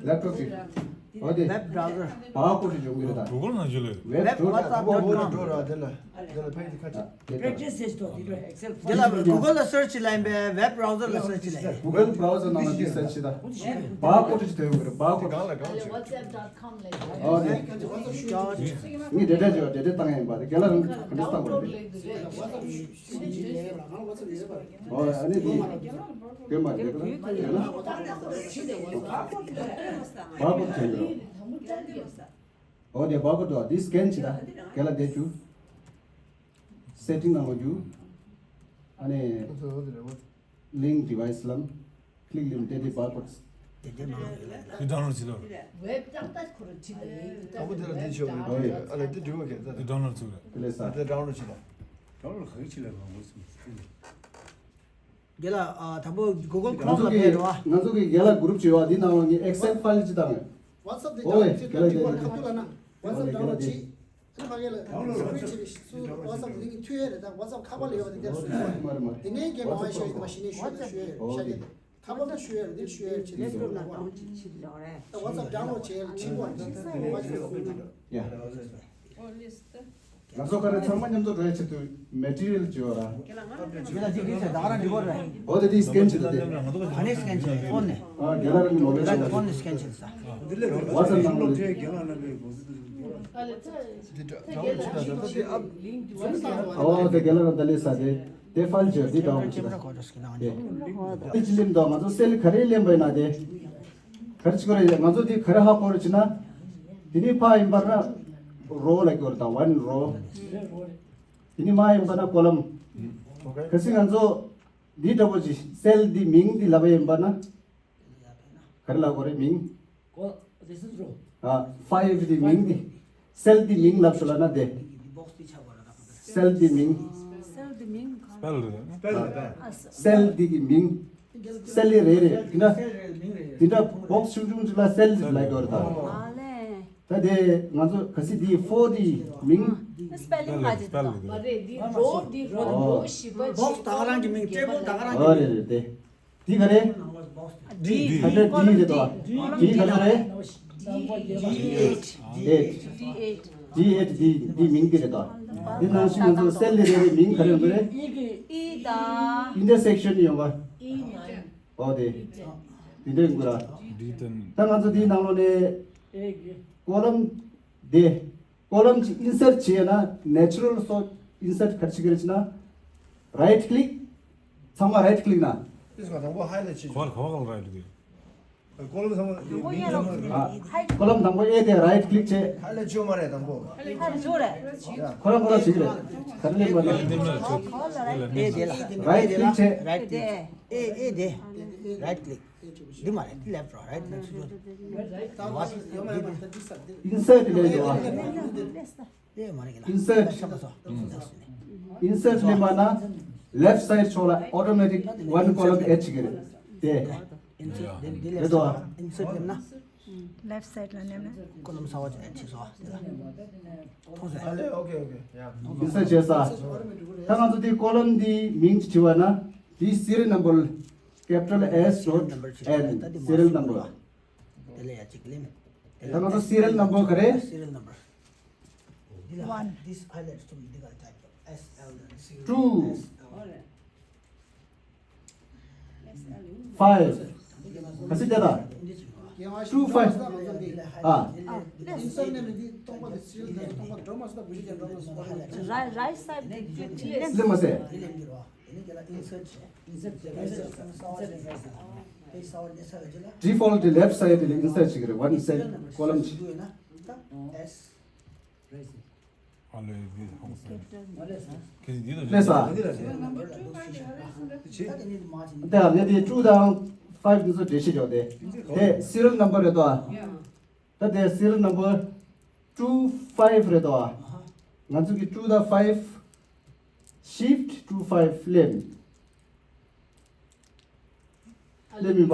ལེབ་ཊོབ་ཀྱི། འོ་དེ། ཝེབ་བྷ་རའུ་ཛར། བར་ཀོཌ་ཞིག་ཡོང་གི་རེད་ད། གུ་གལ་ནང་ཞིག་ལ་ཡོད། ཝེབ་ཝེབ་ཝ་ཙབ་འགྲོ་ར་འགྲོ་ར་དེ་ལ་དེ་ལ་ཕ་གི་ཁ་ཕྱེ། པེག་ཊི་སི་བྱེད་དོ་དེ་འགྲོ་ཨེག་སེལ། དེ་ལ་གུ་གལ་ལ་སར་ཆི་ལ་ཡིན་པས་ཝེབ་བྷ་རའུ་ཛར་ལ་སར་ཆི་ལ་ཡིན་པས། གུ་གལ་བྷ་རའུ་ཛར་ནང་ལ་འདི་སར་ཆི་ད། བར་ཀོཌ་ཅིག་ཐོན་ཡོང་གི་རེད་བར་ཀོཌ། ཨོ་དེ། ངས་འབྲེལ་སྒྲ་བྱས་པ་འབྲེལ་སྒྲ་བཏང་ཡིན་པ་དེ་རྒན་ལགས་རང་ག་འདྲ་བཏང་དགོས་རེད། ཨོ་ཨ་ནི་དེ། དེ་མ་རེད་ག་ལ་ཡོད་ན། བར་ཀོཌ་ཐོན་གི་རེད། ཨོ་དེ་བར་ཀོཌ་དོ་དེ་སི་ཀེན་བྱེད་ད། རྒན་ལགས་དེ་རྒྱུ། སེ་ཊིང་ནང་ལོགས་རྒྱུ། ཨ་ནི། ལིང་ཀི་ཌི་ཝའི་སི་ལམ། ཀི་ལིག་ལིམ་ཏེ་དེ་བར་ཀོཌ། དེ་དེ་མ་རེད། དེ་ཌའུན་ལོཌ་བྱེད་ལ། ཝེབ་ཏག་ཏག་ཁོ་རང་བྲིས་ཏེ། དང་པོ་དེ་ལ་འདི་ཆོག་གི་རེད། ཨ་ལ་དེ་འགྲིག་པ་གས་ད། དེ་ཌའུན་ལོཌ་བྱེད་ལ། དེ་ལས་ས། དེ་ཌའུན་ལོཌ་བྱེད་ལ། ཌའུན་ལོཌ་ག་གི་བྱེད་ལ་གང་དགོས་སམ། རྒན་ལགས་ཨ་དང་པོ་གུ་གལ་ཁོ་རོམ་ལ་ཕེབས་རོགས་ཨ། ང་ཚོ་གི་རྒན་ལགས་གུ་རུབ་བྱེད་བ་འདི་ནང་ལོགས་ནས་ཨེག་སེལ་ཕའིལ་ཅིག་བཏང་ཡོད། ཝ་ཙབ་དེ་ཨོ་ཝེ་རྒན་ལགས་དེ་ཁ་ཐུག་ལ་ན་ཝ་ཙབ་ཌའུན་ལོཌ་བྱེད། ཨ་ནི་ཕ་གི་ལ་སི་ཀི་རིན་ཅིག་སུ་ཝ་ཙབ་ལིང་ཀི་མཐུད་ཡས་རེད་ད། ཝ་ཙབ་ཁ་པར་ལ་ཡོད་པ་དེ་འདིར་སུ་སུ་མ་རེད་མ་རེད། དེ་ནས་རྒན་མ་ཝ་ཤ་ཡིན་པ་ཤི་ནས་ཤོད་ད་ཤོད་ཡས་ཤ་གི་ཁ་པར་ལ་ཤོད་ཡས་རེད། འདིར་ཤོད་ཡས་ཕྱིན་ནས་ཤོད་ཡས་ད་ཝ་ཙབ་ཌའུན་ལོཌ་བྱས་ཡས་ཕྱིན་པ་ཡ། ང་ཚོ་ག་རེ་ཚང་མ་མཉམ་དུ་འགྲོ་ཡས་ཆེད་དུ་མེ་ཊི་རི་ཡལ་བྱེད་ཡོད་ར། རྒན་ལགས་འདི་འདི་ཟེར་ད་ག་རང་འདི་གོ་རེད། ཨོ་དེ་དེ་སི་ཀེན་བྱེད་ད་དེ། ཨ་ནི་སི་ཀེན་བྱེད་ཕོན་ནས། ཨ་རྒན་ལགས་རང་གི་མོ་བེལ་རྒན་ལགས་ཕོན་ནས་སི་ཀེན་བྱེད་ས། ཝ་ཙབ་ནང་ལ། ཨོ་དེ་རྒན་ལགས་རང་ད་ལས་ས་དེ་དེ་ཕའིལ་བྱེད་དེ་ཌའུན་ལོཌ་བྱེད་ད། དེ་ཅི་ལེམ་དང་ང་ཚོ་སེལ་ག་རེ་ལེམ་པ་ཡིན་ན་དེ། ག་རེ་བྱེད་དགོས་རེད། ང་ཚོ་དེ་ག་རེ་ཧ་གོ་རེད་བྱེད་ན། དེ་ནི་ཕ་ཡིན་པར་ན་རོ་ལ་གོ་རེད་ད་ཝན་རོ། དེ་ནི་མ་ཡིན་པ་ན་ཀོ་ལམ། གལ་སྲིད་ང་ཚོ་འདི་འདྲ་པོ་ཅིག་སེལ་འདི་མིང་འདི་ལབ་པ་ཡིན་པ་ན། ག་རེ་ལབ་དགོས་རེད་མིང་། ཨ་ཕའིབ་འདི་མིང་འདི། སེལ་འདི་མིང་ལབ་ཤོག་ལབ་ན་དེ། སེལ་འདི་མིང་། སེལ་འདི་མིང་། སྤེལ་རེད། སེལ་འདི་གི་མིང་། སེལ་ལི་རེད་རེད། འདི་འདྲ། འདི་འདྲ་བོག་སི་ཆུང་ཆུང་ཅིག་ལ་སེལ་ལི་ལབ་ཀྱི་ཡོད་རེད་ད། ཨ་ལས། ད་དེ་ང་ཚོ་གལ་སྲིད་འདི་ཕོན་འདི་མིང་། སྤེལ་ལིང་ལ་ཅི་ད། མ་རེད། འདི་རོ་འདི་རོ་འདི་ཨོ། རོ་བཞི་པ་བོག་སི་ད་ག་རང་གི་མིང་སྤྲད་པོ་ད་ག་རང་གི་ཨོ་རེད་མིང་། རེད་དེ། འདི་ག་རེ། ཌི། ད་ལྟ་ཌི་རེད་དོ། ཌི་ག་ཚོད་རེད། ཌི་ཨེཊ། ཌི་ཨེཊ། ཌི་ཨེཊ་འདི་འདི་མིང་འདི་རེད་དོ། འདི་ནང་བཞིན་ང་ཚོ་སེལ་ལི་རེ་རེ་མིང་ག་རེ་ཡོང་གི་རེད། ཨི་དང་། ཨིན་ཊར་སེག་ཤན་ཡོང་བ། ཨི་ནའིན། ཨོ་དེ། འདི་འདྲ་ཡོང་གི་ར། ཌི་ཊེན། ད་ང་ཚོ་འདིའི་ནང་ལོགས་ནས། ཀོ་ལམ་དེ། ཀོ་ལམ་གཅིག་ཨིན་སར་ཊི་བྱས་ན་ནེ་ཅུ་རལ་སོགས་ཨིན་སར་ཊི་ག་རེ་བྱེད་ཀྱི་རེད་ཟེར་ན། རའིཊ་ཀི་ལིག་ཚང་མ་རའིཊ་ཀི་ལིག་ན། དེ་སོགས་དང་པོ་ཧའི་ལ་བྱེད་ཆོག་ག་བ་ག་བ་རའིཊ་ཀི་ལིག་ཀོ་ལམ་ཚང་མ་ཨ། ཀོ་ལམ་དང་པོ་ཨེ་དེ་རའིཊ་ཀི་ལིག་བྱས། ཧའི་ལ་བྱེད་མ་རེད་དང་པོ། ཧའི་ལ་བྱེད་རེད། ཁོ་རང་ཁོ་རང་བྱེད་ཀྱི་རེད། ག་རེ་ལེན་པ་རེད། ཨེ་དེ་ལ། རའིཊ་ཀི་ལིག་བྱས། རའིཊ་ཀི་ལིག་ཨེ་ཨེ་དེ། རའིཊ་ཀི་ལིག་འདི་མ་རེད། འདི་ལེབ་ཊི་རོ་རའིཊ་ལེབ་ཊི་ཤུ་ཌི་ཡོ། ཨིན་སར་ཊི་ལེན་འགྲོ་བ། ཨེ་མ་རེད་གི་ལ། ཨིན་སར་ཊི། ཨིན་སར་ཊི་ལེན་པ་ན་ལེབ་ཊི་སའིཌ་ཕྱོགས་ལ་ཨོ་ཊོ་མེ་ཊིག་ཝན་ཀོ་ལམ་ཨེཌ་བྱེད་ཀྱི་རེད་དེ། ཨིན་སར་ཊི་འདི་འདི་ལེབ་ཊི་རེད་དོ། ཨིན་སར་ཊི་ལེན་ན། ལེབ་ཊི་སའིཌ་ལ་ནེམ་ན་ཀོ་ལམ་གསར་པ་ཅིག་ཨེཌ་བྱེད་སོང་དེ་ལ། མཐོང་སོང་། ཨ་ལས་ཨོ་ཁེ་ཨོ་ཁེ་ཡ། ཨིན་སར་ཊི་བྱས་ས། ད་ང་ཚོ་དེ་ཀོ་ལམ་འདི་མིང་ཅིག་བྲིས་པ་ན་དེའི་སི་རི་ཡལ་ནམ་བར། Capital S dot N serial number. དེ་ལ་ཡ་གཅིག་ལེན། ད་ང་ཚོ་སི་རི་ཡལ་ནམ་བར་ག་རེ། སི་རི་ཡལ་ནམ་བར། འདི་ལ་འདི་ཧའི་ལའིཊ་གཏོང་འདི་ག་ཊའིཔ་ཀྱོང་། S L ནས་སི་རི་ཡལ། ཊུ། ཨེས་ཨེལ་ཡུ། ཕའིབ། ག་ཚོད་བསྡད་ད། ཊུ་ཕའིབ། ཨ། རའིཊ་སའིཌ་དེ་ཅི་ལེན། ལེན་མ་ཟེར། ཌི་ཕོལཊ་དེ་ལེབ་ཊི་སའིཌ་དེ་ལ་ཨིན་སར་ཊི་བྱེད་ཀྱི་རེད། ཝན་སེལ་ཀོ་ལམ་ཅིག་ལགས་སོ། དེ་ལ་ངས་དེ་two་དང་five་འདི་ཚོ་འགྲེལ་བཤད་རྒྱག་དེ། དེ་serial number་རེད་དོ། ད་དེ་serial number two five་རེད་དོ། ང་ཚོ་གི་two་དང་five shift two five་ལེམ། ལེམ་ཡིན་པ།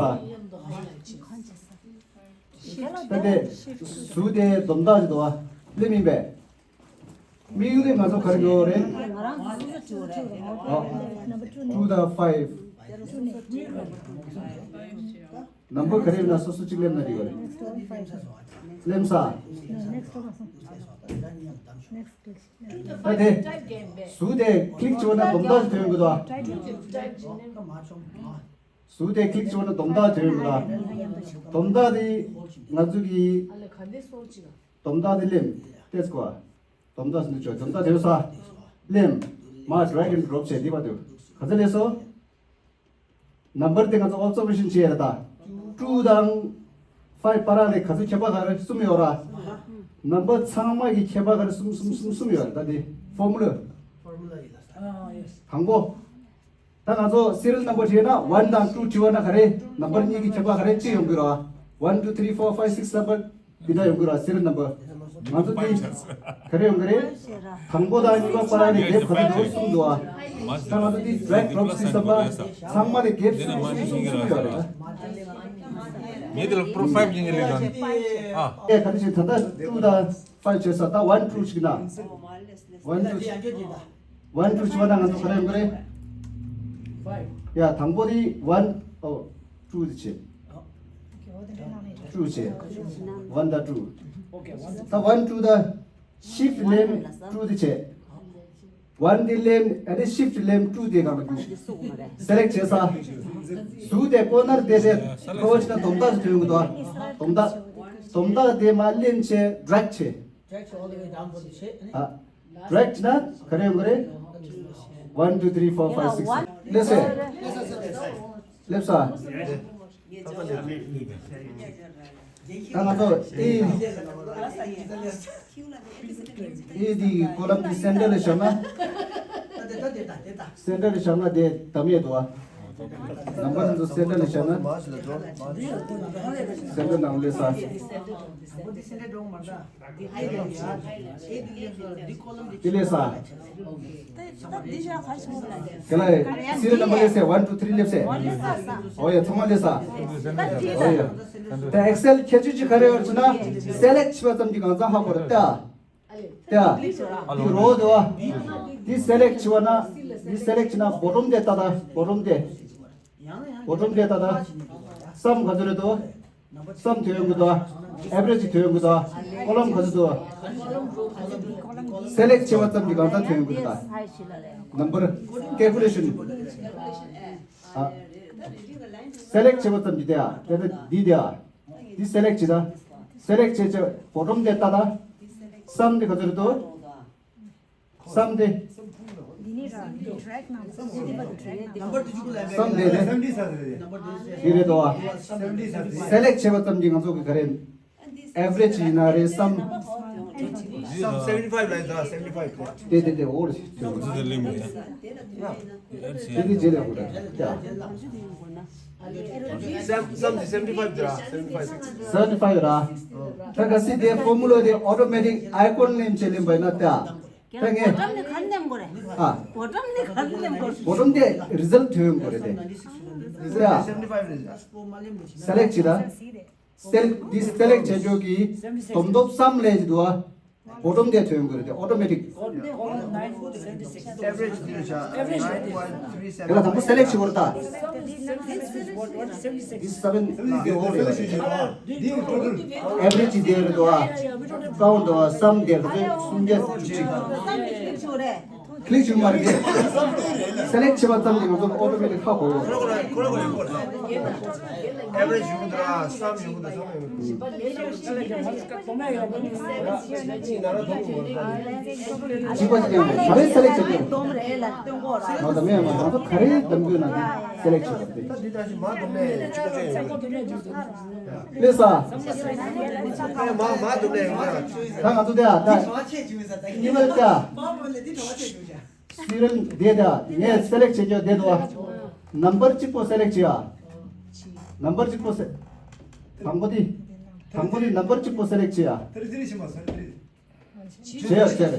ད་དེ་ཟུར་དེ་སྡོམ་རྟགས་ཅིག་འདུག་བ། ལེམ་ཡིན་པས། དམིགས་ཡུལ་དེ་ང་ཚོ་ག་རེ་ཡོད་རེད། ཨོ། two་དང་five། number་ག་རེ་ཡོད་ན་སོ་སོ་གཅིག་ལེམ་ན་འགྲིག་གི་རེད། ལེམ་ས། ད་དེ། ཟུར་དེ་click་བྱས་པ་ན་སྡོམ་རྟགས་ཐོན་གྱི་འདུག་བ། ཟུར་དེ་click་བྱས་པ་ན་སྡོམ་རྟགས་ཐོན་གྱི་འདུག་བ། སྡོམ་རྟགས་དེ་ང་ཚོ་གི་སྡོམ་རྟགས་དེ་ལེམ། ཏེས་གོ། སྡོམ་རྟགས་ཟེར་འདུག་ཅོ། སྡོམ་རྟགས་དེ་ས། ལེམ། མ་drag and drop་བྱས་འདི་བར་དུ། ག་ཚོད་ལས་སོ། number་དེ་ང་ཚོ་observation་བྱས་ཡ་ད། two་དང་five་བར་ལ་ག་ཚོད་ཁྱད་པར་ག་རེ་གསུམ་ཡོད་ར། number་ཚང་མ་གི་ཁྱད་པར་ག་རེ་གསུམ་གསུམ་གསུམ་གསུམ་ཡོད་ར་ད་དེ་formula། དང་པོ། ད་ང་ཚོ་serial number་བྱས་ན་one་དང་two་བྱས་པ་ན་ག་རེ་number་གཉིས་ཀྱི་ཁྱད་པར་ག་རེ་གཅིག་ཡོང་གི་ར། one two three four five six number་འདི་འདྲ་ཡོང་གི་ར་serial number། ང་ཚོ་འདི་ག་རེ་ཡོང་གི་རེད། དང་པོ་དང་གཉིས་པ་བར་ལ་གེབ་ག་ཚོད་འདུག་གསུམ་འདུག་ཨ། ད་ང་ཚོ་འདི་drag drop system་པ་ཚང་མ་ལ་གེབ་གསུམ་གསུམ་གསུམ་གསུམ་ཡོད་རེད། ངས་འདི་ལ་profile་ཡིན་ལས་དང་ཨ། ཨེ་ག་རེ་བྱེད་ད་ལྟ་two་དང་five་བྱས་ས་ད་one two་ཞིག་ན། one two one two་བྱས་པ་ན་ང་ཚོ་ག་རེ་ཡོང་གི་རེད། ཡ་དང་པོ་དེ་one ཨོ་two་དེ་བྱེད། two་བྱེད། one་དང་two། ད་one two་ད་shift ལེམ་two་དེ་བྱེད། one་དེ་ལེམ་ཨ་ནི་shift་ལེམ་two་དེ་གང་ལ་རྒྱུ། select་བྱེད་ས། ཟུར་དེ་corner་དེ་དེ་ཁོ་ཅི་ན་སྡོམ་རྟགས་སུ་ཐོན་གི་འདུག་སྡོམ་རྟགས། སྡོམ་རྟགས་དེ་མ་ལེམ་བྱེད་drag་བྱེད། ཨ། drag་བྱེད་ན་ག་རེ་ཡོང་གི་རེད། one two three four five six། ལེ་སེ། ལེབ་ས། ད་ང་ཚོ་ཨེ། ཨེ་འདི་གི་column་འདི་center་ལ་བཞག་ན། center་ལ་བཞག་ན་དེ་དམ་ཡས་འདུག་ཨ། number་འདི་center་ལ་བཞག་ན། center་ནང་སླེབས་ས། དེ་ལས་ས། དེ་ལ་serial number་སླེབས་སེ་one two three་སླེབས་སེ། ཨོ་ཡ་ཚང་མ་སླེབས་ས། ཨོ་ཡ། ད་Excel་ཁྱད་ཆོས་ཅིག་ག་རེ་ཡོད་ཟེར་ན་select་བྱས་པ་ཙམ་གྱིས་གང་ཚང་ཧ་གོ་རེད་ད། ད། འདི་row་དེ་བ། འདི་select་བྱས་པ་ན། འདི་select་བྱས་ན་bottom་དེ་ལྟ་ད་bottom་དེ། bottom་དེ་ལྟ་ད། sum་ག་ཚོད་རེད་དོ། sum་ཐོན་ཡོང་གི་འདུག average་ཐོན་ཡོང་གི་འདུག column་ག་ཚོད་འདུག select་བྱས་པ་ཙམ་གྱིས་གང་ཚང་ཐོན་ཡོང་གི་འདུག number calculation། ཨ། select་བྱས་པ་ཙམ་གྱིས་དེ་ཨ། དེ་ལྟ་འདི་དེ་ཨ། འདི་select་བྱེད་ད། select་བྱས་བྱས་bottom་དེ་ལྟ་ད། sum་དེ་ག་ཚོད་རེད་དོ། sum་དེ། འདི་ནི་ར་འདི་track་ནང་sum་འདི་track་ནང་sum་དེ་རེད། འདི་རེད་དོ། select་བྱས་པ་ཙམ་གྱིས་ང་ཚོ་གི་ག་རེ། average་ཡིན་ན་རེད་sum། sum seventy five་ལ་ཡིན་ད་seventy five་དེ། དེ་དེ་དེ་འོ་རེད། དེ་དེ་རྗེས་ལ་འོ་རེད། sum sum་དེ་seventy five་དེ་ར་seventy five། seventy five་ར། ད་ག་སི་དེ་formula་དེ་automatic icon་ལེན་བྱེད་ལེན་པ་ཡིན་ན་ད། ད་ངས། bottom་ནས་ག་རེ་ནེམ་དགོས་རེད། ཨ། bottom་ནས་ག་རེ་ནེམ་དགོས་རེད། bottom་དེ་result་ཐོན་དགོས་རེད་དེ། ད། select་བྱེད་ད། sel་འདི་select་བྱེད་ཆོག་གི་སྡོམ་སྡོམ་sum་ལས་ཀྱི་འདུག་ཨ། bottom་དེ་ཐོན་དགོས་རེད་དེ་automatic། average་འདི་རེད་ཤག nine point three seven། དེ་ལ་དང་པོ་select་བྱེད་དགོས་རེད་ད། འདི་seven་འདི་འོ་རེད། average་དེ་རེད་འདུག་ཨ། count་འདུག་ཨ། sum་དེ་རེད་སུམ་བརྒྱ་བཅུ་གཅིག click་བྱུང་མ་རེད་དེ། select་བྱས་པ་ཙམ་གྱིས་ང་ཚོར་automatic་ཧ་གོ་གོ། average་ཡོང་གི་འདུག་ར། sum་ཡོང་གི་འདུག sum་ཡོང་གི་འདུག་གཅིག་པ་གཅིག་ཡང་ག་རེ་select་བྱེད་དགོས། ང་ཚོ་མེད་ཡང་ང་ཚོ་ག་རེ་གདམ་དགོས་ན། སེ་ལེག་བྱེད་པ་དེ། ད་འདི་ད་ཅི་མ་འདུག་ནས་ཅི་ག་ཅི་ཡོད། ལེ་ས། ཨེ་མ་མ་འདུག་ནས་ཡོང་ཡ། ད་ང་ཚོ་དེ་ཨ་ད་གཉིས་པ་ད། སི་རེལ་དེ་ད་ངས་སེ་ལེག་བྱེད་རྒྱུ་དེ་འདུག་ཨ། ནམ་བར་གཅིག་པོ་སེ་ལེག་བྱེད་ཨ། ནམ་བར་གཅིག་པོ་སེ། དང་པོ་དེ། དང་པོ་དེ་ནམ་བར་གཅིག་པོ་སེ་ལེག་བྱེད་ཨ། བྱས་ཡ་བྱས་རེད།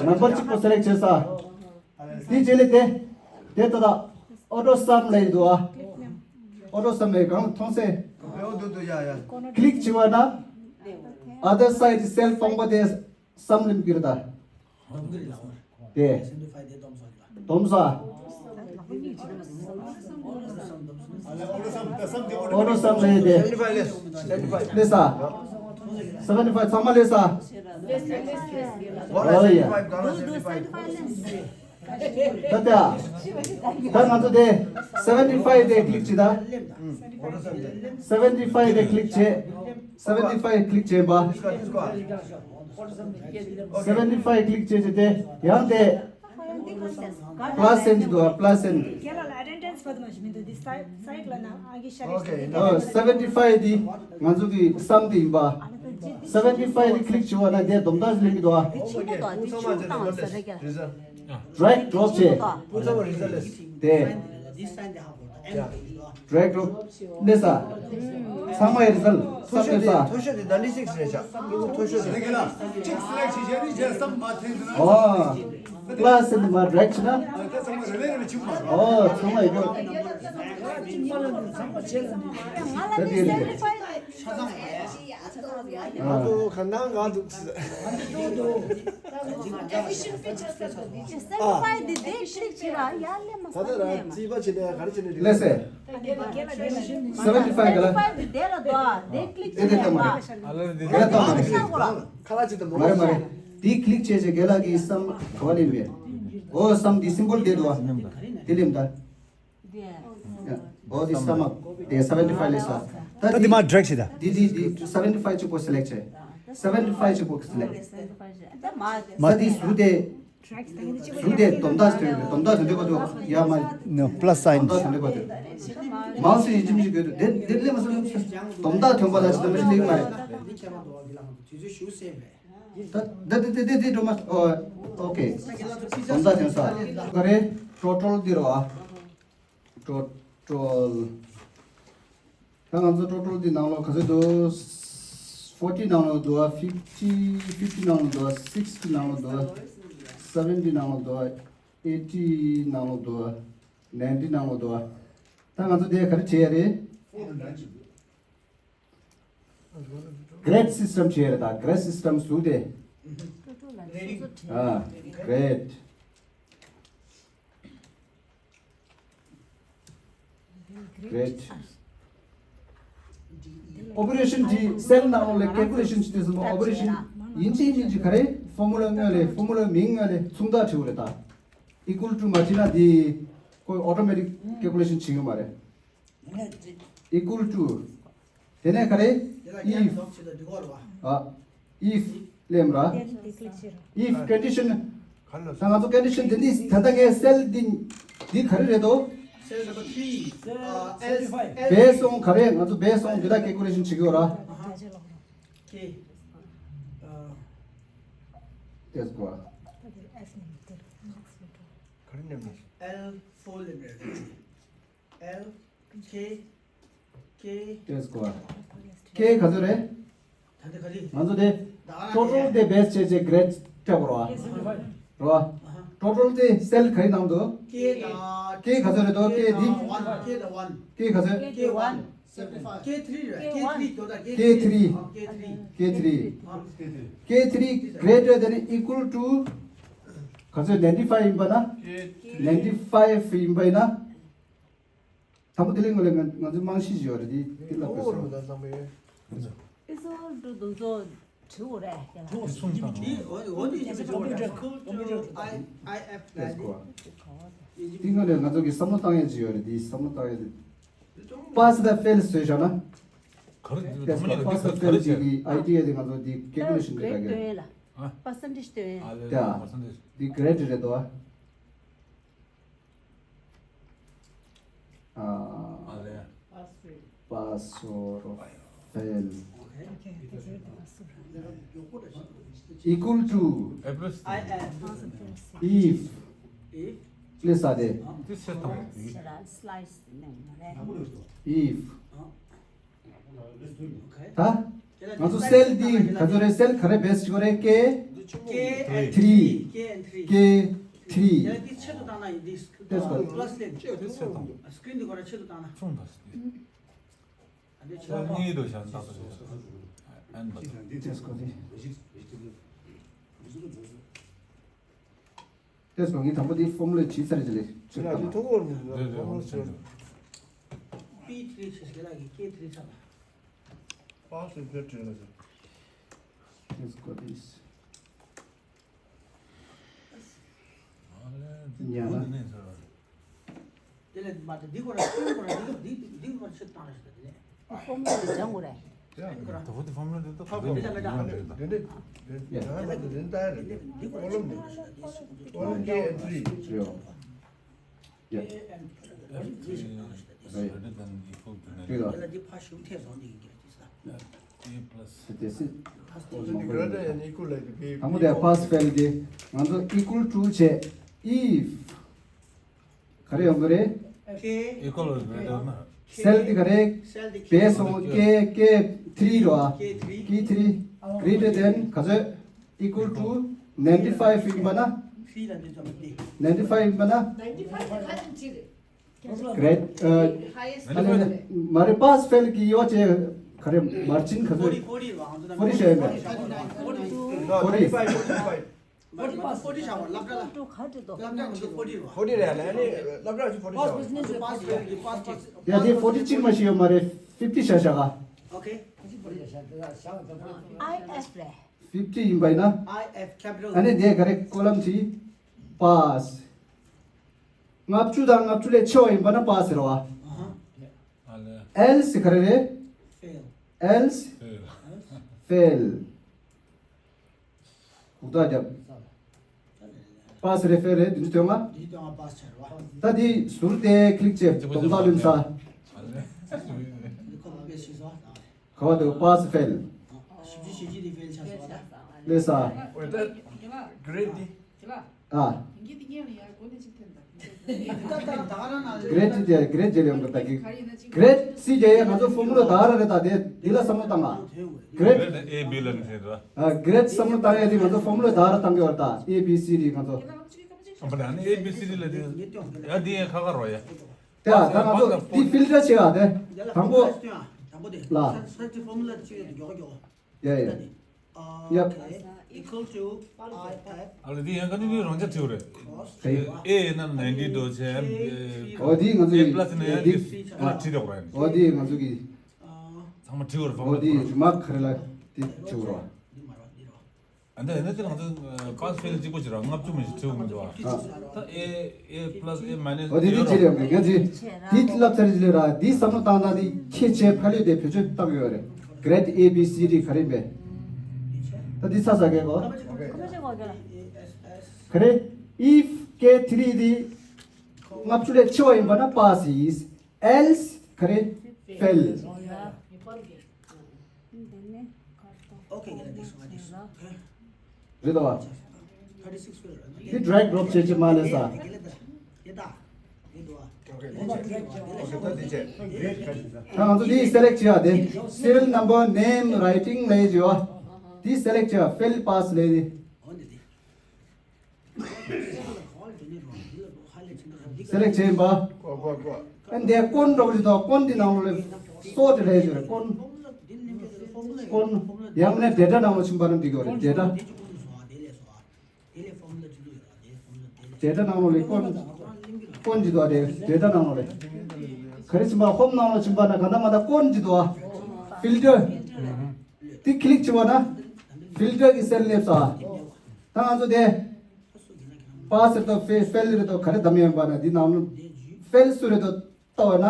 ནམ་བར་གཅིག་པོ་སེ་ལེག་བྱས་ས། དེ་རྗེས་ལས་དེ། དེ་ལྟ་ད། ཨོ་ཊོ་སམ་ལབ་ཡོད་འདུག་ཨ། ཨོ་ཊོ་སམ་ལབ་ཡོད་གང་མཐོང་སེ། ཨོ་འདུག་འདུག་ཡ་ཡ། ཀི་ལིག་བྱས་པ་ན། ཨ་དར་སའི་ཌི་སེལ་སྟོང་པ་དེ་སམ་ལེམ་གྱི་རེད་ད། དེ། སྡོམ་ས། ཨོ་ཊོ་སམ་ལབ་ཡོད་དེ། ལེ་ས། སེ་བེན་ཊི་ཕའིབ་ཚང་མ་ལེ་ས། ཨོ་ཡ། ད་ལྟ། ད་ང་ཚོ་དེ་སེ་བེན་ཊི་ཕའིབ་དེ་ཀི་ལིག་བྱེད་ད། སེ་བེན་ཊི་ཕའིབ་དེ་ཀི་ལིག་བྱེད། སེ་བེན་ཊི་ཕའིབ་ཀི་ལིག་བྱེད་པ། སེ་བེན་ཊི་ཕའིབ་ཀི་ལིག་བྱེད་བྱེད་དེ་ཡང་དེ། པ་ལ་སི་སན་འདུག་པ་ལ་སི་སན། ཨོ་སེ་བེན་ཊི་ཕའིབ་དེ་ང་ཚོ་གི་སམ་དེ་ཡིན་པ། སེ་བེན་ཊི་ཕའིབ་དེ་ཀི་ལིག་བྱེད་པ་ན་དེ་སྡོམ་རྟགས་ལེན་གྱི་འདུག་པ། དེ་ཆུང་ངུ་དང་དེ་ཆུང་དང་ཟེར་རེ་ག། ཌེག་ཌོབ་བྱས། དེ། ཌེག་ཌོབ་ནས་ས། ཚང་མ་ཡི་རི་ཛལ་ཊི་བསམ་ནས་ས། མཐོ་ཤོས་དེ་ནའིན་ཊི་སིགས་རེད་ཤག་མཐོ་ཤོས་དེ། ཨོ། པ་ལ་སི་སན་དེ་མར་ཌེག་ཌོབ་བྱས་ན། ཨོ་ཚང་མ་ཡི་རི་ཛལ་ཊི། ད་དེ་རེད། ང་ཚོ་ག་ནང་ག་འདུག་ཟེར། ཨ། ད་ལྟ་ར་རྩིས་པ་བྱེད་ནས་ག་རེ་བྱེད་ནས་འགྲིག་ལེ་སེ། སེ་བེན་ཊི་ཕའིབ་ག་ལ། དེ་ལ་དོ། དེ་ཀི་ལིག་དེ་དེ་ལྟ་མ་རེད། དེ་ལྟ་མ་རེད། ཁ་ལག་ཅིག་དང་མ་རེད་མ་རེད། དེ་ཀི་ལིག་བྱས་བྱས་རྒན་ལགས་ཀྱིས་སམ་ག་བ་ལེན་པས། ཨོ་སམ་དེ་སིམ་བོལ་དེ་འདུག་པ། དེ་ལེན་ད། ཨོ་དེ་སམ་དེ་སེ་བེན་ཊི་ཕའིབ་ལེ་སེ། ད་དེ་མ་ཌེག་ཌོབ་བྱེད་ད། དེ་དེ་དེ་སེ་བེན་ཊི་ཕའིབ་གཅིག་པོ་སེ་ལེག་བྱས། སེ་བེན་ཊི་ཕའིབ་གཅིག་པོ་སེ་ལེག། མ་དེ་ཟུར་དེ། ཟུར་དེ་སྡོམ་རྟགས་སྟོན་ཡོད། སྡོམ་རྟགས་དོན་དེ་ག་དུ་ཡ་མ། ནོ་པ་ལ་སི་སན། སྡོམ་རྟགས་དོན་དེ་ག་དུ། མང་སུ་ཡིན་ཅིམ་ཅིག་དགོས་འདུག་དེ་དེ་ལས་མ་སོང་། སྡོམ་རྟགས་ཐོན་པ་ལ་ཞིག་དམ་ཞིག་ལེགས་མ་རེད། ད་ད་དེ་དེ་དེ་དེ་འགྲོ་མ། ཨོ་ཨོ་ཁེ། སྡོམ་རྟགས་ཐོན་ས། ག་རེ། ཊོ་ཊལ་འདི་རོ་ཨ། ཊོ་ཊལ། ད་ང་ཚོ་ཊོ་ཊལ་འདི་ནང་ལོགས་ག་ཚོད་འདུག་ཕོར་ཊི་ནང་ལོགས་འདུག་པ། ཕིབ་ཊི། ཕིབ་ཊི་ནང་ལོགས་འདུག་པ། སིག་ཊི་ནང་ལོགས་འདུག་པ། སེ་བེན་ཊི་ནང་ལོགས་འདུག་པ། ཨེ་ཊི་ནང་ལོགས་འདུག་པ། ནའིན་ཊི་ནང་ལོགས་འདུག་པ། ད་ང་ཚོ་དེ་ག་རེ་བྱེད་ཡ་རེད། གྷི་རེཌ་སིས་ཊམ་བྱས་རེད། ད་གྷི་རེཌ་སིས་ཊམ་ཟུར་དེ། ཨ། གྷི་རེཌ། གྷི་རེཌ། ཨོ་པ་རེ་ཤན་དེ་སེལ་ནང་ལོགས་ལ་ཀལ་ཀུ་ལེ་ཤན་བྱེད་དུས་ཙམ་པ་ཨོ་པ་རེ་ཤན་ཡིན་གཅིག་མིན་གཅིག་ག་རེ། ཕོར་མུ་ལ་སྔོན་ལ། ཕོར་མུ་ལ་མིང་སྔོན་ལ་མཚུངས་རྟགས་བྲིས་པ་རེད་ད། ཨི་ཀུལ་ཊུ་མ་བྲིས་ན་དེ་ཁོས་ཨོ་ཊོ་མེ་ཊིག་ཀལ་ཀུ་ལེ་ཤན་བྱེད་ཀྱི་ཡོད་མ་རེད། ཨི་ཀུལ་ཊུ། དེ་ནས་ག་རེ། ཨིཕ། ཨ། ཨིཕ་ལེམ་ར། ཨིཕ་ཀོན་ཌི་ཤན། ད་ང་ཚོ་ཀོན་ཌི་ཤན་དེ་འདི་ད་ལྟ་ངས་སེལ་འདི་འདི་ག་རེ་རེད་དོ། སེལ་ནམ་བར་ཐི་རི། ཨ། སེལ་ཕི་ཝའི། བེ་སི་ཨོན་ག་རེ། ང་ཚོ་བེ་སི་ཨོན་འདི་ལ་ཀལ་ཀུ་ལེ་ཤན་བྱེད་ཀྱི་ཡོད་ར། ཀེ། ཨ། ཏེས་གོ། ག་རེ་ནེམ་ནས། ཨེལ་ཕོར་ལེམ་རེད། ཨེལ། ཀེ། ཀེ། ཏེས་གོ། ཀེ་ག་ཚོད་རེད། ད་ལྟ་ག་རེ། ང་ཚོ་དེ། ཊོ་ཊལ་དེ་བེ་སི་བྱས་བྱས་གྷི་རེཌ་སྤྲད་དགོས་རེད་པ། རེད་པ། ཊོ་ཊལ་དེ་སེལ་ག་རེ་ནང་འདུག་ཀེ་དང་། ཀེ་ག་ཚོད་རེད་དོ། ཀེ་དེ། ཀེ་དང་ཝན། ཀེ་དང་ཝན། ཀེ་ག་ཚོད། ཀེ་ཝན། སེ་བེན་ཊི་ཕའིབ། ཀེ་ཐི་རི་རེད། ཀེ་ཐི་རི་དོ། ད་ཀེ་ཀེ་ཐི་རི། ཀེ་ཐི་རི། ཀེ་ཐི་རི། ཨ། ཀེ་ཐི་རི་གྷི་རེ་ཊར་ཐེན་ཨི་ཀུལ་ཊུ་ག་ཚོད། ནའིན་ཊི་ཕའིབ་ཡིན་པ་ན། ནའིན་ཊི་ཕའིབ་ཡིན་པ་ཡིན་ན། དང་པོ་དེ་ལས་ངོས་ལ་ང་ང་ཚོའི་རྨང་གཞི་ཞིག་ཡོད་རེད། དེ་དེ་ལ་ཨོ་ཁོ་ཨོ་རེད་མ་ད་བསམ་པའི། ཨི་སོ་འགྲོ་འདུག་ཚོ་བྲིས་འོ་རེད་ཀྱ་ལ། འདི་འོ་འདི་ཡིན་པའི་ཚོ་རེད། ཁོ་ཨའི་ཨའི་ཨེཕ་ལ་ནི། དེ་ངོས་ལ་ང་ཚོ་གི་བསམ་བློ་བཏང་ཡས་ཅིག་ཡོད་རེད། དེ་བསམ་བློ་བཏང་ཡས་དེ། པ་སི་དང་ཕེལ་བཟོས་བཞག་ན། ག་རེ་འདི་དེ་ཚོ་པ་སི་དང་ཕེལ་ཅིག་གི་ཨའི་ཌི་ཡ་དེ་ང་ཚོ་དེ་ཀལ་ཀུ་ལེ་ཤན་དེ་འདྲ་གི། ཨ། པར་སེན་ཊེཇ་སྟོན་ཡས། ཨ་ལེ། ཡ། པར་སེན་ཊེཇ། དེ་གྷི་རེ་ཊར་རེད་དོ། ཨ་ལས། Pass or fail equal to if ལས་ས་དེ། This is the if ད། ང་ཚོ་སེལ་འདི་ག་ཚོད་རེད། སེལ་ག་རེ་བེས་བྱེད་དགོས་རེད། K three K three K three དེ་ལ་འདི་ཆེད་དུ་བཏང་ན་ཡིན། འདི་དེ་སྐོར། Plus ལས་ཆེད་དུ་བཏང་། སྐྲུན་འདི་སྐོར་ཆེད་དུ་བཏང་ན། ཆུང་དང་ཨ་འདི་ཆེད་དུ་བཏང་། གཉིས་དུ་བཞག་ན་ཏག་ཏག་རེད། ཨན་པ་དེ་སྐོར་དེ། དེ་སོང་ངས་དང་པོ་དེའི་ཕོར་མུ་ལ་བྲིས་ཚར་རེད་ལས་ཆོད་ལ་དེ་ཐོག་བར་མི་འདུག་རེད་རེད། ཕོར་མུ་ལ་བྲིས། P three ཆེ་ཞེ་ལ་གི་K three ཆགས་ལ། པ་སེ་ཕེར་བྲིས་ལ་ཟེར། དེ་སྐོར་དེ། ཡང་ན། དེ་ལས་མ་ད་འདི་སྐོར་ལ་སྐྲུན་སྐོར་ལ་འདི་སྐོར་འདི་འདི་སྐོར་ཆེད་བཏང་རེད་ཟེར་དེ་ནས། ཕོར་མུ་ལ་སྦྱང་དགོས་རེད། ད་བུ་དེ་ཕོར་མུ་ལ་དེ་ད་ཁག་པོ་རེད། ད་ཡང་ན་དེ་འདི་འདི་ཡང་ན་དེ་འདི་ལྟ་ཡ་རེད། ཀོ་ལོམ་ཀོ་ལོམ་ཀེ་ཨེན་ཐི་རི། ཡོད། ཡོད། F three is greater than equal to negative དེ་ལ་འདི་ཕ་ཤུགས་ཐེབས་སོང་འདི་གི་རེད་ས། A plus དེ་སྲིད། ཕ་སྟེ་འདི་greater than equal like དང་པོ་དེ་པ་སི་ཕེལ་དེ་ང་ཚོ་equal to བྱས། If ག་རེ་ཡོང་གི་རེད། K equal or greater ན། སེལ་དེ་ག་རེ། སེལ་དེ་བས་སོང་། K K three རོ། K three K three greater than ག་ཚོད། Equal to ninety five ཡིན་པ་ན། three ལ་འདི་ཙམ་དེ། ninety five ཡིན་པ་ན། ninety five ག་ཚོད་ཅིག་རེད། Great ཨ་ཨ་ལས་མ་རེད། པ་སི་ཕེལ་གི་ཡོ་ཅེ་ག་རེ་མར་ཇིན་ག་ཚོད། forty བཞག་ཡོད་མེད། forty forty བཞག་པ་སློབ་གྲྭ་ལ། སློབ་གྲྭ་ང་ཚོ་forty བཞག་པ། སློབ་གྲྭ་ང་ཚོ་forty བཞག་པ། པ་སི་ཕེལ་གི་པ་སི་ཕེལ་གི་པ་སི་ཕེལ་གི། ཡ་དེ་forty གཅིག་མ་ཞིག་ཡོད་མ་རེད། fifty བཞག་བཞག་ག OK I F རེད། fifty ཡིན་པ་ཡིན་ན། I F capital ཨ་ནི་དེ་ག་རེ་ཀོ་ལམ་བྲིས། པ་སི། ལྔ་བཅུ་དང་ལྔ་བཅུ་ལས་ཆེ་བ་ཡིན་པ་ན་པ་སི་རེད་བ། ཨ་ལས། ཨེལ་སི་ག་རེ་རེད། ཕེལ། ཨེལ་སི་ཕེལ། ཕེལ། ཧུག་ཐག་རྒྱབ། པ་སི་རེད་ཕེལ་རེད། འདི་འདྲ་སྟོན་ང་། འདི་སྟོན་ང་པ་སི་ཆགས་རེད་བ། ད་འདི་ཟུར་དེ་ཀི་ལིག་བྱས་སྡོམ་རྟགས་ལོན་ས། འདི་ཁོ་ལ་དཔེ་ཤེས་སོང་ཨ། ག་བ་དུ་པ་སི་ཕེལ། ཞིབ་ཅིག་ཞིབ་ཅིག་དེ་ཕེལ་ཆགས་སོང་ཨ། ལས་ས། འོ་ད་གི་རེད་འདི། ཨ། གི་རེད་དེ་གི་རེད་ཇེ་ལེམ་གི་ད་གི། གི་རེད་སི་ཇེ་ཡ་ང་ཚོ་ཕོར་མུ་ལ་ད་ར་རེད། ད་དེ་འདི་ལ་བསམ་བློ་བཏང་ང་། གི་རེད། གི་རེད་ཨེ་བི་ལ་ནི་ཟེར་དོ། ཨ་གི་རེད་བསམ་བློ་བཏང་ཡ་དེ་ང་ཚོ་ཕོར་མུ་ལ་ད་ར་བཏང་གི་ཡོད་རེད། ད་ཨེ་བི་སི་ཌི་ང་ཚོ། ཨ་པ་ན་ནི་ཨེ་བི་སི་ཌི་ལ་དེ་ཡ་དེ་ཡ་ཁ་ཁ་རོ་ཡ། དེ་ད་ང་ཚོ་དེ་ཕིལ་ཊར་བྱེད་ཡ་དེ་དང་པོ་ལ། ཡ་ཡ། Yep. Okay. Equal to I F. ཨ་ལ་འདི་ཡང་ག་ནི་འདི་རང་ཅག་བྲིས་པ་རེད། ཨེ་ཡིན་ན་ནའིན་ཊི་འགྲོ་བྱས། ཨོ་འདི་ང་ཚོ་ཨེ་པ་ལ་སི་ནས་ཡང་འདི་ཚང་མ་བྲིས་འགྲོ་གི་རེད། ཨོ་འདི་ང་ཚོ་གི་ཚང་མ་བྲིས་པ་རེད། ཨོ་འདི་རི་མཱག་ག་རེ་ལ་འདི་བྲིས་པ་རེད། ཨ་འདི་ཨ་ནི་དེ་ང་ཚོ་པ་སི་ཕེལ་གཅིག་པོ་ཅིག་ར་ལྔ་བཅུ་མི་ཞིག་བྲིས་འོང་གི་འདུག་ཨ། ད་ཨེ་ཨེ་པ་ལ་སི་ཨེ་མའི་ནས་ཨོ་འདི་འདི་བྲིས་རེད། ང་ཚོས་འདི་ལབ་ཚར་རེད་ལ་ར། འདི་བསམ་བློ་བཏང་ན་འདི་ཁྱེད་ཆེ་ཕ་ལོས་དེ་བེད་སྤྱོད་བཏང་ཡོད་རེད། Grade A B C D ག་རེ་མེད། ད་འདི་ཚ་ཚ་གས་གོ། ག་རེ། If K three འདི་ལྔ་བཅུ་ལས་ཆེ་བ་ཡིན་པ་ན་པ་སི་ཡིན། Else ག་རེ། Fail རེད་དོ། འདི་drag drop བྱེད་ཀྱི་མ་ལས་ས། ད་ང་ཚོ་འདི་select བྱེད་ཡ་དེ། Serial number name writing ལས་བྱེད་བ། འདི་select བྱེད་ཡ། Fail pass ལས་དེ། select བྱས་ཡིན་པ། ཨ་འདི་ཀོན་འགྲོ་གི་འདུག་ཀོན་འདི་ནང་ལོགས་ལ་sort ལས་ཡོད་རེད། ཀོན། ཀོན། ཡང་མིན་ན་data ནང་ལོགས་ཕྱིན་པ་ན་འགྲིག་གི་རེད། data། data ནང་ལོགས་ལ་ཀོན། ཀོན་འདི་འདུག་དེ་data ནང་ལོགས་ལ། ག་རེ་ཕྱིན་པ། home ནང་ལོགས་ཕྱིན་པ་ན་ག་འདྲ་མ་འདྲ་ཀོན་འདི་འདུག filter དེ་click བྱས་པ་ན་filter གི་cell སླེབས་སོང་། ད་ང་ཚོ་དེ། pass རེད་དོ། fail རེད་དོ། ག་རེ་བདམས་ཡོད་པ་ན་འདི་ནང་ལོགས་fail སུ་རེད་དོ་ལྟ་བ་ན།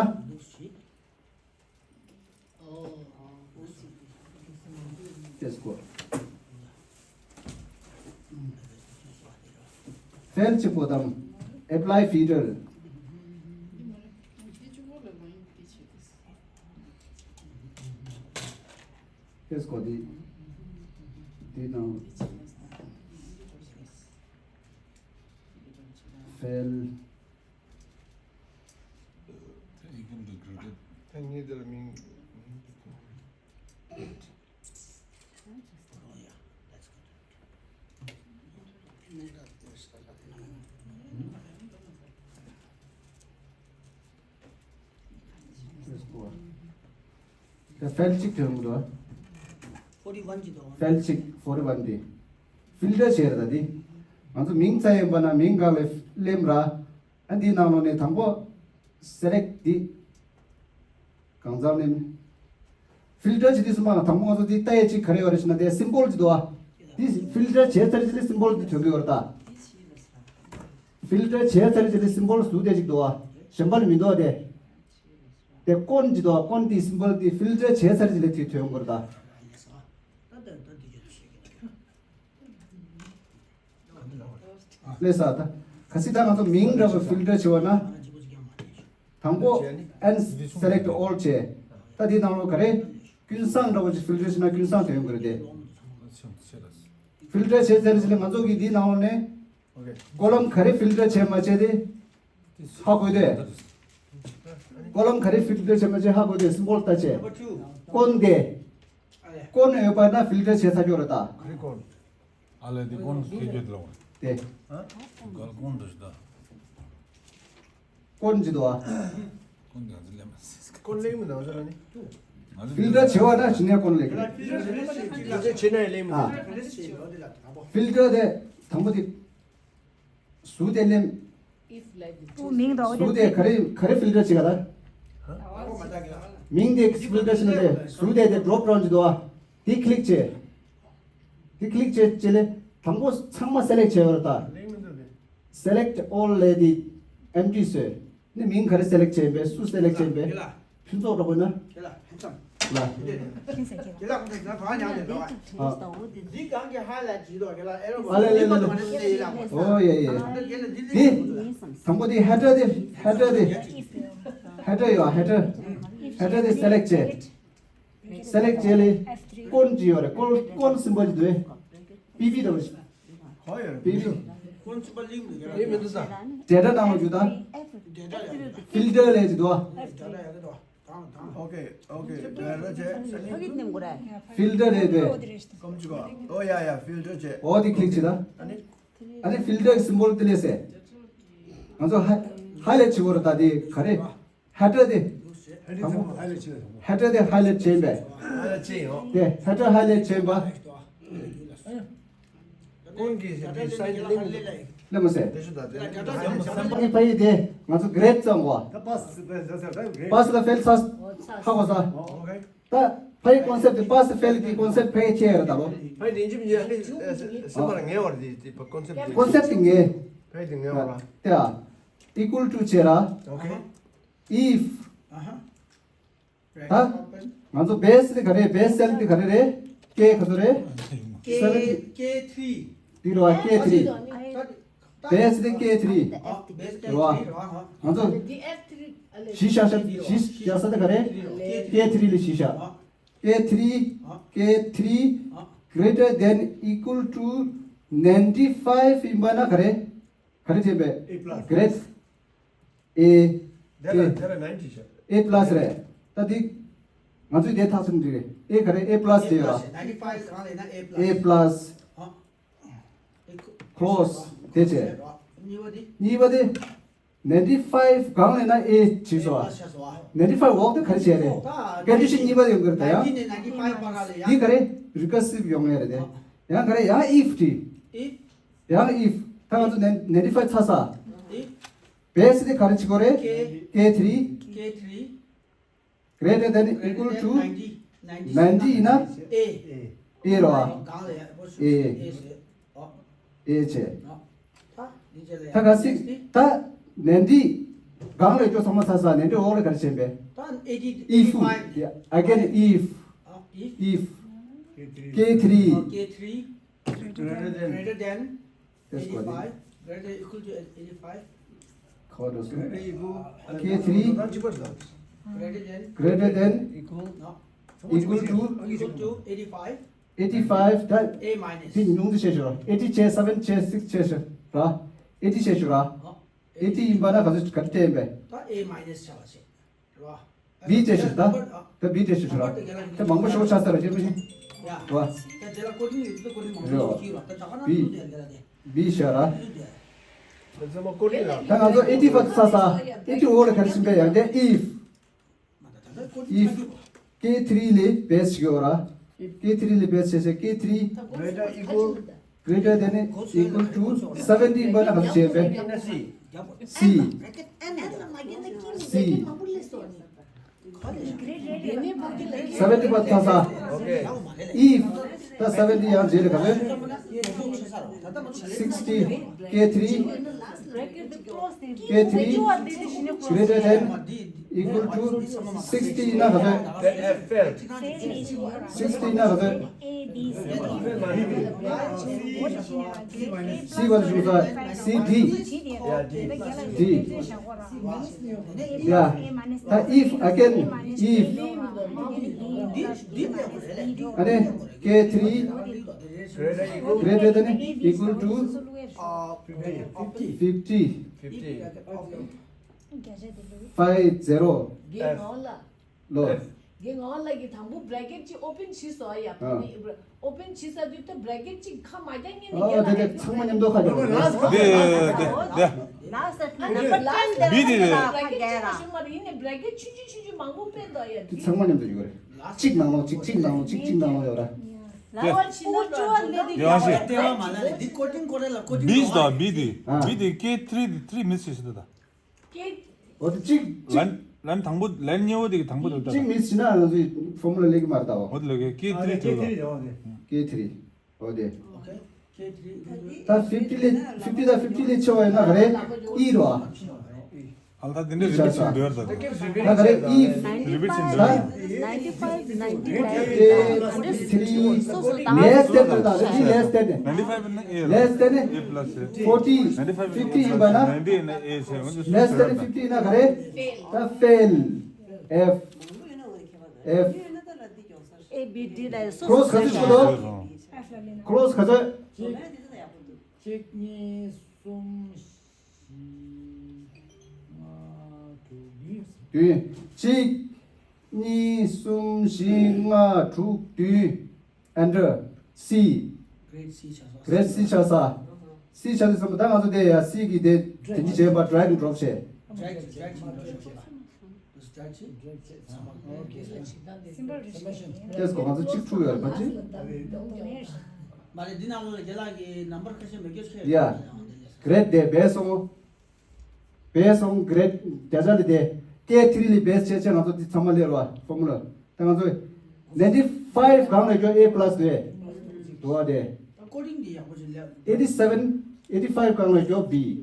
དེ་སྐོར། fail གཅིག་པོ་དང་apply filter། དེ་ནང་ཕལ། ད་ཕལ་གཅིག་ཐོན་གྱི་འདུག་ཕལ་གཅིག་ཕོར་ཊི་ཝན་དེ། ཕིལ་ཊར་བྱས་རེད་ད་དེ། ང་ཚོ་མིང་བཙལ་ཡིན་པ་ན་མིང་སྒང་ལ་གླེམ་ར། ཨ་འདིའི་ནང་ལོགས་ནས་དང་པོ་སེ་ལེག་འདི། གང་ཙམ་ནས། ཕིལ་ཊར་བྱེད་དུས་སུ་མ་དང་པོ་ང་ཚོ་འདི་ལྟ་ཡས་གཅིག་ག་རེ་ཡོད་རེད་ཟེར་ན་དེ་སིམ་བོལ་གཅིག་འདུག་ཨ། འདི་ཕིལ་ཊར་བྱས་ཚར་རྗེས་ལ་སིམ་བོལ་འདི་ཐོན་གྱི་ཡོད་རེད་ད། ཕིལ་ཊར་བྱས་ཚར་རྗེས་ལ་སིམ་བོལ་ཟུར་དེ་གཅིག་འདུག་ཨ། གཞན་པ་ལ་མི་འདུག་ཨ་དེ། དེ་ཨའི་ཀོན་གཅིག་འདུག་ཨ། ཨའི་ཀོན་འདི་སིམ་བོལ་འདི་ཕིལ་ཊར་བྱས་ཚར་རྗེས་ལ་དེ་ཐོན་གྱི་ཡོད་རེད་ད། ལགས་སོ། ད། ག་སྲིད་ད་ང་ཚོ་མིང་འདྲ་པོ་ཕིལ་ཊར་བྱེད་པ་ན། དང་པོ་ཨེན་སེ་ལེག་ཨོལ་བྱས། ད་འདི་ནང་ལོགས་ག་རེ། ཀུན་བཟང་འདྲ་པོ་ཅིག་ཕིལ་ཊར་བྱས་ན་ཀུན་བཟང་དེ་ཡོང་གི་རེད་དེ། ཕིལ་ཊར་བྱས་ཚར་རྗེས་ལ་ང་ཚོ་གིས་འདི་ནང་ལོགས་ནས། ཀོ་ལམ་ག་རེ་ཕིལ་ཊར་བྱས་མ་བྱས་དེ། ཧ་གོ་དེ། ཀོ་ལམ་ག་རེ་ཕིལ་ཊར་བྱས་མ་བྱས་ཧ་གོ་དེ་སིམ་བོལ་ལྟ་བྱས། ཨའི་ཀོན་དེ། ཨའི་ཀོན་ཡོད་པ་ན་ཕིལ་ཊར་བྱས་ཚར་ཡོད་རེད་ད། ཨ་ལས་དེ་ཀོན་ཁེ་གྱོད་ལོ། དེ། གལ་ཀོན་འདྲ་ཞིག་ད། ཀོན་གཅིག་འདུག་ཨ། ཀོན་གང་ཟིག་ལེམ། ཀོན་ལེམ་མི་འདུག་ཟེར་ནི། ཕིལ་ཊར་བྱེད་པ་ན་ཕྱི་ནས་ཀོན་ལེམ། ཕིལ་ཊར་བྱེད་ན་ལེམ། ཨ། ཕིལ་ཊར་དེ་དང་པོ་དེ། ཟུར་དེ་ལེམ། ཨུ་མིང་དང་འོ་ཟུར་དེ་ག་རེ་ག་རེ་ཕིལ་ཊར་བྱེད་ག་ད། མིང་དེ་ཕིལ་ཊར་བྱེད་ན་དེ་ཟུར་དེ་དེ་ཌོབ་ཌའོན་གཅིག་འདུག་ཨ། དེ་ཀི་ལིག་བྱེད། དེ་ཀི་ལིག་བྱེད་བྱེད་ལེ་དང་པོ་ཚང་མ་སེ་ལེག་བྱས་པ་རེད་ད། སེ་ལེག་ཨོལ་ལས་དེ་ཨེམ་ཊི་བཟོས། ནི་མིང་ག་རེ་སེ་ལེག་བྱས་པས་སུ་སེ་ལེག་བྱས་པས། ཕུན་ཚོགས་འགྲོ་དགོས་ན། ལ། འདི་གང་གི་ཧ་ལ་ཇི་དོ་ག་ལ་ཨེ་རོ་ཨ་ལེ་ལེ་ལེ། ལ་ལ་ལ་ལ། ཨོ་ཡེ་ཡེ། འདི་དང་པོ་དེ་ཧེ་ཌར་དེ་ཧེ་ཌར་དེ་ཧེ་ཌར་ཡོད་ཧེ་ཌར། ཧེ་ཌར་དེ་སེ་ལེག་བྱས། སེ་ལེག་བྱས་ལེ། ཀོན་གཅིག་ཡོད་རེད། ཀོན་ཀོན་སིམ་བོལ་གཅིག་འདུག་པི་བི་འདྲ་བོ་ཞིག་ཧོ་ཡོད་རེད། པི་བི། ཀོན་སིམ་བོལ་ལེམ་འདུག་ག་ལ། ལེམ་མི་འདུག་ས། ཌེ་ཊ་ནང་ལ་འཇུག་དང་། ཕིལ་ཊར་ལས་ཀྱི་འདུག་ཨ། ཨོ་ཀེ་ཨོ་ཀེ། ཌེ་ཊ་བྱས། ཕིལ་ཊར་རེད་དེ། ཀོན་གཅིག་གོ། ཨོ་ཡ་ཡ་ཕིལ་ཊར་བྱས། ཨོ་དེ་ཀི་ལིག་བྱེད་དང་། ཨ་ནི། ཨ་ནི་ཕིལ་ཊར་གྱི་སིམ་བོལ་དེ་ལས་སེ། ང་ཚོ་ཧ་ཧའི་ལའིཊ་བྱེད་དགོས་རེད་ད་དེ་ག་རེ། ཧེ་ཌར་དེ། ཧེ་ཌར་དེ་ཧའི་ལའིཊ་བྱས་པས། དེ་ཧེ་ཌར་ཧའི་ལའིཊ་བྱས་པ། ཀོན་གྱི་སའི་ཛི་ལེམ་མི་འདུག་ལེམ་མ་ཟེར། ད་ཕ་ཡི་དེ་ང་ཚོ་གི་རེ་ཌི་བརྩམས་པ། ད་པ་སི་ད་ཟེར་ད་གི་རེ་ཌི། པ་སི་ད་ཕེལ་ཚ་ཧ་གོ་ས། ཨོ་ཀེ། ད་ཕ་ཡི་ཀོན་སེབ་དེ་པ་སི་ཕེལ་གྱི་ཀོན་སེབ་ཕ་ཡི་ཁྱེད་ཡར་ད་ལོ། ཕ་ཡི་དེ་འཇིམ་ཉེ་ཨ་ནི་སེམས་པ་ལ་ངེས་བར་དེ་དེ་ཀོན་སེབ་དེ། ཀོན་སེབ་དེ་ངེས། ཕ་ཡི་དེ་ངེས་བར་ལ། དེ་ཨ། ཨི་ཀུལ་ཊུ་བྱེད་ར། ཨོ་ཀེ། ཨིཕ། ད། ང་ཚོ་བེ་སི་དེ་ག་རེ་བེ་སི་སེལ་དེ་ག་རེ་རེད། ཀེ་ག་ཚོད་རེད། ཀེ་སེ་བེན་ཊི། ཀེ་ཐི་རི། དེ་རེད་བ་ཀེ་ཐི་རི། བེ་སི་དེ་ཀེ་ཐི་རི། རེད་བ། ང་ཚོ་གཞི་བཞག་ས་གཞི་བཞག་ས་དེ་ག་རེ། ཀེ་ཐི་རི་ལ་གཞི་བཞག་ཀེ་ཐི་རི། ཀེ་ཐི་རི་greater than equal to ninety five ཡིན་པ་ན་ག་རེ། ག་རེ་བྱས་པས། ཨེ་པ་ལ་སི། གི་རེ་ཌི། ཨེ། དེ་ལ་དེ་ལ་ནའིན་ཊི་ཤར། ཨེ་པ་ལ་སི་རེད། ད་འདི། ང་ཚོས་དེ་ཐག་ཆོད་འདི་རེད། ཨེ་ག་རེ་ཨེ་པ་ལ་སི་བྱས་ཡོད་ར། ཨེ་པ་ལ་སི། ཁོ་ལོ་སི་དེ་བྱས། གཉིས་པ་དེ། ནའིན་ཊི་ཕའིབ་སྒང་ལ་ན་ཨེ་བྱས་སོ། ནའིན་ཊི་ཕའིབ་འོག་དེ་ག་རེ་བྱས་རེད། ཀོན་ཌི་ཤན་གཉིས་པ་ཡོང་གི་རེད་ད་ཡང་། འདི་ག་རེ་རི་ཀར་སིབ་ཡོང་ངེས་རེད་དེ། ཡང་ག་རེ་ཡང་ཨིཕ་བྲིས། ཡང་ཨིཕ། ད་ང་ཚོ་ནའིན་ཊི་ཕའིབ་ཚར་ས། བེ་སི་དེ་ག་རེ་བྱེད་དགོས་རེད། ཀེ་ཐི་རི། greater than equal to ninety ཡིན་ན། ཨེ། ཨེ་རོ། ཨེ། ཨེ་བྱས། ད་ག་སི་ད་ནའིན་ཊི་སྒང་ལ་སྐྱོ་ཚང་མ་ཚ་ས་ནའིན་ཊི་འོག་ལ་ག་རེ་བྱས་པས། ཨིཕ། ཨེ་གེན་ཨིཕ། ཨིཕ། ཀེ་ཐི་རི། Greater than. Greater than. That's what it is. Eighty-five. Greater equal to eighty-five. What was it? Greater equal. K three. Greater than. Greater than. Equal. No. equal to equal to eighty five eighty five ད A minus དེ་ཉུང་དུ་བྱས་ཤོག eighty བྱས་seven བྱས་six བྱས་ཤོག་ར། eighty བྱས་ཤོག་ར། eighty ཡིན་པ་ན་ག་ཚོད་ག་ཚོད་སྤྲད་ཡིན་པས། ད A minus བྱ་བ་བྱེད་ར། B བྱས་ཤོག་ད་ད་B བྱས་ཤོག་ར། ད་མང་པོ་ཤོག་ཆ་ས་ར་ཅེ་མི་ཤེས་ར། ད་དེ་ལ་coding ཡོད་དུས་coding མང་པོ་ཡོད་ཀྱི་ར། ད་ད་ག་ན་B ཡོད་དེ་ར་དེ་B བྱས་ར། ད་ང་ཚོ་eighty བ་ས་ས་eighty འོག་ལ་ག་རེ་ཕྱིན་པས་ཡང་དེ་if if K three ལས་base ཞིག་ཡོད་ར། K three ལས་base བྱས་བྱས་K three greater equal greater than equal to seventy ཡིན་པ་ན་ག་ཚོད་བྱས་པས། C C seventy བ་ཐ་ས། if ད་seventy ཡང་རྗེས་ལ་ག་ཚོད། sixty K three K three greater than equal to sixty ཡིན་ན་ག་ཚོད། sixty ཡིན་ན་ག་ཚོད། C བར་ཞུ་ས། C D D ཡ། ད་if again if ཨ་ནི་K three greater than equal to fifty five zero ལོ། དགེ་ངག་ལགས་ཀྱིས་དང་པོ་bracket གཅིག་open བྱས་སོང་ཡ། ཨ་ནི་open བྱས་ཚར་དུས་ད་bracket གཅིག་ཁ་མ་རྒྱག་ཉིན་ནི་ཨ་རྒྱག་དེ་ལ་དེ་ཚང་མ་མཉམ་དུ་ཁ་རྒྱག་དེ་དེ་དེ་ལ་B དེ་bracket གཅིག་ཁ་ཤོར་མ་རེད། ཡིན་ནའི་bracket ཆུང་ཆུང་ཆུང་ཆུང་མང་པོ་སྤེལ་འདུག་ཡ། དེ་ཚང་མ་མཉམ་དུ་ཡོད་རེད། གཅིག་ནང་ལོགས་གཅིག་གཅིག་ནང་ལོགས་གཅིག་གཅིག་ནང་ལོགས་ཡོད་ར། ལ་བ་ཕྱིན་ན་ལོ་ཡོང་ཤེས། B དང་B དེ་ཨ་B དེ་K three དེ three miss བྱས་སོང་ད། ཀེ། འོ་དེ་གཅིག་གཅིག་ལན་ལན་དང་པོ་ལན་གཉིས་པོ་དེ་གི་དང་པོ་དེ་ལྟ། གཅིག་མི་ཟིན་ན་ང་ཚོའི་ཕོར་མུ་ལ་ལེགས་ཀྱི་མ་རེད་ད་བ། འོ་དེ་ལ་ཀེ་ཀེ་ཐི་རི་ཐི་རི་ཐི་རི་འོ་དེ། ཀེ་ཐི་རི་འོ་དེ། ད་ཕིབ་ཊི་ལས་ཕིབ་ཊི་དང་ཕིབ་ཊི་ལས་ཆེ་བ་ཡོད་ན་ག་རེ་ཨི་རོ་ཨ། ཨ་ལ་ད་དེ་འདྲ་རི་པིཊ་བྱེད་འདོད་ད། ད་ག་རེ་ཨི་རི་པིཊ་བྱེད་འདོད། ད་ཀེ་ཐི་རི་ལེས་ཏེན་ད་ད་ཀེ་ཐི་རི་ལེས་ཏེན་ད་ཀེ་ཐི་རི་ལེས་ཏེན། ནའིན་ཊི་ཕའིབ་ཡིན་ན་ཨེ། ལེས་ཏེན་ཨེ་པ་ལ་སི་ཕོར་ཊི། ནའིན་ཊི་ཕའིབ་ཕིབ་ཊི་ཡིན་པ་ན། ནའིན་ཊི་ཡིན་ན་ཨེ་ཟེར། འོན་ཏེ་ལེས་ཏེན་ཕིབ་ཊི་ཡིན་ན་ག་རེ། ད་ཕེལ། ཨེཕ། ཨེཕ། ཨེ་བི་ཌི་ལ་སོ་ཁོ་སོ་ག་ཚོད་ཞིག་འདུག་ཁོ་སོ་ག་ཚོད། གཅིག་གཉིས་གསུམ་བཞི་ལྔ་དྲུག་བདུན། བདུན། གཅིག་གཉིས། གསུམ། བཞི། ལྔ། དྲུག་བདུན། ཨན་ཌར། སི། གྷི་རེཌ་སི་ཆགས་སོང་། གྷི་རེཌ་སི་ཆགས་ས། སི་ཆགས་དུས་ཙམ་པ་ད་ང་ཚོ་དེ་ཡ་སི་གི་དེ་དེ་འདྲ་བྱས་པ་ཌེ་རེག་ཌོབ་བྱས། ཌེ་རེག་ཌེ་རེག་ཌོབ་བྱས་པ། ཌེ་རེག་ཌེ་རེག་ཌོབ་བྱས་པ། སིམ་པལ་རི་ལེ་ཤན། ཏེས་གོ་ང་ཚོ་གཅིག་འཁྲུག་ཡོད་རེད་པ་ཅི། མ་རེད། འདི་ནང་ལ་རྒན་ལགས་ཀྱི་ནམ་བར་ཁ་ཤས་མེད་སྐྱོ་ཆེ། ཡ། གྷི་རེཌ་དེ་བས་སོང་། བས་སོང་། གྷི་རེཌ་བརྒྱ་ཆ་ལས་དེ་ཀེ་ཐི་རི་ལས་བས་བྱས་བྱས་ང་ཚོ་འདི་ཚང་མ་སླེབས་རོགས་ཕོར་མུ་ལ། ད་ང་ཚོ་ནའིན་ཊི་ཕའིབ་སྒང་ལ་སྐྱོ་ཨེ་པ་ལ་སི་རེད། དུ་བ་དེ། ད་ཀོ་ཌིང་འདི་ཡག་པོ་ཞིག་སླེབས། ཨེ་ཊི་སེ་ཝེན། ཨེ་ཊི་ཕའིབ་སྒང་ལ་སྐྱོ་བི།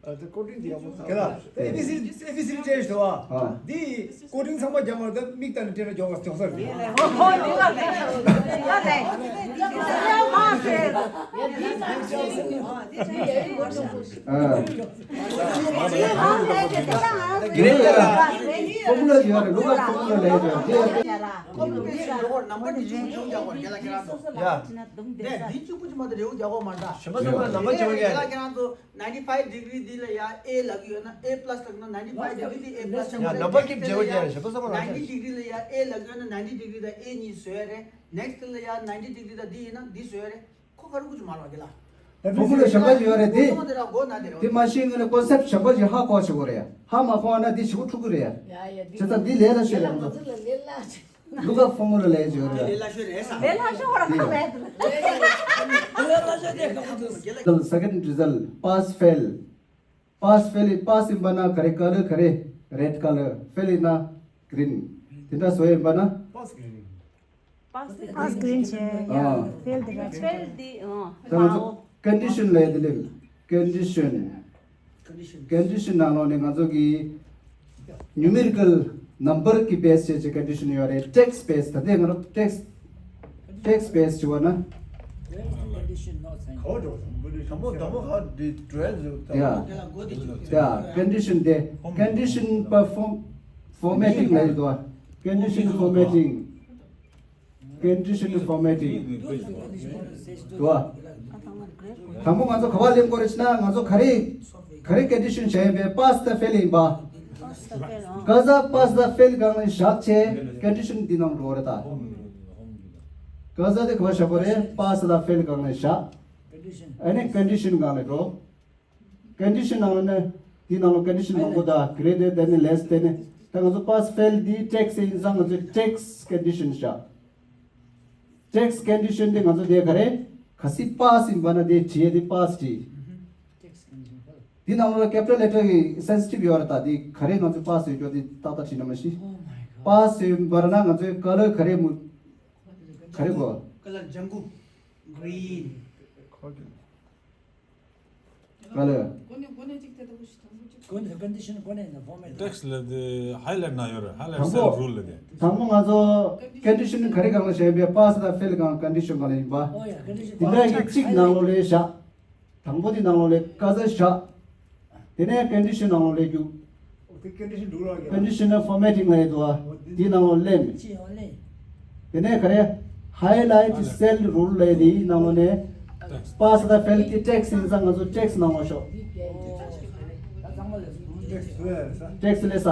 ཨ་ད་ཀོ་ཌིང་འདི་ཡག་པོ་ཚང་། ཨེ་བི་སི་ཨེ་བི་སི་ཊི་སྤྲད་ཞུ་བ། ཨ། འདི་ཀོ་ཌིང་ཚང་མ་རྒྱབ་མ་ད་མིག་ལྟ་ནས་སྤྲད་ན་མགྱོགས་པ་མགྱོགས་ས་རེད། ཨ། ཕོར་མུ་ལ་ཡོད་རེད། ལུག་ལ་ཕོར་མུ་ལ་ལས་ཡོད་རེད། ཁོ་མི་ཤེས་འགྲོ་བར་ནམ་བར་ནི་རེའུ་རྒྱག་དགོས་རེད། རྒན་ལགས་ཁྱེད་རང་ཚོ། ཡ། ནས་འདི་གཅིག་པུ་ཅིག་མ་གཏོགས་རེའུ་རྒྱག་དགོས་མ་རེད་ད། གཞན་པ་ཚང་མ་ལ་ནམ་བར་བརྗེ་བ་རྒྱག་རེད། རྒན་ལགས་ཁྱེད་རང་ཚོ་ninety five degree འདི་ལ་ཡ་ཨེ་ལབ་ཀྱི་ཡོད་ན་ཨེ་པ་ལ་སི་ལབ་ཀྱི་ཡོད་ན། ninety five degree འདི་ཨེ་པ་ལ་སི་ཡ་ནམ་བར་གྱི་བརྗེ་བ་རྒྱག་རེད། གཞན་པ་ཚང་མ་ལ་ninety degree འདི་ཡ་ཨེ་ལབ་ཀྱི་ཡོད་ན་ninety degree དང་ཨེ་གཉིས་བཟོ་ཡ་རེད། next ལ་ཡ་ninety degree དང་འདི་ཡིན་ན་འདི་བཟོ་ཡ་རེད། ཁོ་ག་རེ་ཀུ་ཅི་མ་ལོག་གི་ལ། ཕོར་མུ་ལ་གཞན་པ་ཞིག་ཡོད་རེད་དེ། ཁོ་དེ་ར་གོ་ན་དེ་ར། དེ་མ་ཤེས་སྔོན་ལ་ཀོན་སེབ་གཞན་པ་ཞིག་ཧ་གོ་བྱེད་དགོས་རེད་ཡ། ཧ་མ་གོ་ན་དེ་ཞིག་པོ་འཁྲུག་གི་རེད་ཡ། ཡ་ཡ། དེ་བྱས་ཙང་འདི་ལས་སླ་ཤོས་རེད། ང་ཚོ་ལུག་ལ་ཕོར་མུ་ལ་ལས་ཡོད་རེད་ཡ། ལས་སླ་ཤོས་རེད་ས། ལས་སླ་ཤོས་ར་ཁ་མེད་དེ་ལ། ལས་སླ་ཤོས་དེ་ཁ་མེད་དེ་ལ། Second result, pass fail. Pass fail ཡིན། པཱ་སི་ཡིན་པ་ན་ག་རེ་ཀ་ལར་ག་རེ། རེཌ་ཀ་ལར། ཕེལ་ཡིན་ན་གྷི་རིན། དེ་འདྲ་བཟོ་ཡིན་པ་ན། པཱ་སི་གྷི་རིན། པཱ་སི་གྷི་རིན་བྱས། ཡ། ཨ། ཕེལ་དེ་རེཌ། ཕེལ་དེ་ཨ། ད་ང་ཚོ་མའོ། ཀོན་ཌི་ཤན་ལ་ཡ་དེ་ལེབ། ཀོན་ཌི་ཤན། ཀོན་ཌི་ཤན་ནང་ལོགས་ནས་ང་ཚོ་གི་ནིའུ་མེ་རི་ཀལ་ནམ་བར་གྱི་བེ་སི་བྱས་བྱས་ཀོན་ཌི་ཤན་ཡོད་རེད། ཊེག་སི་བེ་སི། ད་ལྟའི་ང་རང་ཊེག་སི་ཊེག་སི་བེ་སི་བྱས་པ་ན། ཡ། ཀོན་ཌི་ཤན་དེ། ཀོན་ཌི་ཤན་པར་ཕོར་མེ་ཊིང་ལ་ཡོད་དོ། ཀོན་ཌི་ཤན་ཕོར་མེ་ཊིང་། ཀོན་ཌི་ཤན་ཕོར་མེ་ཊིང་། Conditional formatting. དུ་བ། དང་པོ་ང་ཚོ་ག་པར་ལེན་དགོས་རེད་ཟེར་ན། ང་ཚོ་ག་རེ་ག་རེ་condition བྱས་ཡིན་པས། pass དང་fail ཡིན་པ། ག་ས་pass དང་fail སྒང་ལ་བཞག་བྱས་condition འདི་ནང་འགྲོ་རེད་ད། ག་ས་དེ་ག་པར་བཞག་དགོས་རེད། pass དང་fail སྒང་ལ་བཞག་ཨ་ནི་condition སྒང་ལ་འགྲོ། Condition ནང་ལ་ནི་དེའི་ནང་ལ་condition མང་པོ་དང་greater than ནི་less than ནི། ད་ང་ཚོ་pass fail འདི་text ཡིན་ཙང་ང་ཚོས text condition བཞག text condition དེ་ང་ཚོ་དེ་ག་རེ་ག་སྲིད་pass ཡིན་པ་ན་དེ་བྲིས་དེ་pass བྲིས། དེའི་ནང་ལ་capital letter གི་sensitive ཡོད་རེད། ད་དེ་ག་རེ་ང་ཚོས་pass ཡོད་ཀྱོག་དེ་ཏག་ཏག་བྲིས་ན་མ་ཤི། Pass ཡིན་པ་ན་ང་ཚོས་color ག་རེ་མུ་ག་རེ་གོ Color ལྗང་ཁུ། Green། ག་ལ། ཀོ་ནེ་ཀོ་ནེ་ཅིག་དེ་ལྟ་བུ་ཞིག་དང་པོ་ཅིག་ཀོ་ནེ་condition ཀོ་ནེ་ན་format text ལ་དེ་highlight ན་ཡོད་རེད། highlight དང་པོ་cell rule ལ་དེ། དང་པོ་ང་ཚོ་condition ག་རེ་སྒང་ལ་བྱས་པའི་pass དང་fail སྒང་condition ག་ལ་ཡིན་པ། འོ་ཡ་condition དེ་འདྲ་གི་གཅིག་ནང་ལོགས་ལ་བཞག་དང་པོ་དེ་ནང་ལོགས་ལ་ག་ས་བཞག་དེ་ནས་condition ནང་ལོགས་ལ་རྒྱུག་དེ་condition འགྲོ་ར་ཡ། Conditional formatting ལ་ཡོད་དོ། འདི་ནང་ལོགས་ལེན། ཅི་ཡང་ལེན། དེ་ནས་ག་རེ། highlight cell rule ལ་ཡོད། དེའི་ནང་ལོགས་ནས་pass དང་fail དེ་text ཡིན་ཙང་ང་ཚོ་text ནང་ལོགས་ཤོག text ལས་ས།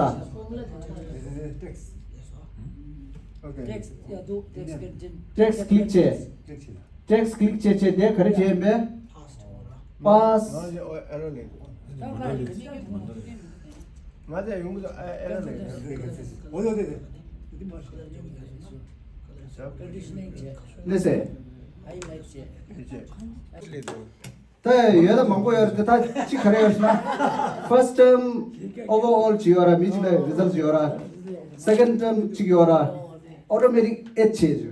text ཡ་དུ་text content text click བྱས། text click བྱས་བྱས་དེ་ག་རེ་བྱས་ཡིན་པས། Pass། ང་ཚོ་ཨེ་རར་ལེན། ང་ཚོ་ཡོང་གི་ཨེ་རར་ལེན། འོ་དེ་དེ་དེ། ལེ་སེ། ད་ཡོད་ད་མང་པོ་ཡོད་རེད། ད་གཅིག་ག་རེ་ཡོད་ཟེར་ན། first term overall གཅིག་ཡོད་ར། མི་གཅིག་ལ་result གཅིག་ཡོད་ར། second term གཅིག་ཡོད་ར། automatic add བྱས་བྱས།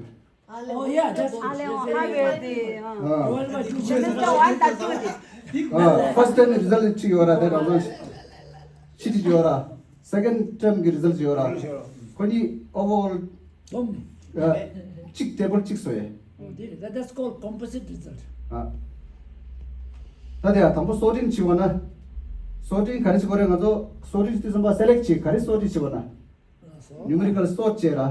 Oh, yeah, that's good. ཨ་ལེ་འོ་ཧ་གོ་དེ། ཨ། ཨ། First time result གཅིག་ཡོད་ར། དེ་རང་རང་ཕྱི་དྲིལ་ཡོད་ར། second time གི་result ཡོད་ར། ཁོ་གཉིས་overall ཨ། གཅིག་table གཅིག་བཟོ་ཡས། Oh, that- that's called composite result. ཨ། ད་དེ་ཡ་དང་པོ་sorting བྱེད་པ་ན། sorting ག་རེ་བྱེད་དགོས་རེད། ང་ཚོ་sorting དེ་ཚང་མ་select བྱེད། ག་རེ་sort བྱེད་པ་ན། Numerical sort བྱས་ར།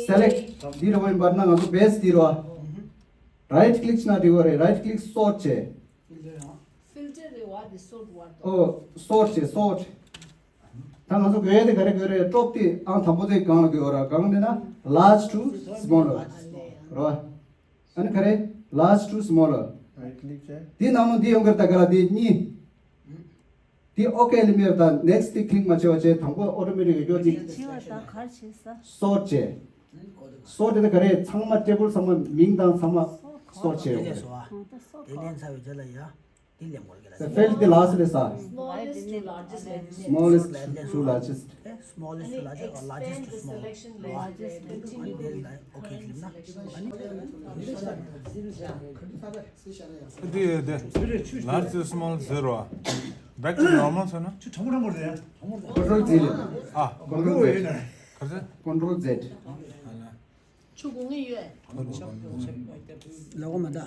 Select འདི་ར་བ་ཡིན་པར་ན་ང་ཚོ་base འདི་ར། Right click ན་འགྲིག་གི་རེད། right click sort བྱས། Filter རེད་བ། འདི་sort བར་དུ། ཨོ་sort བྱས་sort། ད་ང་ཚོ་དགོས་ཡས་དེ་ག་རེ་དགོས་རེད། top དེ་ཨང་དང་པོ་དེ་གང་ལ་དགོས་ར། གང་ལ་ན་large to smaller ར། ཨ་ནི་ག་རེ་large to smaller། Right click བྱས། འདི་ནང་ལོ་འདི་ཡོང་གི་རེད། ད་ག་ར་འདི་གཉིས། དེ་ཨོ་ཀེ་ལ་མེད་པ་དང་next དེ་click མ་བྱས་པ་བྱས། དང་པོ་automatic ཡོད་ཀྱོག་ཅིག་བྱས་པ་དང་གར་བྱས་ས། sort བྱས། sort དེ་ག་རེ་ཚང་མ་table ཚང་མ་མིང་དང་ཚང་མ་sort བྱས་ཡོད་རེད། དེ་ལེན་ས་བའི་རྗེས་ལ་ཡ། དེ་ལེན་དགོས་ཀྱི་ལ། Fail དེ་last ལས་ས། Smallest to largest ལས། Smallest to largest། Smallest to largest or largest to small ལས། ཨ་ནི་དེ་ལ་ཨོ་ཀེ་click ན། ཨ་ནི། འདི་འདི། Large to small zero. Back to normal ཟེར་ན། Control Z ལ། ཨ། Control Z། ག་ཚོད། Control Z། ཆུ་གོང་ངེས་ཡོད། ལ་གོ་མ་ད།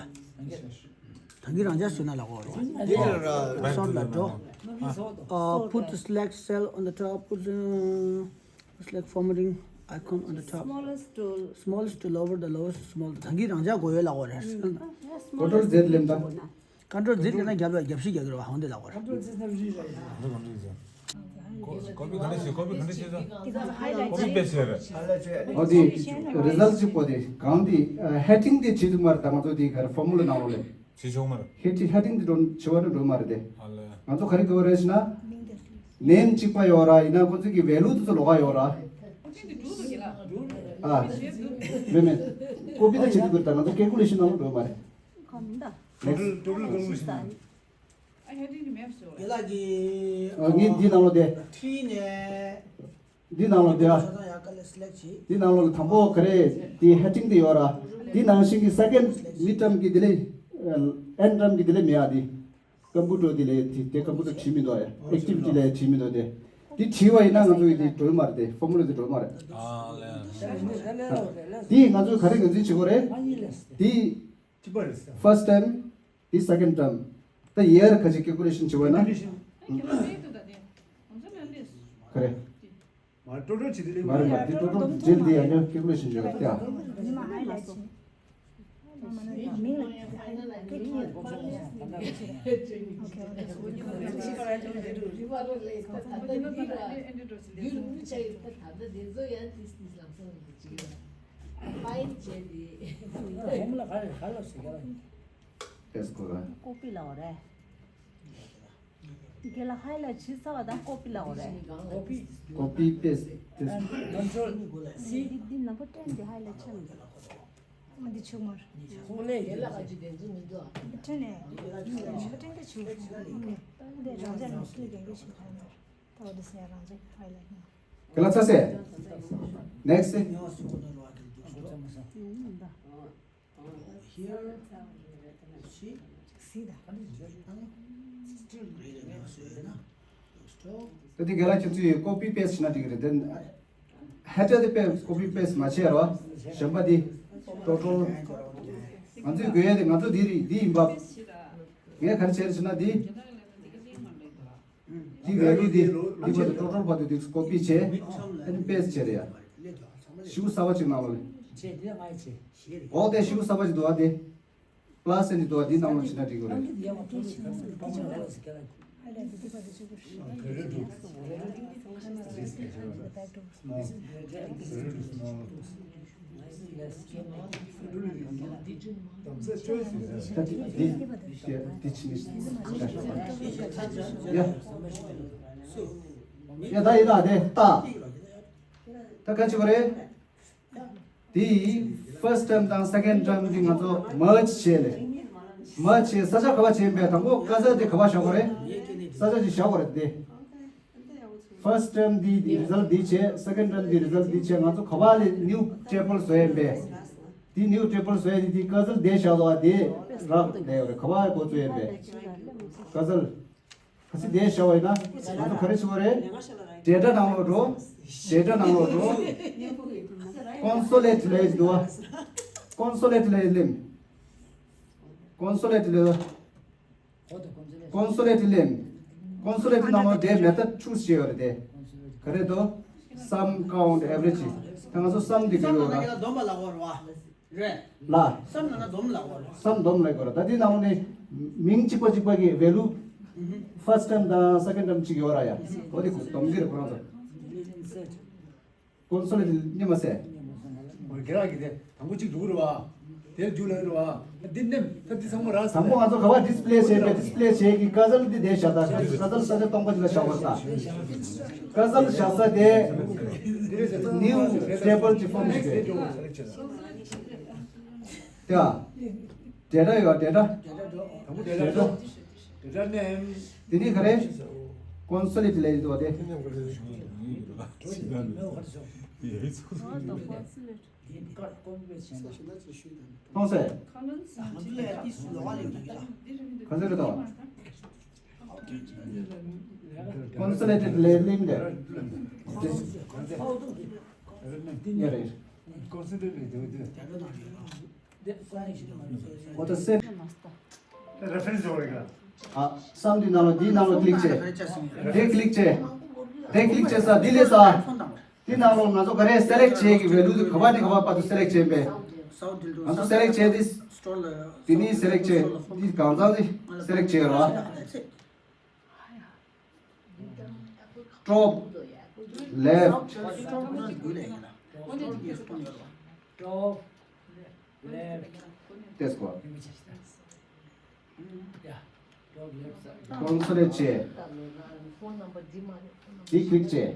ད་གི་རང་ཅག་སུ་ན་ལ་གོ་རོ། འདི་ལ་ར། Back to སོར་ལ་འགྲོ། Normal. Uh, put the select cell on the top, put the select formatting icon on the top. Smallest to smallest to lower, the lowest to small. ད་གི་རང་ཅག་གོ་ཡོད་ལ་གོ་རེད། Control Z ལེན་ད། Control Z ལེན་ན་རྒྱབ་ལ་རྒྱབ་ཤིག་རྒྱག་གི་རེད་བ། ཧོང་དེ་ལ་གོ་རེད། Control Z ན་རི་ར་ཡ། Control Z། Copy ག་འདྲ་བྱེད། copy ག་འདྲ་བྱེད་ད། Copy paste བྱས་རེད། འོ་དེ་result གཅིག་པོ་དེ་གང་དེ་heading དེ་བྱེད་ཐུབ་མ་རེད། ད་ང་ཚོ་དེ་ག་རེ་formula ནང་ལོགས་ལ། བྱེད་ཆོག་མ་རེད། heading heading དེ་འགྲོ་བྱེད་པ་ནི་འགྲོ་མ་རེད་དེ། ཨ་ལས། ང་ཚོ་ག་རེ་དགོས་རེད་ཟེར་ན། name གཅིག་པ་ཡོད་ར། ཡིན་ན་ཁོ་ཚོ་གི་value དེ་ཚོ་ལོགས་ཀ་ཡོད་ར། ཨ། མེད་མེད། copy ད་བྱེད་ཐུབ་ཀྱི་རེད། ད་ང་ཚོ་calculation ནང་ལ་འགྲོ་མ་རེད། Next. Total calculation ནང་། དེ་ལ་གི། ཨ། ངས་འདི་ནང་ལོགས་དེ། ཁྲིད་ནས། འདི་ནང་ལོགས་དེ་ཨ། ཆ་ཚང་ཡག་ག་ལེ་select བྱེད། འདི་ནང་ལོགས་ལ་དང་པོ་ག་རེ་དེ་heading དེ་ཡོད་ར། འདི་ནང་བཞིན་གྱི་second mid term གི་དེ་ལས། ཨ། end term གི་དེ་ལས་མེད་ཨ། དེ་computer དེ་ལས་དེ་དེ་computer བྲིས་མི་འདུག་ཨ། activity ལས་བྲིས་མི་འདུག་དེ། དེ་བྲིས་པ་ཡིན་ན་ང་ཚོ་གི་དེ་འགྲོ་གི་མ་རེད། དེ་formula དེ་འགྲོ་གི་མ་རེད། ཨ་ལས། དེ་ང་ཚོས་ག་རེ་ངོས་འཛིན་བྱེད་དགོས་རེད། དེ། First term དེ་second term། ད་ཡར་ཁ་ཅིག་calculation བྱེད་པ་ན། ག་རེ། ཀྲོ་ཀྲོ་བྱེད་དུས་ལེགས་མ་རེད་མ་རེད། འདི་ཀྲོ་ཀྲོ་འདྲིལ་འདི་ཡང་ཉོ་ཀེག་ལོ་ཞིག་ཉོ་ཡ། ཉི་མ་ཧའི་ལ་སོང་། མིང་ལ་ཀེག་ཡོད། ཨོ་ཁེ་ཨོ་ཁེ། ཀོ་པི་ལ་འོ་རེད། དེ་ལ་ཧའི་ལ་ཇི་ས་བ་དང་ཀོ་པི་ལ་འོ་རེད། ཀོ་པི་ཀོ་པི་པེ་སི་ཊི་པེ་སི་ཊི། ཀོན་ཊོལ་སི། འདི་འདི་ནམ་པ་ཊེན་འདི་ཧའི་ལ་ཆགས་མི་འདུག་འདི་ཆུ་དམར། ཧུང་ལེ་ཡི་ལ་ཁ་ཅིག་དེ་ཚོ་མི་འདུག་འདི་ཊེན་ནས་ནམ་པ་ཊེན་དེ་ཆུ་འདི་རང་ཅག་ནས་སྐྱིད་གན་གི་ཆུ་ཁ་མར། ད་འོ་དེ་སེ་རང་ཅག་ཧའི་ལ་ནི། དེ་ལ་ཚ་སེ། ནེག་སི་ཊི། Here, you see, still reading also, you know. ད་དེ་ག་ལ་ཁྱེད་ཚོས་ཀོ་པི་པེ་སི་ཊི་བྱས་ན་འགྲིག་གི་རེད་དེ། ཧེ་ཊ་དེ་པེ་ཀོ་པི་པེ་སི་ཊི་མ་བྱས་རོགས། གཞན་པ་དེ་ཀྲོ་ཀྲོ། ང་ཚོས་དགོས་ཡས་དེ་ང་ཚོ་འདི་རེད། འདི་ཡིན་པ། ངས་ག་རེ་བྱས་རེད་ཟེར་ན་འདི། འདི་ཝེ་ལུ་འདི། འདི་བར་དུ་ཀྲོ་ཀྲོ་བར་དུ་འདི་ཀོ་པི་བྱས། ཨ་ནི་པེ་སི་ཊི་བྱས་རེད་ཡ། ཤིའུ་གསར་པ་ཅིག་ནང་ལ་ལེན། བྱས་འདི་ལ་ང་ཡི་བྱས། འོ་དེ་ཤིའུ་གསར་པ་ཅིག་འདུག་བ་དེ། པ་ལ་སི་ཟེར་འདི་འདུག་བ་འདི་ནང་ལ་བྱས་ན་འགྲིག་གི་རེད། ད་འདི་འདི་འདི་འདི་ཕྱི་ནས་ཡ། ཡ་ད་ཡིན་ན་དེ་ལྟ། ད་ག་ཅི་གོ་རེད། དེ་ཕར་སི་ཊི་ཊརམ་དང་སེ་ཀེན་ཌི་ཊརམ་དེ་ང་ཚོ་མར་ཇི་བྱས་ལེ། མར་ཇི་བྱས་ས་ཆ་ག་པར་བྱས་པས། དང་པོ་ཀ་ཟར་དེ་ག་པར་བཞག་དགོས་རེད། ས་ཆ་ཅིག་བཞག་དགོས་རེད་དེ། ཕར་སི་ཊི་ཊརམ་འདི་རི་ཛལ་འདི་བྱས། སེ་ཀེན་ཌི་ཊརམ་འདི་རི་ཛལ་འདི་བྱས། ང་ཚོ་ག་པར་ལས་ནིའུ་ཊེ་བལ་བཟོ་ཡས་པས། འདི་ནིའུ་ཊེ་བལ་བཟོ་ཡས་འདི་འདི་ཀ་ཟར་འདི་བཞག་ལོ། འདི་རག་བསྡད་ཡོད་རེད། ག་པར་འགོ་བཙུགས་ཡས་པས། ཀ་ཟར། གལ་སྲིད་འདི་བཞག་པ་ཡིན་ན་ང་ཚོ་ག་རེ་བྱེད་དགོས་རེད། ཌེ་ཊ་ནང་ལོགས་འགྲོ། ཌེ་ཊ་ནང་ལོགས་འགྲོ། ཀོན་སོལ་ལེ་ཊི་ལབ་ཡས་འདུག་བ། ཀོན་སོལ་ལེ་ཊི་ལབ་ཡས་ལེམ། ཀོན་སོལ་ལེ་ཊི་ལབ་ཡས། ཀོན་སོལ་ལེ་ཊི་ལེམ། ཀོན་སོལ་ལེ་ཊི་ནང་ལོགས་འདི་མེ་ཐོཌ་ཅུ་སི་བྱས་ཡོད་རེད་དེ། ག་རེ་འདུག་སམ་ཀའུན་ཊི་ཨེ་ཝ་རེ་ཇི། ད་ང་ཚོ་སམ་འདི་གི་ཡོད་ར། སྡོམ་པ་ལ་གོ་ར་བ། རེད། ལ། སམ་ནང་ན་སྡོམ་ལ་གོ་ར། སམ་སྡོམ་ལ་གོ་ར། ད་འདི་ནང་ལོགས་ནས་མིང་གཅིག་པ་གཅིག་པ་གི་ཝེ་ལུ། ཕར་སི་ཊི་ཊརམ་དང་སེ་ཀེན་ཌི་ཊརམ་གཅིག་ཡོད་ར་ཡ། འོ་དེ་སྡོམ་གི་རེད་ཁོ་རང་ཚོ། ཀོན་སོལ་ལེ་ཊི་ལེམ་མ་ཟེར། འོ་དགེ་རག་གི་དེ་དང་པོ་གཅིག་འགྲོ་གི་རེད་བ། དེ་རྒྱུ་ལ་རེད་བ། འདི་ནེམ་ད་འདི་ཚང་མ་རག་སོང་། དང་པོ་ང་ཚོ་ག་པར་ཌི་སི་པི་ལེ་བྱས་པའི་ཌི་སི་པི་ལེ་བྱས་ཀྱི་ཀ་ཟར་འདི་དེ་བཞག་ད། ཀ་ཟར་ས་ཆ་སྟོང་པ་ཅིག་ལ་བཞག་པ་ད། ཀ་ཟར་བཞག་ས་དེ་ནིའུ་ཊེ་བལ་གྱི་ཕོརམ་ཞིག་རེད། དེ་ཨ། ཌེ་ཊ་ཡོད། ཌེ་ཊ། དང་པོ་ཌེ་ཊ་འགྲོ། ཌེ་ཊ་ནེམ། དེ་ནས་ག་རེ། ཀོན་སོལ་ལེ་ཊི་ལབ་ཡས་འདུག་བ་དེ། མཐོང་སོང་། ག་ཚོད་རེད་དོ། ཀོན་སོལ་ལེ་ཊི་ལེམ་དེ། ཡ་རེད། འོ་ད་སེ། རེ་ཕེ་རེན་སི་ཡོད་རེད་ག། ཨ། སམ་འདི་ནང་ལོགས་འདི་ནང་ལོགས་ཀི་ལིག་བྱས། དེ་ཀི་ལིག་བྱས། དེ་ཀི་ལིག་བྱས་ས་འདི་ལས་ས། འདི་ནང་ལོགས་ང་ཚོ་ག་རེ་སེ་ལེག་བྱས་ཀྱི་ཝེ་ལུ་འདི་ག་པར་ནས་ག་པར་བར་དུ་སེ་ལེག་བྱས་པས། ང་ཚོ་སེ་ལེག་བྱས་འདི། འདི་ནས་སེ་ལེག་བྱས། འདི་གང་ཚང་འདི་སེ་ལེག་བྱས་རོགས། Top, left. Top, left. That's what. ཀོན་སོལ་ལེ་ཊི་བྱས། འདི་ཀི་ལིག་བྱས།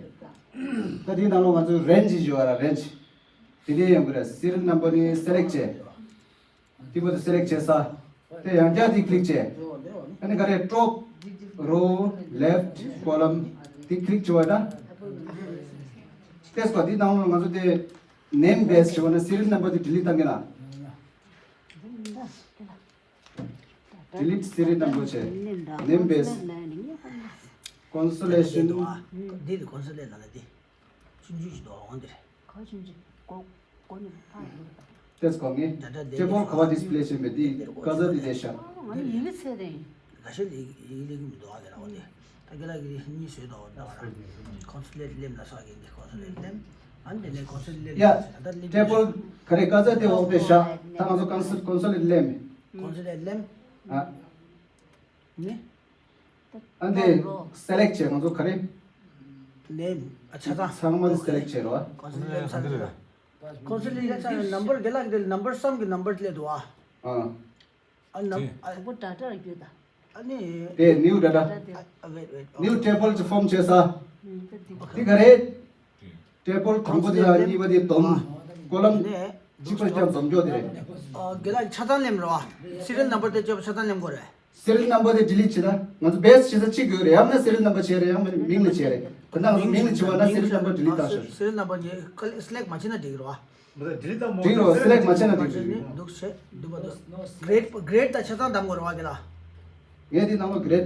ད་འདི་ནང་ལོགས་ང་ཚོས་རེན་ཇི་ཞུ་བ་ར། རེན་ཇི། དེ་ནས་ཡོང་གི་རེད། སི་རི་ཡལ་ནམ་བར་ནི་སེ་ལེག་བྱས། དེ་བར་དུ་སེ་ལེག་བྱས་ས། དེ་ཡང་བསྐྱར་དེ་ཀི་ལིག་བྱས། ཨ་ནི་ག་རེ། Top, row, left, column. དེ་ཀི་ལིག་བྱས་པ་ད། དེ་སྐོར་དེ་ནང་ལ་ང་ཚོ་དེ་ནེམ་བེ་སི་བྱས་པ་ན་སི་རི་ཡལ་ནམ་བར་དེ་ཌི་ལིཊ་བཏང་གི་ན། Delete serial number བྱས། ནེམ་བེ་སི། ཀོན་སོལ་ལེ་ཊི་ཤན། འདི་ནི་ཀོན་སོལ་ལེ་ཊི་ལ་ལ་འདི། ཆུང་ཆུང་ཞིག་འདུག་འོང་འདིར། ག་ཆུང་ཆུང་། གོ་གོ་ནི་ཕ་ཡིན། ཏེས་གོ་ངེ་ཊེ་བལ་ག་བ་ཌིས་པི་ལེ་བྱས་མེད་འདི་ཀ་ཟར་འདི་ལས་ཤར། ང་ནི་ཡིན་ལི་ཚེ་རིང་། ག་ཤེད་ཡིན་ལི་གི་མི་འདུག་ཨ་ལེ་ར་འོ་འདི། ད་རྒན་ལགས་ཀྱིས་གཉིས་བཟོས་འདུག་ད་བར། ཀོན་སོ་ལེཊ་ལེམ་ལ་སོགས་ཀྱི་འདི་ཀོན་སོ་ལེཊ་ལེམ། ཨ་ནི་དེ་ནས་ཀོན་སོ་ལེཊ་ལེམ་ཡ། ད་ལྟ་ལེམ་ཊེ་བལ་ག་རེ་ཀ་ཙ་དེ་འོག་དེ་བཞག་ད་ང་ཚོ་ཀོན་སོ་ཀོན་སོ་ལེཊ་ལེམ། ཀོན་སོ་ལེཊ་ལེམ། ཨ། ནི། ཨ་འདི་སེ་ལེག་བྱས་ང་ཚོ་ག་རེ། ལེམ། ཨ་ཆ་ཚང་། ཚང་མ་དེ་སེ་ལེག་བྱས་རོ། ཀོན་སོ་ལེཊ་ལེམ་ཚང་མ། ཀོན་སོ་ལེཊ་ལེམ་ཚང་མ་ནམ་བར་རྒན་ལགས་ཀྱིས་དེ་ནམ་བར་གསུམ་གྱི་ནམ་བར་སླེབས་འདུག་ཨ། ཨ། ཨ་ནམ། དེ། ཨ། དང་པོ་ཌ་ཊར་བརྒྱུད་ད། ཨ་ནི། དེ་ནིའུ་ཌ་ཊ། ཌ་ཊ་དེ། ཨ། ཨ། ཝེཊ་ཝེཊ། ནིའུ་ཊེ་བལ་གྱི་ཕོརམ་བྱས་ས། ཨ་ནི་དེ། དེ་ག་རེད། ཊེ་བལ་དང་པོ་དེ་དང་གཉིས་པ་དེ་སྡོམ། ཀོ་ལམ་གཅིག་པ་ཞིག་ཀྱང་སྡོམ་འཇོག་དེ་རེད། ཨ། རྒན་ལགས་ཆ་ཚང་ལེམ་རོ། སི་རི་ཡལ་ནམ་བར་དེ་བཅས་པ་ཆ་ཚང་ལེམ་དགོས་རེད། སི་རི་ཡལ་ནམ་བར་དེ་ཌི་ལིཊ་བྱེད་ད། ང་ཚོ་བེ་སི་བྱེད་ས་གཅིག་ཡོད་རེད། ཡང་ན་སི་རི་ཡལ་ནམ་བར་བྱས་རེད། ཡང་ན་མིང་ལ་བྱས་རེད། དེ་ན་ང་ཚོ་མིང་ལ་བྱེད་པ་ན་སི་རི་ཡལ་ནམ་བར་ཌི་ལིཊ་བཏང་ཤོག་སི་རི་ཡལ་ནམ་བར་ངས་སི་ལེག་མ་བྱས་ན་འགྲིག་གི་རེད་བ། འགྲིག་རོ། སི་ལེག་མ་བྱས་ན་འགྲིག་གི་རེད། འདུག་བྱས་འདུག་པ་འདུག་གྷི་རེཌ་གྷི་རེཌ་ད་ཆ་ཚང་བདམས་དགོས་རེད་བ་རྒན་ལགས། ངས་དེ་ནང་ལ་གྷི་རེཌ་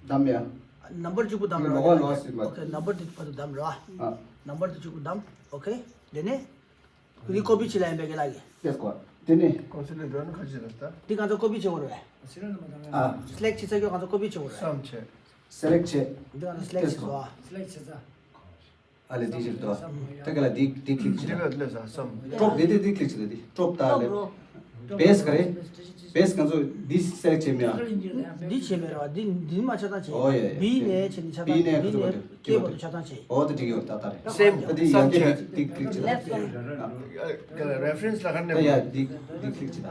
བདམས་ཡ། ནམ་བར་གཅིག་པུ་བདམས་རེད་བ། ལོགས་ལོགས་ཟིན་པ། ཨོ་ཁེ། ནམ་བར་དེ་བར་དུ་བདམས་རེད་བ། ཨ། ནམ་བར་དེ་གཅིག་པུ་བདམས། ཨོ་ཁེ། དེ་ནས། འདི་ཀོ་པི་བྱེད་ལ་ཡིན་པས་རྒན་ལགས་ཀྱིས། ཡེ་སི་གོ། དེ་ནས། ཀོན་སོ་ལེཊ་འགྲོ་ན་ཁ་ཅིག་རེད་ད། འདི་ང་ཚོ་ཀོ་པི་བྱེད་དགོས་རེད་པས། ཨ། སི་ལེག་བྱེད་ཚར་ཁྱོད་ང་ཚོ་ཀོ་པི་བྱེད་དགོས་རེད། སམ་བྱེད། སི་ལེག་བྱེད། འདི་ང་ཚོ་སི་ལེག་བྱེད་སོ། སི་ལེག་བྱེད་ཚར། ཨ་ལས་འདི་བྱེད་དོ། ད་ག་ལ་འདི་འདི་ཀླིག་བྱེད། འདི་ག་ལས་ས་སམ། ཀྲོབ་འདི་འདི་འདི་ཀླིག་བྱེད་འདི་ཀྲོབ་ད་ལས། བེ་སི་ག་རེད། བེ་སི་ང་ཚོ་འདི་སི་ལེག་བྱེད་མེད་ཨ། འདི་བྱེད་མེད་ར་འདི་འདི་མ་ཆ་ཚང་བྱེད། ཨོ་ཡེ། བི་ནས་བྱེད་ནི་ཆ་ཚང་བི་ནས་ཀ་ཚོ་བི་ནས་ཀེ་བར་དུ་ཆ་ཚང་བྱེད། ཨོ་དེ་འགྲིག་ཡོད་ད་ད་རེད། སེམ་ད་འདི་ཡ་སམ་འདི་བྱེད། འདི་ཀླིག་བྱེད་ད། རེ་ཕ་རེན་སི་ལ་ག་ནས། ད་ཡ་འདི་འདི་ཀླིག་བྱེད་ད།